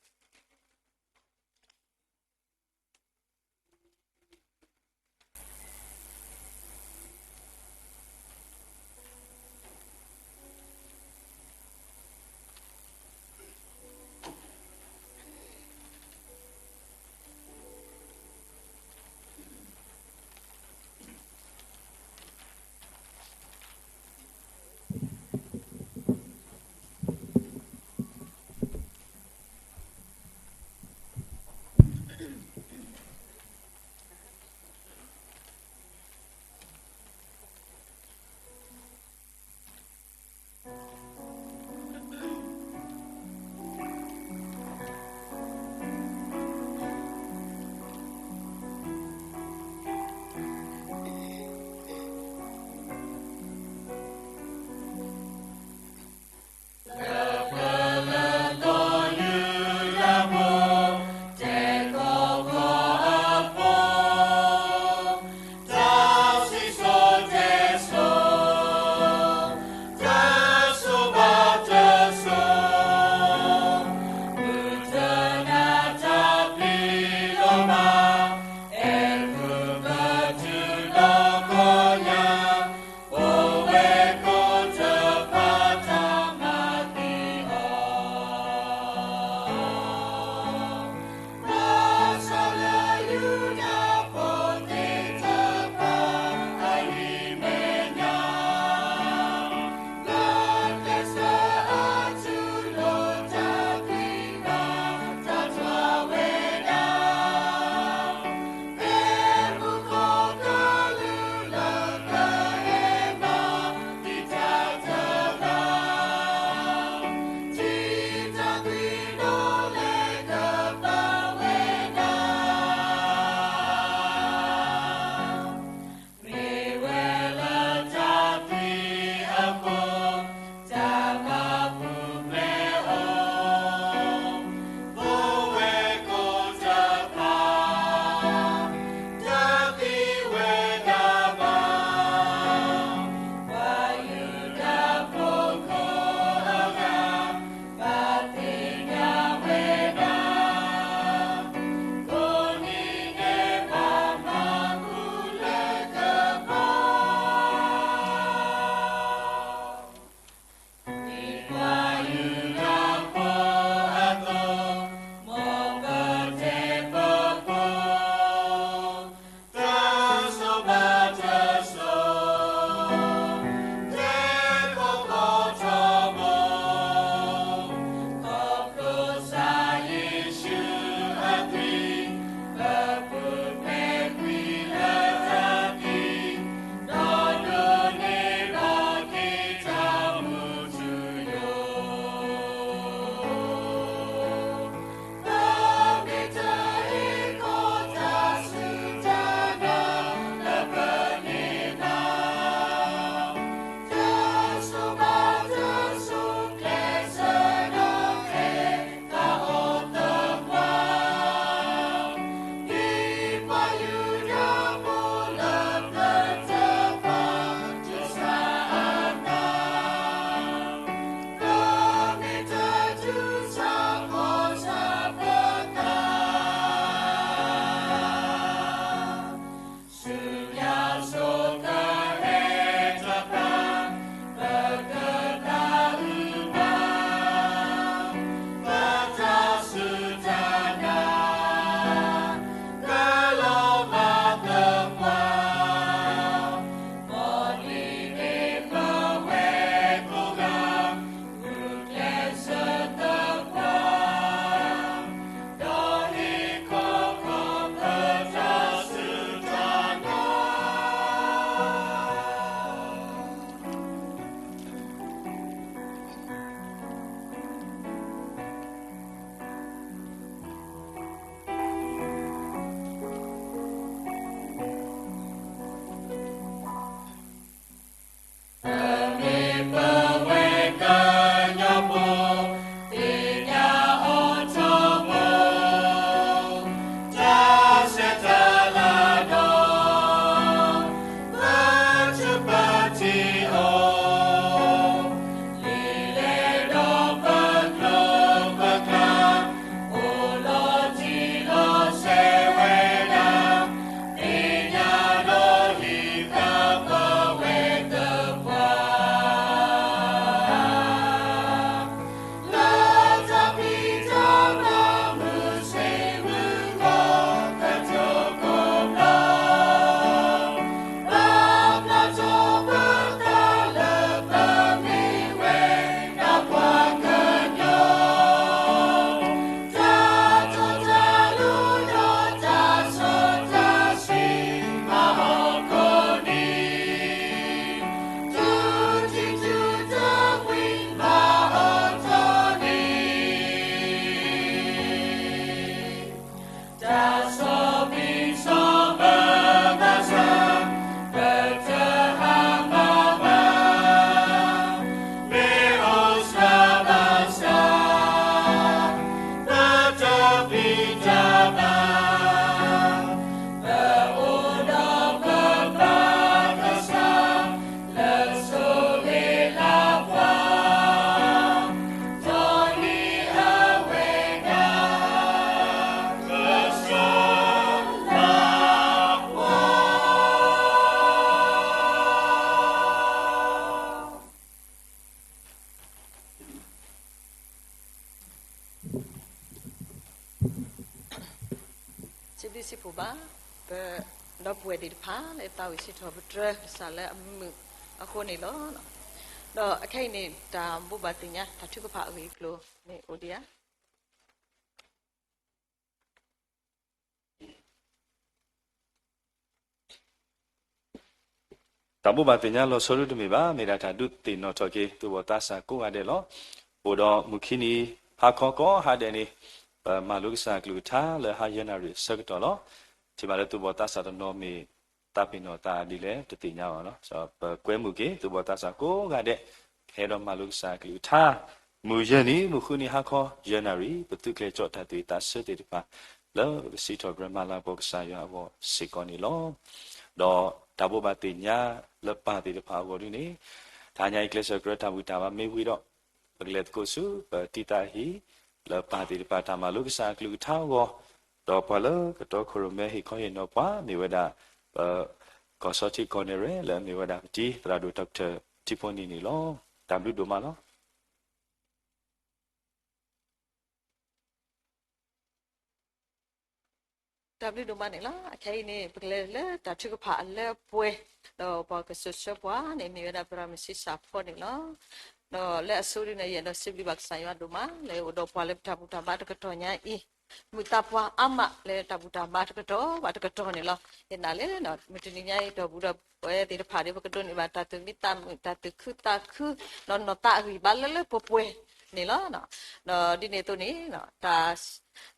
ဒ်စံးဖိဘၣ်, ပဒီပုၢ်ဝဲၢ်သ့ၣ်တဖၣ်လၢသးဝံၣ်စံးထီၣ်ပတြၢၤကစၢ်လၢအမုာ်အဃိန့ၣ်လီၤ. ဒီးအခဲအံၤန့ၣ် တၢ်ဘိးဘၣ်သ့ၣ်ညါတၢ်ထုကဖၣ်အဂ့ၢ်အကျိၤန့ၣ်အိၣ်ဒံးဧါ. တၢ်ဘိးဘၣ်သ့ၣ်ညါလီၤဆီဒၣ်တမ့ၢ်ဘၣ်, မ့ၢ်ဒၣ်တၢ်ဒုးသ့ၣ်နီၣ်ထီၣ်က့ၤ သူၣ်ဘီၣ်သးစၢ်ကိးဂၤဒဲးလီၤ. အိၣ်ဒီးမုၢ်ခံနံၤ ဟါခီကိးဟါဒဲးန့ၣ် ပမၤလိကစၢ်အကလုၢ်ကထါလၢဟါယဲၢ်နၣ်ရံၣ်အဆၢကတီၢ်လီၤ. ထံၣ်ဘၣ်လၢသူၣ်ဘီၣ်သးစၢ်တနီၤမ့ၢ်သးပ့ၤနီၣ်သးဒ်လဲၣ်တသ့ၣ်ညါဘၣ်လီၤ. ပကွဲမုာ်က့ၤ သူၣ်ဘီၣ်သးစၢ်ကိးဂၤဒဲး ကဟဲဒီးမၤလိကစၢ်အကလုၢ်ကထါ မုၢ်ယဲၢ်နံၤ မုၢ်ဃုနံၤဟါခီယဲၢ်နၣ်ရံၣ် ပသုးကျဲၤကၠီၣ်တၢ်သူၣ်ဝံၣ်သးဆၢသ့ၣ်တဖၣ် လၢပကစံးထီၣ်ပတြၢၤမၤလၤကပီၤကစၢ်ယွၤအဂီၢ်စ့ၢ်ကီးန့ၣ်လီၤ. ဒီးတၢ်ဘိးဘၣ်သ့ၣ်ညါလၢပၢ်သ့ၣ်တဖၣ်အဂီၢ်ဒ်န့ၣ် တဟါညါအံၤကျဲးစၢးကြၢးတၢ်ဘူၣ်တၢ်ဘါမ့ၢ်ဝံၤဒီး ပကလဲၤသကိးဆူပတံၤသးဟံၣ် လၢပၢ်သ့ၣ်တဖၣ်တၢ်မၤလိကစၢ်အကလုၢ်ကထါအဂီၢ်, ဒီးပှၤလၢကတီခိၣ်ရိၣ်မဲဟ့ၣ်ခီဟ့ၣ်နီၤပှၤမ့ၢ်ဝဲဒၣ် ပကီၢ်စီထံကီၢ်နဲၣ်ရဲၣ် လၢအမ့ၢ်ဝဲဒၣ်ပတံၤသရၣ်ဒိၣ် Doctor ထံဖိနံၣ်န့ၣ်လီၤ. တၢ်ဘျုးဒိၣ်မးလီၤ. တၢ်ဘျုးဒိၣ်မးန့ၣ်လီၤ. အခဲအံၤန့ၣ် ပကလဲၤလၢတၢ်ထုကဖၣ်အလၢအပှဲၤ, ဒီးပှၤကစိာ်ဆှၢပှၤန့ၣ် မ့ၢ်ဝဲဒၣ် သရၣ်မုၣ်ဆံဆၣ်ဖီန့ၣ်လီၤ. ဒီးလၢအဆိဒ်န့ၣ် ယအဲၣ်ဒိးစံးဘျုးဘၣ်ကစၢ်ယွၤဒိၣ်မး လၢအအိၣ်ဒီးပှၤလၢပတၢ်ဘူၣ်တၢ်ဘါတကတီၢ်ညါအံၤ, မုာ်သးပှၢ်အါမးလၢတၢ်ဘူၣ်တၢ်ဘါတကတီၢ်ဘၣ်တကတီၢ်န့ၣ်လီၤ. ယနာ်လၢ မုၢ်တနံၤညါအံၤ ဒီပုၢ်ဒီဝဲၢ်သ့ၣ်တဖၣ်ဒီး ပကဒိးန့ၢ်ဘၣ်တၢ်သူၣ်မံသးမုာ် တၢ်သူၣ်ခုသးခု ဒီးနီၢ်သးအဂံၢ်ဘါလၢလၢပှဲၤပှဲၤန့ၣ်လီၤ. ဒီးဒ်န့ၣ်အသိးန့ၣ် တၢ်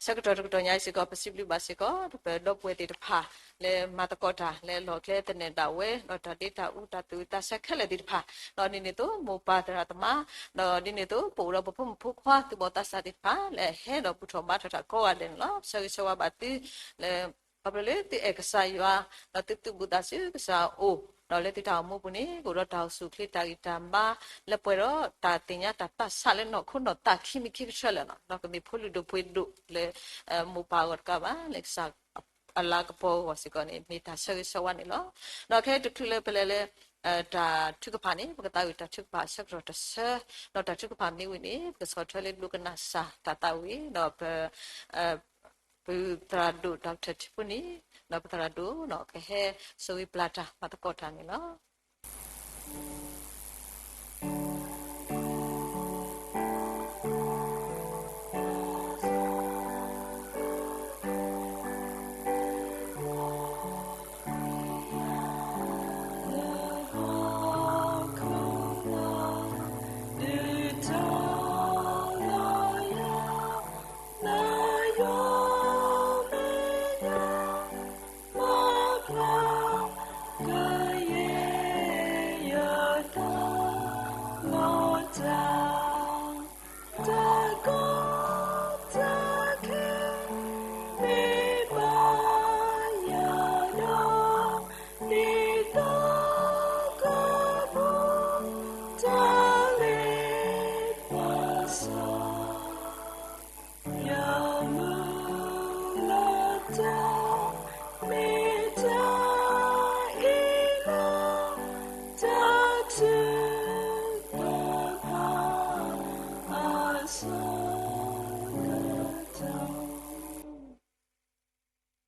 ဆၢကတီၢ်တကတီၢ်ညါအံၤစ့ၢ်ကီး ပစံးဘျုးဘၣ်စ့ၢ်ကီး ပဒီပုၢ်ဝဲၢ်သ့ၣ်တဖၣ် လၢမၤသကိးတၢ်လၢလီၢ်ကျဲသနၢၣ်ဒၣ်ဝဲ ဒီးတၢ်ဒ့တၢ်အူတၢ်သူၣ်ဝံၣ်သးဆၢခဲလၢာ်သ့ၣ်တဖၣ်, ဒီးဒ်န့ၣ်အသိး မိၢ်ပၢ်သရၣ်သမါ, ဒီးဒ်န့ၣ်အသိး ပအိၣ်ဒီးပဖိမုၣ်ဖိခွါ သူၣ်ဘီၣ်သးစၢ်သ့ၣ်တဖၣ် လၢအဟဲဒီးဘူၣ်ထီၣ်ဘါထီၣ်တၢ်ကိးဂၤဒဲးန့ၣ်လီၤ. ဆၢဂ့ၤဆၢဝါဘၣ်သု လၢ ခီဖျိလၢသုအဲၣ်ကစၢ်ယွၤ ဒီးသုသူၣ်ဘီၣ်သးစၢ်ဆူကစၢ်အအိၣ်, ဒီးလၢသုတၢ်အိၣ်မူပူၤန့ၣ် ကအိၣ်ဒီးတၢ်အိၣ်ဆူၣ်အိၣ်ချ့တၢ်ဂံၢ်တၢ်ဘါ လၢပှဲၤဒီးတၢ်သ့ၣ်ညါတၢ်သးဆးလၢနီၢ်ခိနီၢ်သးခံမံၤခံကတၢၢ်လၢာ်လီၤ. ဒီးကမ့ၢ်ဖိလုၢ်ဒိၣ်ပှ့ၤဒိၣ်လၢ မိၢ်ပၢ်အဂီၢ်တကးဘၣ် လၢကစၢ်အလၤကပီၤအဂီၢ်စ့ၢ်ကီးန့ၣ် မ့ၢ်တၢ်ဆၢဂ့ၤဆၢဝါန့ၣ်လီၤ. ဒီးခဲတချုးလၢပလဲၤလၢ တၢ်ထုကဖၣ်န့ၣ် ပကသးဝံၣ်တၢ်ထုကဖၣ်အဆၢကတီၢ်တဆၢ, ဒီးတၢ်ထုကဖၣ်မ့ၢ်ဝံၤန့ၣ် ပကဆီၣ်ထွဲလၢဒိကနၣ်စၢ်တၢ်သးဝံၣ် ဒီးပ ပုၢ်သရၣ်ဒိၣ် Doctor ထံဖိနံၣ်, ဒီးပသရၣ်ဒိၣ် ကဟဲဆိၣ်ဂ့ၤပျၢ်တၢ်မၤသကိးတၢ်န့ၣ်လီၤ.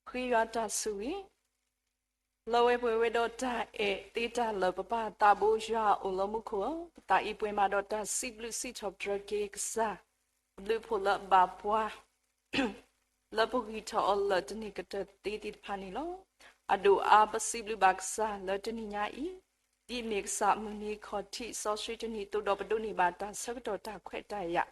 ဃ့ယွၤတၢ်ဆိၣ်ဂ့ၤ, လၢဝဲပှဲၤဝဲဒီးတၢ်အဲၣ်သ့တၢ်လၢာ် ပပၢ်သးဘိယွၤအိၣ်လၢမူခိၣ်ဧၢ, ပသးအံၤပှဲၤမးဒီးတၢ်စံးဘျုးစံးထီၣ်ပတြၢၤက့ၤကစၢ် ဘျုးဖှိၣ်လၢအဘၣ်ပှၤ လၢပဂံၢ်ထီၣ်အီၤလၢာ်တန့ၢ်ကတၢၢ်သ့သ့ၣ်တဖၣ်န့ၣ်လီၤ. အဒိၣ်အါပစံးဘျုးဘၣ်ကစၢ်လၢတနံၤညါအံၤ, ဒ်အမ့ၢ်ကစၢ်မုၢ်နံၤခီၣ်ထံးစီဆှံတနံၤအသိးဒီး ပဒိးန့ၢ်ဘၣ်တၢ်ဆၢကတီၢ်တၢ်ခွဲးတၢ်ယာ်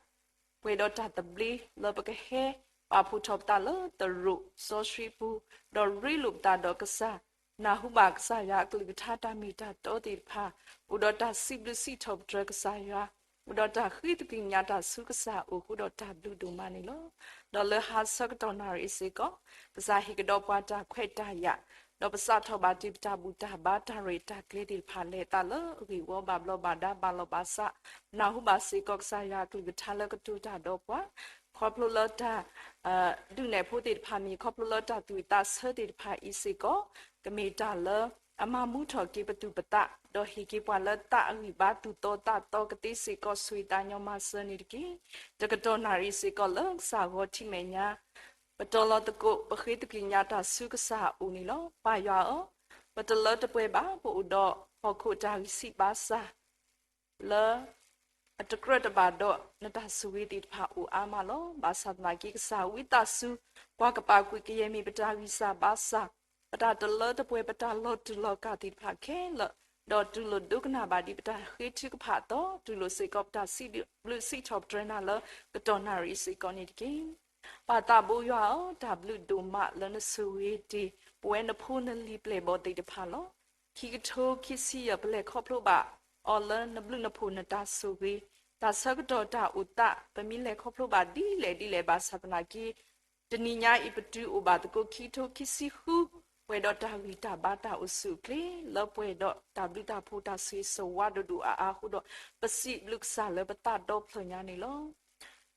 ပှဲၤဒီးတၢ်သဘျ့လၢပကဟဲပာ်ဖှိၣ်ထီၣ်ပသးလၢသရိာ်စီဆှံပူၤ, ဒီးရ့လိာ်ပသးဒီးကစၢ်, နၢ်ဟူဘၣ်ကစၢ်ယွၤအကလုၢ်ကထါတၢ်မ့ၢ်တၢ်တီသ့ၣ်တဖၣ်, အိၣ်ဒီးတၢ်စံးဘျုးစံးထီၣ်ပတြၢၤကစၢ်ယွၤ, အိၣ်ဒီးတၢ်ဃ့သကွံာ်ကညးတၢ်ဆူကစၢ်အအိၣ်ဃုာ်ဒီးတၢ်ဘျုးဒိၣ်မးန့ၣ်လီၤ. ဒီးလၢဟါဆၢကတီၢ်နၣ်ရံၣ်စ့ၢ်ကီး, ကစၢ်ဟ့ၣ်ကဒီးပှၤတၢ်ခွဲးတၢ်ယာ်, ဒီးပစးထီၣ်ဘၣ်တ့ၢ်ပတၢ်ဘူၣ်တၢ်ဘါတၢ်ရဲၣ်တၢ်ကျဲၤသ့ၣ်တဖၣ် လဲၤသးလၢအဂ့ၢ်ဝီဘၣ်ဘျီးဘၣ်ဒါဘၣ်လီၤဘၣ်စး, နၢ်ဟူဘၣ်စ့ၢ်ကီးကစၢ်ယွၤအကလုၢ်ကထါလၢကတိၤတၢ်ဒီးပှၤ, ခီဖျိလၢတၢ် ဒုးနဲၣ်ဖိသ့ၣ်တဖၣ်မ့ၢ် ခီဖျိလၢတၢ်သူၣ်ဝံၣ်သးဆၢသ့ၣ်တဖၣ်အံၤစ့ၢ်ကီး, ကမ့ၢ်တၢ်လၢအမၤမူထီၣ်က့ၤပသူၣ်ပသး, ဒီးဟ့ၣ်က့ၤပှၤလၢသးအဂံၢ်ဘါသူၣ်သီသးသီကသ့စ့ၢ်ကီး ဆိၣ်ဂ့ၤသးညီမၤစၢၤန့ၣ်တက့ၢ်. တကတီၢ်နၣ်ရံၣ်စ့ၢ်ကီးလၢကစၢ်ဂီၤထံးမဲာ်ညါ ပတီၢ်လီၤသကိး ပဃ့သကွံာ်ညါတၢ်ဆူကစၢ်အအိၣ်န့ၣ်လီၤ. ပၢ်ယွၤဧၢ, ပတလၢတပှဲၤဘၣ်, ပအိၣ်ဒီးဟီၣ်ခိၣ်တၢ်ဂံၢ်ဆံးဘါစၢ် လၢ အတကြၢးတဘၣ်ဒီး နတၢ်ဆိၣ်ဂ့ၤသ့ၣ်တဖၣ်အိၣ်အါမးလီၤ. ဘၣ်ဆၣ်သနာ်က့ ကစၢ်ဝံသးစူၤ ကွၢ်ကပာ်ကွံာ်ကယဲၢ်မ့ၢ်ပတၢ်ဂံၢ်စၢ်ဘါစၢ်, ပတၢ်တလၢတပှဲၤ ပတၢ်လီၤတူာ်လီၤကာ်သ့ၣ်တဖၣ်ခဲလၢာ်, ဒီးတူၢ်လိာ်ဒိကနၣ်ဘၣ်ဒ်ပတၢ်ဃ့ထုကဖၣ်အသိး, တူၢ်လိာ်စ့ၢ်ကီးပတၢ်စံးဘျုးစံးထီၣ်ပတြၢၤနၤလၢကတီၢ်နၣ်ရံၣ်စ့ၢ်ကီးန့ၣ်တက့ၢ်. ပၢ်သးဘိယွၤဧၢ, တၢ်ဘျုးဒိၣ်မးလၢနဆိၣ်ဂ့ၤတ့ၢ် ပဝဲနဖိနလံၤပျဲၢ်ဘီၣ်သ့ၣ်တဖၣ်လီၤ. ခံကထိခံဆံယဲၢ် ပလဲၤခီဖျိဘၣ်အီၤလၢနဘျုးနဖှိၣ်နတၢ်ဆိၣ်ဂ့ၤ, တၢ်ဆၢကတီၢ်တၢ်အိၣ်သး ပမ့ၢ်လဲၤခီဖျိဘၣ်ဒ်လဲၣ်ဒ်လဲၣ်ဘၣ်ဆၣ်သနာ်က့ တနံၤညါအံၤပတုၤအိၣ်ဘၣ်သကိး ခံကထိခံဆံဃု ပှဲၤဒီးတၢ်ဂံၢ်တၢ်ဘါတၢ်အိၣ်ဆူၣ်အိၣ်ချ့ လၢပှဲၤဒီးတၢ်ဘျုးတၢ်ဖှိၣ်တၢ်ဆိၣ်ဂ့ၤဆိၣ်ဝါဒိၣ်ဒိၣ်အါအါအဃိဒီး ပစံးဘျုးကစၢ်လၢပသးဒီဖျၢၣ်ညါန့ၣ်လီၤ.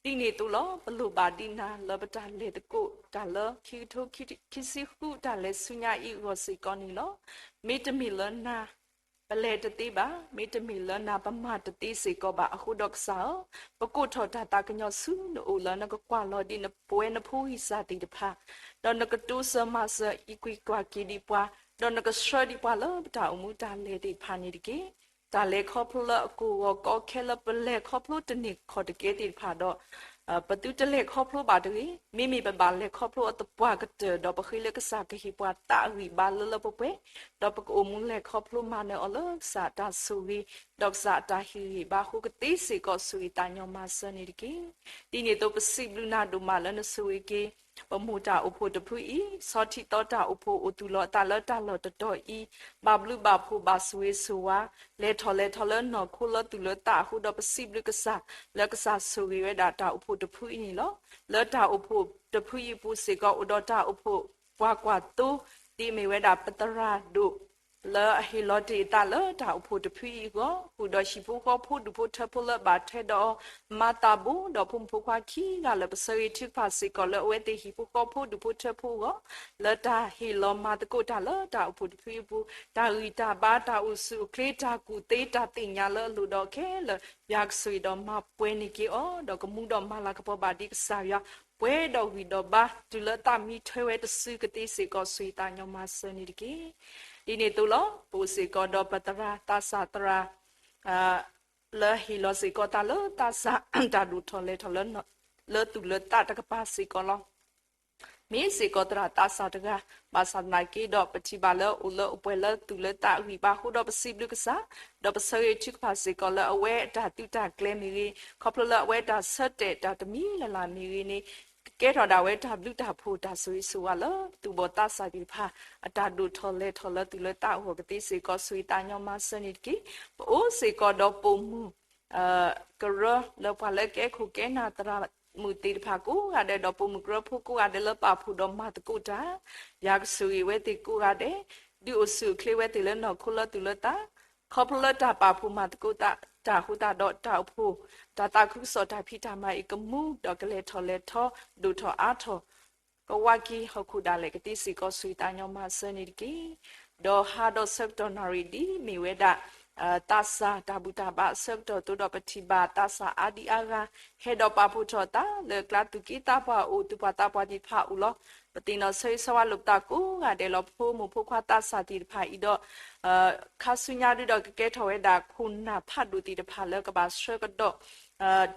ဒ်န့ၣ်အသိးလီၤ, ပလိၣ်ဘၣ်ဒ်နၤလၢပတၢ်လဲၤသကိးတၢ်လၢ ခံကထိခံဆံဃုတၢ်လဲၤဆူညါအံၤအဂီၢ်စ့ၢ်ကီးန့ၣ်လီၤ. မ့တမ့ၢ်လၢနၤ ပလဲၤတသ့ဘၣ်, မ့တမ့ၢ်လၢနၤပမၤတသ့စ့ၢ်ကီးဘၣ်အဃိဒီးကစၢ်ဧၢ, ပကိးထီၣ်တၢ်သးကညီၤဆူနအိၣ်လၢနကကွၢ်လီၤဒ်ပဝဲနဖိဂံၢ်စၢ်သ့ၣ်တဖၣ်, ဒီးနကတိစၢၤမၤစၢၤအံးကွံာ်ကွၢ်က့ၤဒံးပှၤ, ဒီးနကဆှၢဒံးပှၤလၢပတၢ်အိၣ်မူတၢ်လဲၤသ့ၣ်တဖၣ်န့ၣ်တက့ၢ်. တၢ်လဲၤခီဖျိလၢအကိၢ်ဂီၤကီခဲလၢပလဲၤခီဖျိတန့ၢ်ခီၣ်တကဲသ့ၣ်တဖၣ်ဒီး ပသုတလဲၤခီဖျိဘၣ်တဂ့ၤ. မ့မ့ၢ်ပဘၣ်လဲၤခီဖျိအသပှၢ်ကတၢၢ်ဒီး ပဃ့လၢကစၢ်ကဟ့ၣ်ပှၤသးဂံၢ်ဘါလၢလၢပှဲၤပှဲၤ, ဒီးပကအိၣ်မူလဲၤခီဖျိမၤနၢၤအီၤလၢကစၢ်အတၢ်ဆိၣ်ဂ့ၤ, ဒီးကစၢ်အတၢ်ဟ့ၣ်ဂံၢ်ဘါအဃိကသ့စ့ၢ်ကီးဆိၣ်ဂ့ၤသးညီမၤစၢၤန့ၣ်တက့ၢ်. ဒ်န့ၣ်အသိးပစံးဘျုးနၤဒိၣ်မးလၢနဆိၣ်ဂ့ၤက့ၤ ပမိၢ်တၢ်အိၣ်ဖှိၣ်တဖုအံၤ, ဆီထံသီတၢ်အိၣ်ဖှိၣ်အိၣ်သူၣ်လီၤအသးလၢတၢ်လီၢ်တတီၤအံၤ, ဘၣ်ဘျုးဘၣ်ဖှိၣ်ဘၣ်ဆိၣ်ဂ့ၤဆိၣ်ဝါ, လဲၤထီၣ်လဲၤထီလၢနီၢ်ခိလၢသူၣ်လၢသးအဃိဒီးပစံးဘျုးကစၢ် လၢကစၢ်ဆိၣ်ဂ့ၤဝဲဒၣ်တၢ်အိၣ်ဖှိၣ်တဖုအံၤန့ၣ်လီၤ. လၢတၢ်အိၣ်ဖှိၣ်တဖုအံၤအပူၤစ့ၢ်ကီး အိၣ်ဒီးတၢ်အိၣ်ဖှိၣ်ပှၤကွၢ်သိ ဒ်အမ့ၢ်ဝဲဒၣ်ပသရၣ်ဒိၣ် လၢအဟ့ၣ်လီၤတ့ၢ်အသးလၢတၢ်အိၣ်ဖှိၣ်တဖုအံၤအဂီၢ်, ဃုာ်ဒီးဟံၣ်ဖိဃီဖိဒူၣ်ဖိထၢဖိလၢအဘၣ်ထွဲဒီးအီၤ, မၤသးဘိ ဒီးဖိမုၣ်ဖိခွါခံဂၤလၢပဆၢဂ့ၤထုကဖၣ်စ့ၢ်ကီးလၢအဝဲသ့ၣ်ဟံၣ်ဖိဃီဖိဒူၣ်ဖိထၢဖိအဂီၢ်, လၢတၢ်ဟ့ၣ်လီၤမၤသကိးတၢ်လၢတၢ်အိၣ်ဖှိၣ်တဖုအံၤအပူၤ, တၢ်ဂံၢ်တၢ်ဘါတၢ်အိၣ်ဆူၣ်အိၣ်ချ့တၢ်ကူၣ်သ့တၢ်သ့ၣ်ညါလၢအလိၣ်ဒီးခဲလၢာ်, ယွၤကဆိၣ်ဂ့ၤဒီးမၤပှဲၤန့ၢ်က့ၤအီၤ, ဒီးကမူဒီးမၤလၤကပီၤဘၣ်ဒ်ကစၢ်ယွၤ ပှဲၤဒီးဂံၢ်ဒီးဘါ တုၤလၢသးမံထွဲဝဲတစုကသ့စ့ၢ်ကီး ဆိၣ်ဂ့ၤသးညီမၤစၢၤန့ၣ်တက့ၢ်. ဒ်န့ၣ်အသိးလီၤ. ပအိၣ်စ့ၢ်ကီးဒီးပသရၣ်သးစၢ်သရၣ် လၢဟ့ၣ်လီၤစ့ၢ်ကီးသးလၢသးစၢ် တၢ်ဒိၣ်ထီၣ်လဲၤထီၣ်လၢသူၣ်လၢသးတကပၤစ့ၢ်ကီးလီၤ. မ့ၢ်စ့ၢ်ကီးသရၣ်သးစၢ်တဂၤ, ဘၣ်ဆၣ်သနာ်က့ဒီး ပထံၣ်ဘၣ်လၢအိၣ်လၢအိၣ်ပှဲၤလၢသူၣ်လၢသးအဂံၢ်ဘါအဃိဒီး ပစံးဘျုးကစၢ်, ဒီးပဆၢဂ့ၤထုကဖၣ်စ့ၢ်ကီးလၢအဝဲအတၢ်သုးတၢ်ကျဲၤမ့ၢ်ဂ့ၤ, ခီဖျိလၢအဝဲတၢ်ဆၢတဲာ်တၢ်တမံၤလၢ်လၢ်မ့ၢ်ဂ့ၤန့ၣ် ကကဲထီၣ်ဒၣ်ဝဲတၢ်ဘျုးတၢ်ဖှိၣ်တၢ်ဆိၣ်ဂ့ၤဆိၣ်ဝါလၢသူၣ်ဘီၣ်သးစၢ်သ့ၣ်တဖၣ် အတၢ်ဒိၣ်ထီၣ်လဲၤထီၣ်လၢသူၣ်လၢသးအဂီၢ်ကသ့စ့ၢ်ကီး ဆိၣ်ဂ့ၤသးညီမၤစၢၤန့ၣ်တက့ၢ်. ပအိၣ်စ့ၢ်ကီးဒီးပိာ်မုၣ် ကရၢလၢပှၤလၢကဲခိၣ်ကဲနၢ်သရၣ်မုၣ်သ့ၣ်တဖၣ်ကိးဂၤဒဲး ဒီးပိာ်မုၣ်ကရၢဖိကိးဂၤဒဲးလၢပာ်ဖှိၣ်ဒီးမၤသကိးတၢ်, ယွၤကဆိၣ်ဂ့ၤဝဲသ့ၣ်ကိးဂၤဒဲး, ဒုးအိၣ်ဆူၣ်အိၣ်ချ့ဝဲသ့ၣ်လၢနီၢ်ခိလၢသူၣ်လၢသး, ခီဖျိလၢတၢ်ပာ်ဖှိၣ်မၤသကိးတၢ်အဃိသတးဒီး တၢ်အိၣ်ဖှိၣ် တၢ်သးခုကစီၣ်တၢ်ဖံးတၢ်မၤအံၤကမူဒီးကလဲၤထီၣ်လဲၤထီ ဒိၣ်ထီၣ်အါထီၣ် ကဝးက့ၤဟီၣ်ခိၣ်ဒၣ်လဲာ်ကသ့စ့ၢ်ကီး ဆိၣ်ဂ့ၤသးညီမၤစၢၤန့ၣ်တက့ၢ်. ဒီးဟါဒီးဆၢကတီၢ်နၣ်ရံၣ်ဒ်မ့ၢ်ဝဲဒၣ် သးစၢ်တၢ်ဘူၣ်တၢ်ဘါအဆၢကတီၢ်အသိးဒီး ပထံၣ်ဘၣ်သးစၢ်အါဒံအါဂၤ ဟဲဒီးပာ်ဖှိၣ်ထီၣ်အသးလၢကျါသူၣ်က့သးပှၢ်အိၣ် သူၣ်ပှၢ်သးပှၢ်သ့ၣ်တဖၣ်အိၣ်လီၤ. ပသ့ၣ်နီၣ်ဆၢဂ့ၤဆၢဝါလိာ်ပသးကိးဂၤဒဲးလီၤ. ဖိမုၣ်ဖိခွါသးစၢ်သ့ၣ်တဖၣ်အံၤဒီး ခါဆူညါဒုဒီးကကဲထီၣ်ဝဲဒၣ်ခိၣ်နၢ်ဖးဒိၣ်သ့ၣ်တဖၣ်လၢကဘၣ်ဆှၢကဒီး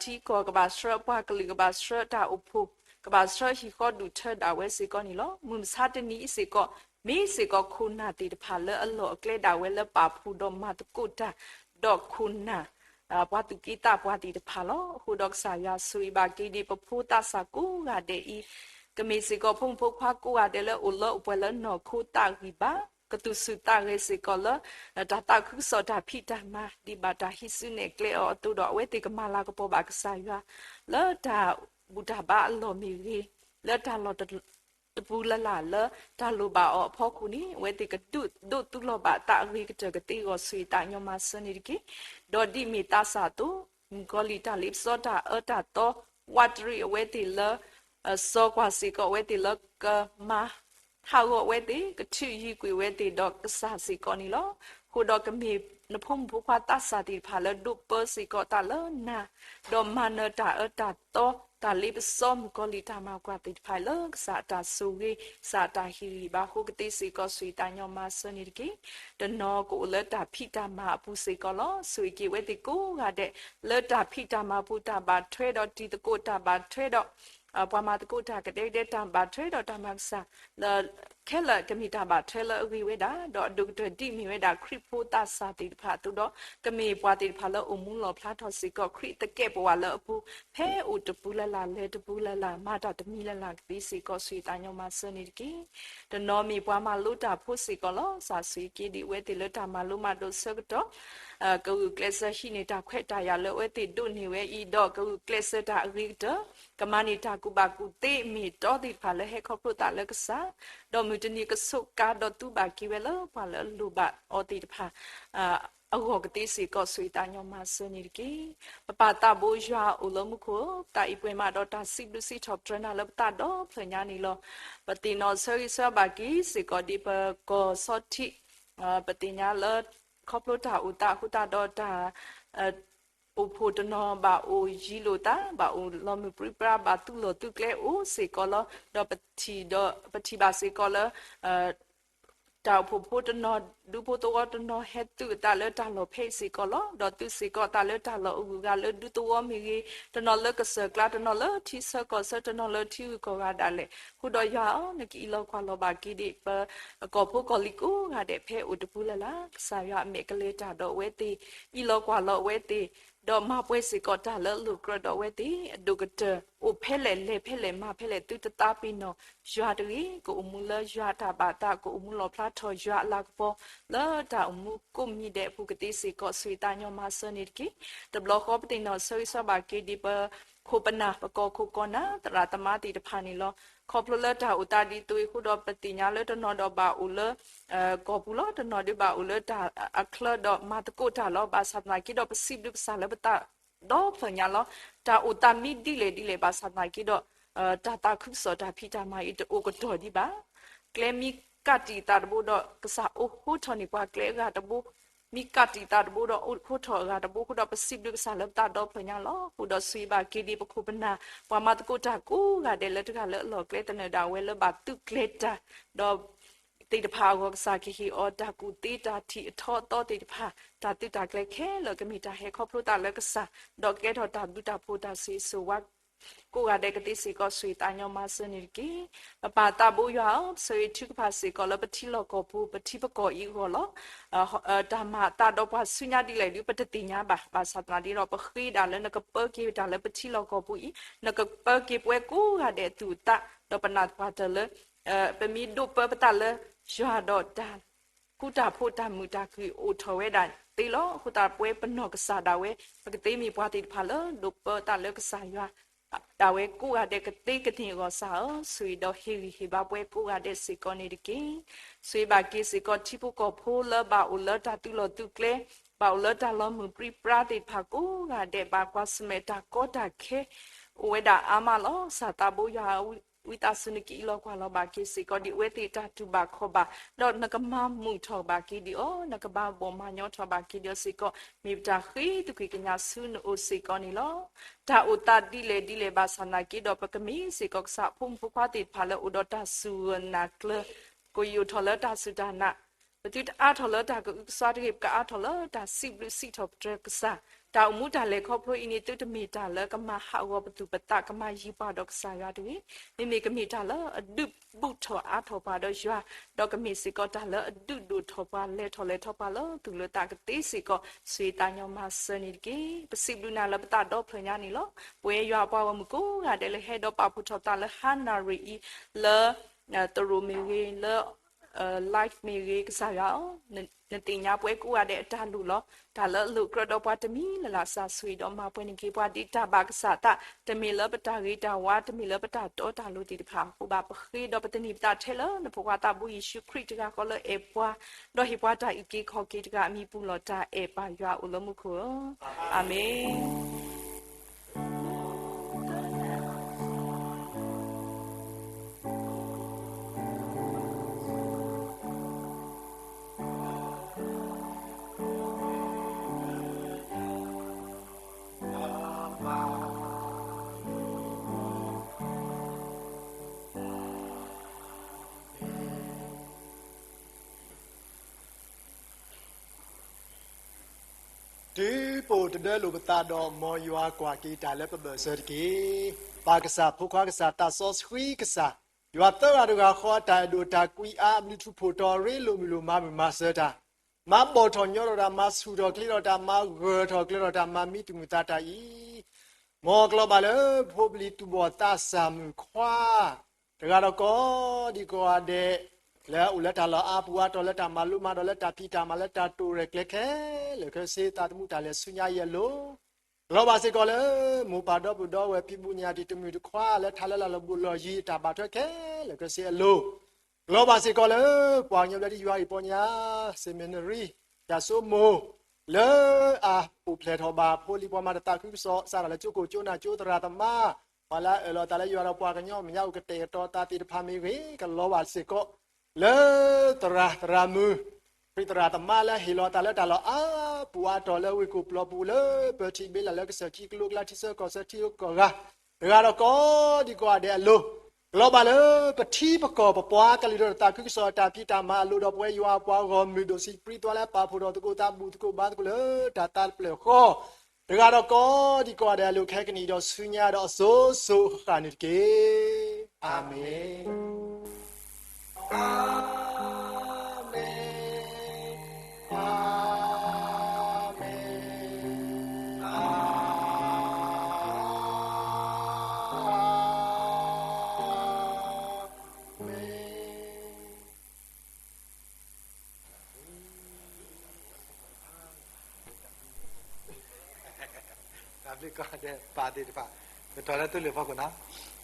ထံကီၢ် ကဘၣ်ဆှၢအပှၤကလုာ် ကဘၣ်ဆှၢတၢ်အိၣ်ဖှိၣ် ကဘၣ်ဆှၢဟံၣ်ဃီဒူၣ်ထၢဒၣ်ဝဲစ့ၢ်ကီးန့ၣ်လီၤ. မုၢ်မဆါတနံၤအံၤစ့ၢ်ကီး မ့ၢ်စ့ၢ်ကီးခိၣ်နၢ်သ့ၣ်တဖၣ်လၢအလီၢ်အကျဲဒၣ်ဝဲလၢပာ်ဖှိၣ်ဒီးမၤသကိးတၢ် ဒီးခိၣ်နၢ် ပှၤသူၣ်က့သးပှၢ်သ့ၣ်တဖၣ်လီၤ. အဃိဒီးကစၢ်ယွၤဆိၣ်ဂ့ၤဘၣ်က့ၤဒံးပဖိသးစၢ်ကိးဂၤဒဲးအံၤ ကမ့ၢ်စ့ၢ်ကီးဖိမုၣ်ဖိခွါကိးဂၤဒဲးလၢအိၣ်လၢအိၣ်ပှဲၤလၢနီၢ်ခိသးဂံၢ်ဘါ ကသူၣ်ဆူၣ်သးဂဲၤစ့ၢ်ကီးလၢ တၢ်သးခုကစီၣ်တၢ်ဖံးတၢ်မၤ ဒ်ဘၣ်တၢ်ဟံးစုနဲၣ်ကျဲအီၤအသိးဒီး အဝဲသ့ၣ်ကမၤလၤကပီၤဘၣ်ကစၢ်ယွၤ လၢတၢ်ဘူၣ်တၢ်ဘါအလီၢ်မ့ၢ်ဂ့ၤ, လၢတၢ်လီၢ်တပူၤလၢ်လၢ်လၢတၢ်လိၣ်ဘၣ်အီၤအဖီခိၣ်န့ၣ် အဝဲသ့ၣ်ကဒုးဒိးသူလီၤဘၣ်သးအဂ့ၤကတၢၢ်ကသ့အဂီၢ် ဆိၣ်ဂ့ၤသးညီမၤစၢၤန့ၣ်တက့ၢ်. ဒီးဒ်မ့ၢ်သးစၢ်အသိး မုၣ်ကီၤလံၢ်တၢ်လ့ပစီတၢ်အၢတၢ်သီ ဝးတရံးအဝဲသ့ၣ်လၢ စီၤကွၢ်စ့ၢ်ကီးအဝဲသ့ၣ်လၢကမၤ ဟးဂီၤအဝဲသ့ၣ် ကထုးယံၤကွံာ်အဝဲသ့ၣ်ဒီးကစၢ်စ့ၢ်ကီးန့ၣ်လီၤ. အဃိဒီးကမ့ၢ်နဖိမုၣ်ဖိခွါသးစၢ်သ့ၣ်တဖၣ်လၢဒိးပၢစ့ၢ်ကီးတၢ်လၢနၤ, ဒီးမၤနၢၤတၢ်အၢတၢ်သီ တၢ်လ့ပစီမုၣ်ကီၤလံၢ်တၢ်မၤကွၢ်သ့ၣ်တဖၣ်လၢကစၢ်အတၢ်ဆိၣ်ဂ့ၤ, ကစၢ်အတၢ်ဟ့ၣ်ဂံၢ်ဘါအဃိကသ့စ့ၢ်ကီး ဆိၣ်ဂ့ၤသးညီမၤစၢၤန့ၣ်တက့ၢ်. တနီၤကအိၣ်လၢတၢ်ဖံးတၢ်မၤအပူၤစ့ၢ်ကီးလီၤ. ဆိၣ်ဂ့ၤက့ၤဝဲသ့ၣ်ကိးဂၤဒဲး လၢတၢ်ဖံးတၢ်မၤပူၤ တၢ်ဘၣ်ထွဲဒီးတံၤသကိး တၢ်ဘၣ်ထွဲဒီး ပှၤမၤသကိးတၢ်ကဒဲကဒဲ တၢ်ဘၣ်ထွဲဒီးတၢ်မၤကစၢ် လၢခဲလၢာ်ကမ့ၢ်တၢ်ဘၣ်ထွဲလၢအဂ့ၤဝဲဒၣ်, ဒီးအဒိၣ်ကတၢၢ်ဒ်အမ့ၢ်ဝဲဒၣ်ခရံာ်ဖိသးစၢ်သ့ၣ်တဖၣ်အသိးဒီး ကမ့ၢ်ပှၤသ့ၣ်တဖၣ်လၢအိၣ်မူလီၣ်ဖျါထီၣ်စ့ၢ်ကီး ခရံာ်သကဲးပဝးလၢအပူၤ ဖဲအိၣ်တပူၤလၢ်လၢ် လဲၤတပူၤလၢ်လၢ် မၤတၢ်တမံၤလၢ်လၢ်ကသ့စ့ၢ်ကီး ဆိၣ်ဂ့ၤသးညီမၤစၢၤန့ၣ်တက့ၢ်. တနီၤမ့ၢ်ပှၤမၤလိတၢ်ဖိစ့ၢ်ကီးလီၤ. ကစၢ်ဆိၣ်ဂ့ၤက့ၤဒံးဝဲသ့ၣ်လၢတၢ်မၤလိမၤဒိးဆၢကတီၢ် ကဂုာ်ကျဲးစၢးဟံးန့ၢ်တၢ်ခွဲးတၢ်ယာ်လၢအဝဲသ့ၣ်ဒိးန့ၢ်ဝဲအံၤ ဒီးကဂုာ်ကျဲးစၢးတၢ်အဂ့ၤကတၢၢ် ကမၤန့ၢ်တၢ်ကူၣ်ဘၣ်ကူၣ်သ့ မ့ၢ်တီသ့ၣ်တဖၣ်လၢဟဲခီဖျိသးလၢကစၢ်, ဒီးမုၢ်တနံၤကဆိးကါဒီးသူဘၣ်က့ၤဝဲလၢပှၤလၢအလိၣ်ဘၣ်အီၤသ့ၣ်တဖၣ် အဂီၢ်ကသ့စ့ၢ်ကီး ဆိၣ်ဂ့ၤသးညီမၤစၢၤန့ၣ်တက့ၢ်. ပပၢ်သးဘိယွၤအိၣ်လၢမူခိၣ်ဧၢ, ပသးအံၤပှဲၤမးဒီးတၢ်စံးဘျုးစံးထီၣ်ပတြၢၤနၤလၢပသးဒီဖျၢၣ်ညါန့ၣ်လီၤ. ပသ့ၣ်နီၣ်ဆၢဂ့ၤဆၢဘၣ်က့ၤစ့ၢ်ကီးဒ်ပကီၢ်ဆီထံး ပသ့ၣ်ညါလၢ ခီဖျိတၢ်အိၣ်သးအဃိသတးဒီးတၢ် အိၣ်ဖှိၣ်တနီၤဘၣ်အိၣ်ယံၤလိာ်သး, ဘၣ်အိၣ်လီၤမုၢ်ပြံပြါ, ဘၣ်သူၣ်လီၤသူၣ်ကျဲအိၣ်စ့ၢ်ကီးလီၤ. ဒီးပထံၣ်ဒီး ပထံၣ်ဘၣ်စ့ၢ်ကီးလၢ တၢ်အိၣ်ဖှိၣ်ဖိတနီၤ, ဒူဖိသဝီတနီၤ ဟဲသုးအသးလၢတၢ်လီၢ်ဖဲအံၤစ့ၢ်ကီးလီၤ. ဒီးသုးစ့ၢ်ကီးအသးလၢတၢ်လီၢ်အဂုၤအဂၤလၢဒူသဝီမ့ၢ်ဂ့ၤ, တနီၤလၢကစၢၢ်ကျါ, တနီၤလၢထံဆၢကီၢ်ဆၢ, တနီၤလၢထံဂုၤကီၢ်ဂၤဒၣ်လဲာ်. အဃိဒီးယွၤဧၢ, နကအံးလီၤကွၢ်လီၤဘၣ်က့ၤဒံး ပကီၢ်ဖိကီၢ်လံၤကိးဂၤဒဲး ဖဲအိၣ်တပူၤလၢ်လၢ်, ကစၢ်ယွၤအမဲာ်ကလဲၤတၢ်ဒီးအဝဲသ့ၣ်, အံးလီၤကွၢ်လီၤအဝဲသ့ၣ်, ဒီးမၤပှဲၤစ့ၢ်ကီးတၢ်လၢအလိၣ်ကြၢးဒီးအဝဲသ့ၣ်, အဒိၣ်ကတၢၢ် အိၣ်ဖဲလဲၣ်လဲၤဖဲလဲၣ်မၤဖဲလဲၣ် သုတသးပ့ၤနီၣ်ယွၤတဂ့ၤ, ကအိၣ်မူလၢယွၤအတၢ်ဘၣ်သး, ကအိၣ်မူလီၣ်ဖျါထီၣ်ယွၤအလၤကပီၤ လၢတၢ်အိၣ်မူကိးမံၤဒဲးအပူၤကသ့စ့ၢ်ကီး ဆိၣ်ဂ့ၤသးညီမၤစၢၤန့ၣ်တက့ၢ်. တဘျီဃီပသ့ၣ်နီၣ်ဆၢဂ့ၤဆၢဘၣ်က့ၤဒံး ပခိၣ်ပနၢ် ပကီၢ်ခိၣ်ကီၢ်နၢ် သရၣ်သမါသ့ၣ်တဖၣ်န့ၣ်လီၤ. ခီဖျိလၢတၢ်အိၣ်သးဒ်သိးအံၤအဃိဒီး ပသ့ၣ်ညါလၢတနီၤဒီးဘၣ်အိၣ်လၢ ကီၢ်ပူၤလီၤ, တနီၤဒုးဘၣ်အိၣ်လၢအချၢဒီးမၤသကိးတၢ်လီၤ. ဘၣ်ဆၣ်သနာ်က့ဒီး ပစံးဘျုးကစၢ်လၢပသးဒီဖျၢၣ်ညါလီၤ. တၢ်အိၣ်သးမ့ၢ်ဒ်လဲၣ်ဒ်လဲၣ် ဘၣ်ဆၣ်သနာ်က့ဒီး တၢ်သးခုကစီၣ်တၢ်ဖံးတၢ်မၤအံၤတအိၣ်ကတီၢ်ဒံးဘၣ်. ကျဲမ့ၢ်ကးတံာ်သးတဘိဒီး ကစၢ်အိၣ်ဃိထီၣ်န့ၢ်ပှၤကျဲအဂၤတဘိ, မ့ၢ်ကးတံာ်သးတဘိဒီးအိၣ်ဃိထီၣ်အဂၤတဘိအဃိဒီး ပစံးဘျုးကစၢ်လၢပသးဒီဖျၢၣ်ညါလီၤ. အဃိဒီးစံးဘၣ်က့ၤဒံး ပခိၣ်ပနၢ် ပှၤမၤသကိးတၢ်ကိးဂၤဒဲးလၢတဂၤလၢအလီၢ်ကျဲသနၢၣ်ဒၣ်ဝဲလၢဘၣ်သုးကျဲၤတၢ် ဒီးသ့ၣ်တဖၣ်အဂီၢ် ကစၢ်ကဟ့ၣ်အီၤတၢ်ကူၣ်သ့တၢ်ထံၣ်အထီအသီသ့ၣ်တဖၣ် တၢ်သုးတၢ်ကျဲၤခဲလၢာ်ကမ့ၢ်တၢ်ဟဲခီဖျိသးလၢကစၢ် ဒီးကဲထီၣ်တၢ်ဘျုးတၢ်ဖှိၣ်တၢ်ဆိၣ်ဂ့ၤဆိၣ်ဝါ ကိးဂၤဒဲးကသ့စ့ၢ်ကီး ဆိၣ်ဂ့ၤသးညီမၤစၢၤန့ၣ်တက့ၢ်. ပပၢ်သးဘိယွၤဧၢ, ပဆၢဂ့ၤထုကဖၣ်စ့ၢ်ကီးလၢပထံလီၢ်ကီၢ်ပူၤ ပထံပကီၢ်အံၤအဂီၢ်လီၤ. တၢ်မၤအသးဒီးပှၤဆူညါဒ်လဲၣ်ဒုး ပတသ့ၣ်ညါဘၣ်. ဘၣ်ဆၣ်သနာ်က့ဒီး ပဃ့ဒၣ်လၢနကပၢက့ၤတၢ်လၢပထံလီၢ်ကီၢ်ပူၤအံၤ, နကပၢက့ၤပဝဲကိးဂၤဒဲးအသူၣ်အသး, ဒီးပနာ်သပှၢ်တၢၢ်လၢ ပမ့ၢ်ဒိးပၢပသးလၢ ယွၤဒီးတၢ် ဃူတၢ်ဖိးတၢ်မုာ်တၢ်ခုၣ်အိၣ်ထီၣ်ဝဲဒၣ်သ့လီၤ. အဃိသတးပဝဲပနီၢ်ကစၢ်ဒၣ်ဝဲ ပကသ့မ့ၢ်ပှၤသ့ၣ်တဖၣ်လၢဒိးပၢသးလၢကစၢ်ယွၤ ဒၣ်ဝဲကိးဂၤဒဲးကသ့ကန့ၢ်အဂီၢ် ကစၢ်ဧၢ, ဆိၣ်ဂ့ၤဒီးဟ့ၣ်ဂံၢ်ဟ့ၣ်ဘါပဝဲကိးဂၤဒဲးစ့ၢ်ကီးန့ၣ်တက့ၢ်. ဆိၣ်ဂ့ၤဘၣ်က့ၤစ့ၢ်ကီးထံဖိကီၢ်ဖိလၢဘၣ်အိၣ်လၢတၢ်သုးလီၢ်သုးကျဲ, ဘၣ်အိၣ်လၢတၢ်လီၤမုၢ်ပြံပြါသ့ၣ်တဖၣ်ကိးဂၤဒဲး ဘၣ်ကွၢ်ဆၢၣ်မဲာ်တၢ်ကီတၢ်ခဲ အိၣ်ဝဲဒၣ်အါမးလီၤ. ကစၢ်သးဘိယွၤဧၢ, ဝံသးစူၤနကအံးလီၤကွၢ်လီၤဘၣ်က့ၤစ့ၢ်ကီးဒံးအဝဲသ့ၣ်တၢ်တူၢ်ဘၣ်ခီၣ်ဘၣ်, ဒီးနကမၤမုာ်ထီၣ်ဘၣ်က့ၤဒံးအီၤ, နကဘၣ်ဘီၣ်မၤညီထီၣ်ဘၣ်က့ၤဒံးအီၤစ့ၢ်ကီး မ့ၢ်ပတၢ်ဃ့သကွံၢ်ကညးဆူနအိၣ်စ့ၢ်ကီးန့ၣ်လီၤ. တၢ်အိၣ်သးဒ်လဲၣ်ဒ်လဲၣ်ဘၣ်ဆၣ်သနာ်က့ဒီး ပကမ့ၢ်စ့ၢ်ကီးကစၢ်အဖိမုၣ်ဖိခွါသ့ၣ်တဖၣ်လၢအိၣ်ဒီးတၢ်စူၢ်ဂၢၢ်နာ်ကျၢၤ ကယိာ်ထီၣ်လၢတၢ်စူၢ်တၢ်နာ်, ပသုတအါထီၣ်လၢတၢ်ကအုကစွါတဂ့ၤ, ပကအါထီၣ်လၢတၢ်စံးဘျုးစံးထီၣ်ပတြၢၤကစၢ်. တၢ်အိၣ်မူတၢ်လဲၤခီဖျိအံၤန့ၣ် သုတမ့ၢ်တၢ်လၢကမၤဟးဂီၤပသူၣ်ပသး ကမၤယံၤပှၤဒီးကစၢ်ယွၤတဂ့ၤ. မ့မ့ၢ်ကမ့ၢ်တၢ်လၢအဒုးဘူးထီၣ်အါထီၣ်ပှၤဒီးယွၤ, ဒီးကမ့ၢ်စ့ၢ်ကီးတၢ်လၢအဒုးဒိၣ်ထီၣ်ပှၤ လဲၤထီၣ်လဲၤထီပှၤလၢသူၣ်လၢသးကသ့စ့ၢ်ကီး ဆိၣ်ဂ့ၤသးညီမၤစၢၤန့ၣ်တက့ၢ်. ပစံးဘျုးနၤလၢပသးဒီဖျၢၣ်ညါန့ၣ်လီၤ. ပဝဲယွၤအပှၤဂီၢ်မုၢ်ကိးဂၤဒဲးလၢဟဲဒီးပာ်ဖှိၣ်ထီၣ်သးလၢဟါနၣ်ရံၣ်အံၤ လၢ သရိာ်မ့ၢ်ဂ့ၤ, လၢ live မ့ၢ်ဂ့ၤ, ကစၢ်ယွၤဧၢ, နသ့ၣ်ညါပဝဲကိးဂၤဒဲးအတၢ်လိၣ်လီၤ. တၢ်လၢအလိၣ်ကြၢးဒီးပှၤတမံၤလၢ်လၢ် ကစၢ်ဆိၣ်ဂ့ၤဒီးမၤပှဲၤန့ၢ်က့ၤပှၤဒ်တၢ်ဘၣ်ကစၢ်အသး, တမ့ၢ်လၢပတၢ်ဂ့ၤတၢ်ဝါ, တမ့ၢ်လၢပတၢ်တီတၢ်လိၤသ့ၣ်တဖၣ်အဃိဘၣ်. ပဃ့ဒီးပသန့ၤပသးထဲလၢနဖိခွါသးဘိယ့ၣ်ၡူးခရံာ်တဂၤဃီလၢအဲၣ်ပှၤ, ဒီးဟ့ၣ်ပှၤတၢ်အုၣ်က့ၤခီၣ်က့ၤတဂၤ အမံၤပူၤလီၤတၢ်အဲၣ်ပၢ်ယွၤအိၣ်လၢမူခိၣ်ဧၢ, အၤမ့ၣ်. တုၤပအိၣ်တဒၢလိာ်ပသးဒီး မ်ယွၤကွၢ်က့ၤတၢ်လၢပဘၢၣ်စၢၤတက့ၢ်. ပၢ်ကစၢ်, ဖိခွါကစၢ်, သးစီဆှံကစၢ်, ယွၤသၢဂၤတဂၤဃီ အတၢ်အဲၣ်ဒိးတၢ်ကွံအါ, အဘျုးထူးဖှိၣ်တီၤရ့လိာ်မုာ်လိာ်မၤမုာ်မၤစၢၤတၢ်, မၤဘီၣ်ထီၣ်ညီထီၣ်တၢ်, မၤဆူၣ်ထီၣ်ချ့ထီၣ်တၢ်, မၤဂၢၢ်ထီၣ်ကျၢၤထီၣ်တၢ်, မၤမံတမုာ်သးတၢ်အံၤ မ်ကလီၤဘၣ်လၢဖိပျံၤသူၣ်ဘီၣ်သးစၢ်မုၣ်ခွါ တဂၤဒီးကိးဒံကိးဂၤဒဲး လၢအအိၣ်လၢတၢ်လီၢ်အါပူၤအါတီၤ, လၢတၢ်မၤလိမၤဒိး, လၢတၢ်ဖံးတၢ်မၤ, လၢတၢ်တိာ်ရဲၣ်ကျဲၤခဲလၢာ်ခဲဆ့, သးသမူတၢ်လဲၤဆူညါအံၤအလိၤ, ကလီၤဘၣ်စ့ၢ်ကီးလၢ မိၢ်ပၢ်ဒီပုၢ်ဒီဝဲၢ် ဖံးဘူးညၣ်တံၤတမုၢ်တခွါ လၢထးလၢလၢ်လၢဘိၣ်လီၢ်ယံၤ အတၢ်ဘၣ်ထွဲခဲလၢာ်ခဲဆ့အလိၤ, ကလီၤဘၣ်စ့ၢ်ကီးလၢ ပှၤကညီဘျၢထံယွၤအံၤပီညါ seminary တၢ်စိမိၤ လၢအအိၣ်ဖျဲၣ်ထီၣ်ဘၣ်ဖိလံၤပှၤမၤတၢ်သးခုကစီၣ် စးထီၣ်လၢကၠိခိၣ်ကၠိနၢ်ကၠိသရၣ်သမါ, ပှၤလၢအအၢၣ်လီၤအသးလၢယွၤဒီးပှၤကညီ မ့ၢ်ညါအိၣ်ကတဲာ်ကတီၤသးသ့ၣ်တဖၣ်မ့ၢ်ဂ့ၤ, ကလီၤဘၣ်စ့ၢ်ကီး လၢသရၣ်သရၣ်မုၣ် ခရံာ်သရၣ်သမါလၢဟ့ၣ်လီၤအသးလၢတၢ်လီၢ်အါပူၤအါတီၤ လၢဝ့ၢ်ကိာ်ပျီပူၤ လၢပထံၣ်ဘ့လၢ်လၢကစၢၢ်ခံကလိကျါ ထံဆၢကီၢ်ဆၢထံဂုၤကီၢ်ဂၤ တဂၤဒီးကိးဒံကိးဂၤဒဲးအလိၤ, ကလီၤဘၣ်လၢပထံပကီၢ် ပပှၤကလုာ်ဒီးတၢ်သးခုကစီၣ်အတၢ်ဖံးတၢ်မၤအလိၤဒီး ပဝဲယွၤအပှၤဂီၢ်မုၢ်ဒိၣ်ဆံးပြံသွါလၢပာ်ဖှိၣ်ထီၣ်သကိးသးဘူးသကိးဘါသကိးလၢတၢ်သးတဖျၢၣ်ဃီ တဂၤဒီးကိးဒံကိးဂၤဒဲးအလိၤ ခဲကနံၣ်အံၤဒီးဆူညါဒီးအစိၤစိၤအဃၣ်ဃၣ်န့ၣ်တက့ၢ်. အၤမ့ၣ်, အၤမ့ၣ်, အၤမ့ၣ်. တၢ်ဘျုးကိးဂၤဒဲး ပၢ်သ့ၣ်တဖၣ် ကတီၤလၢသူလ့ၤဖီခိၣ်နီၤ.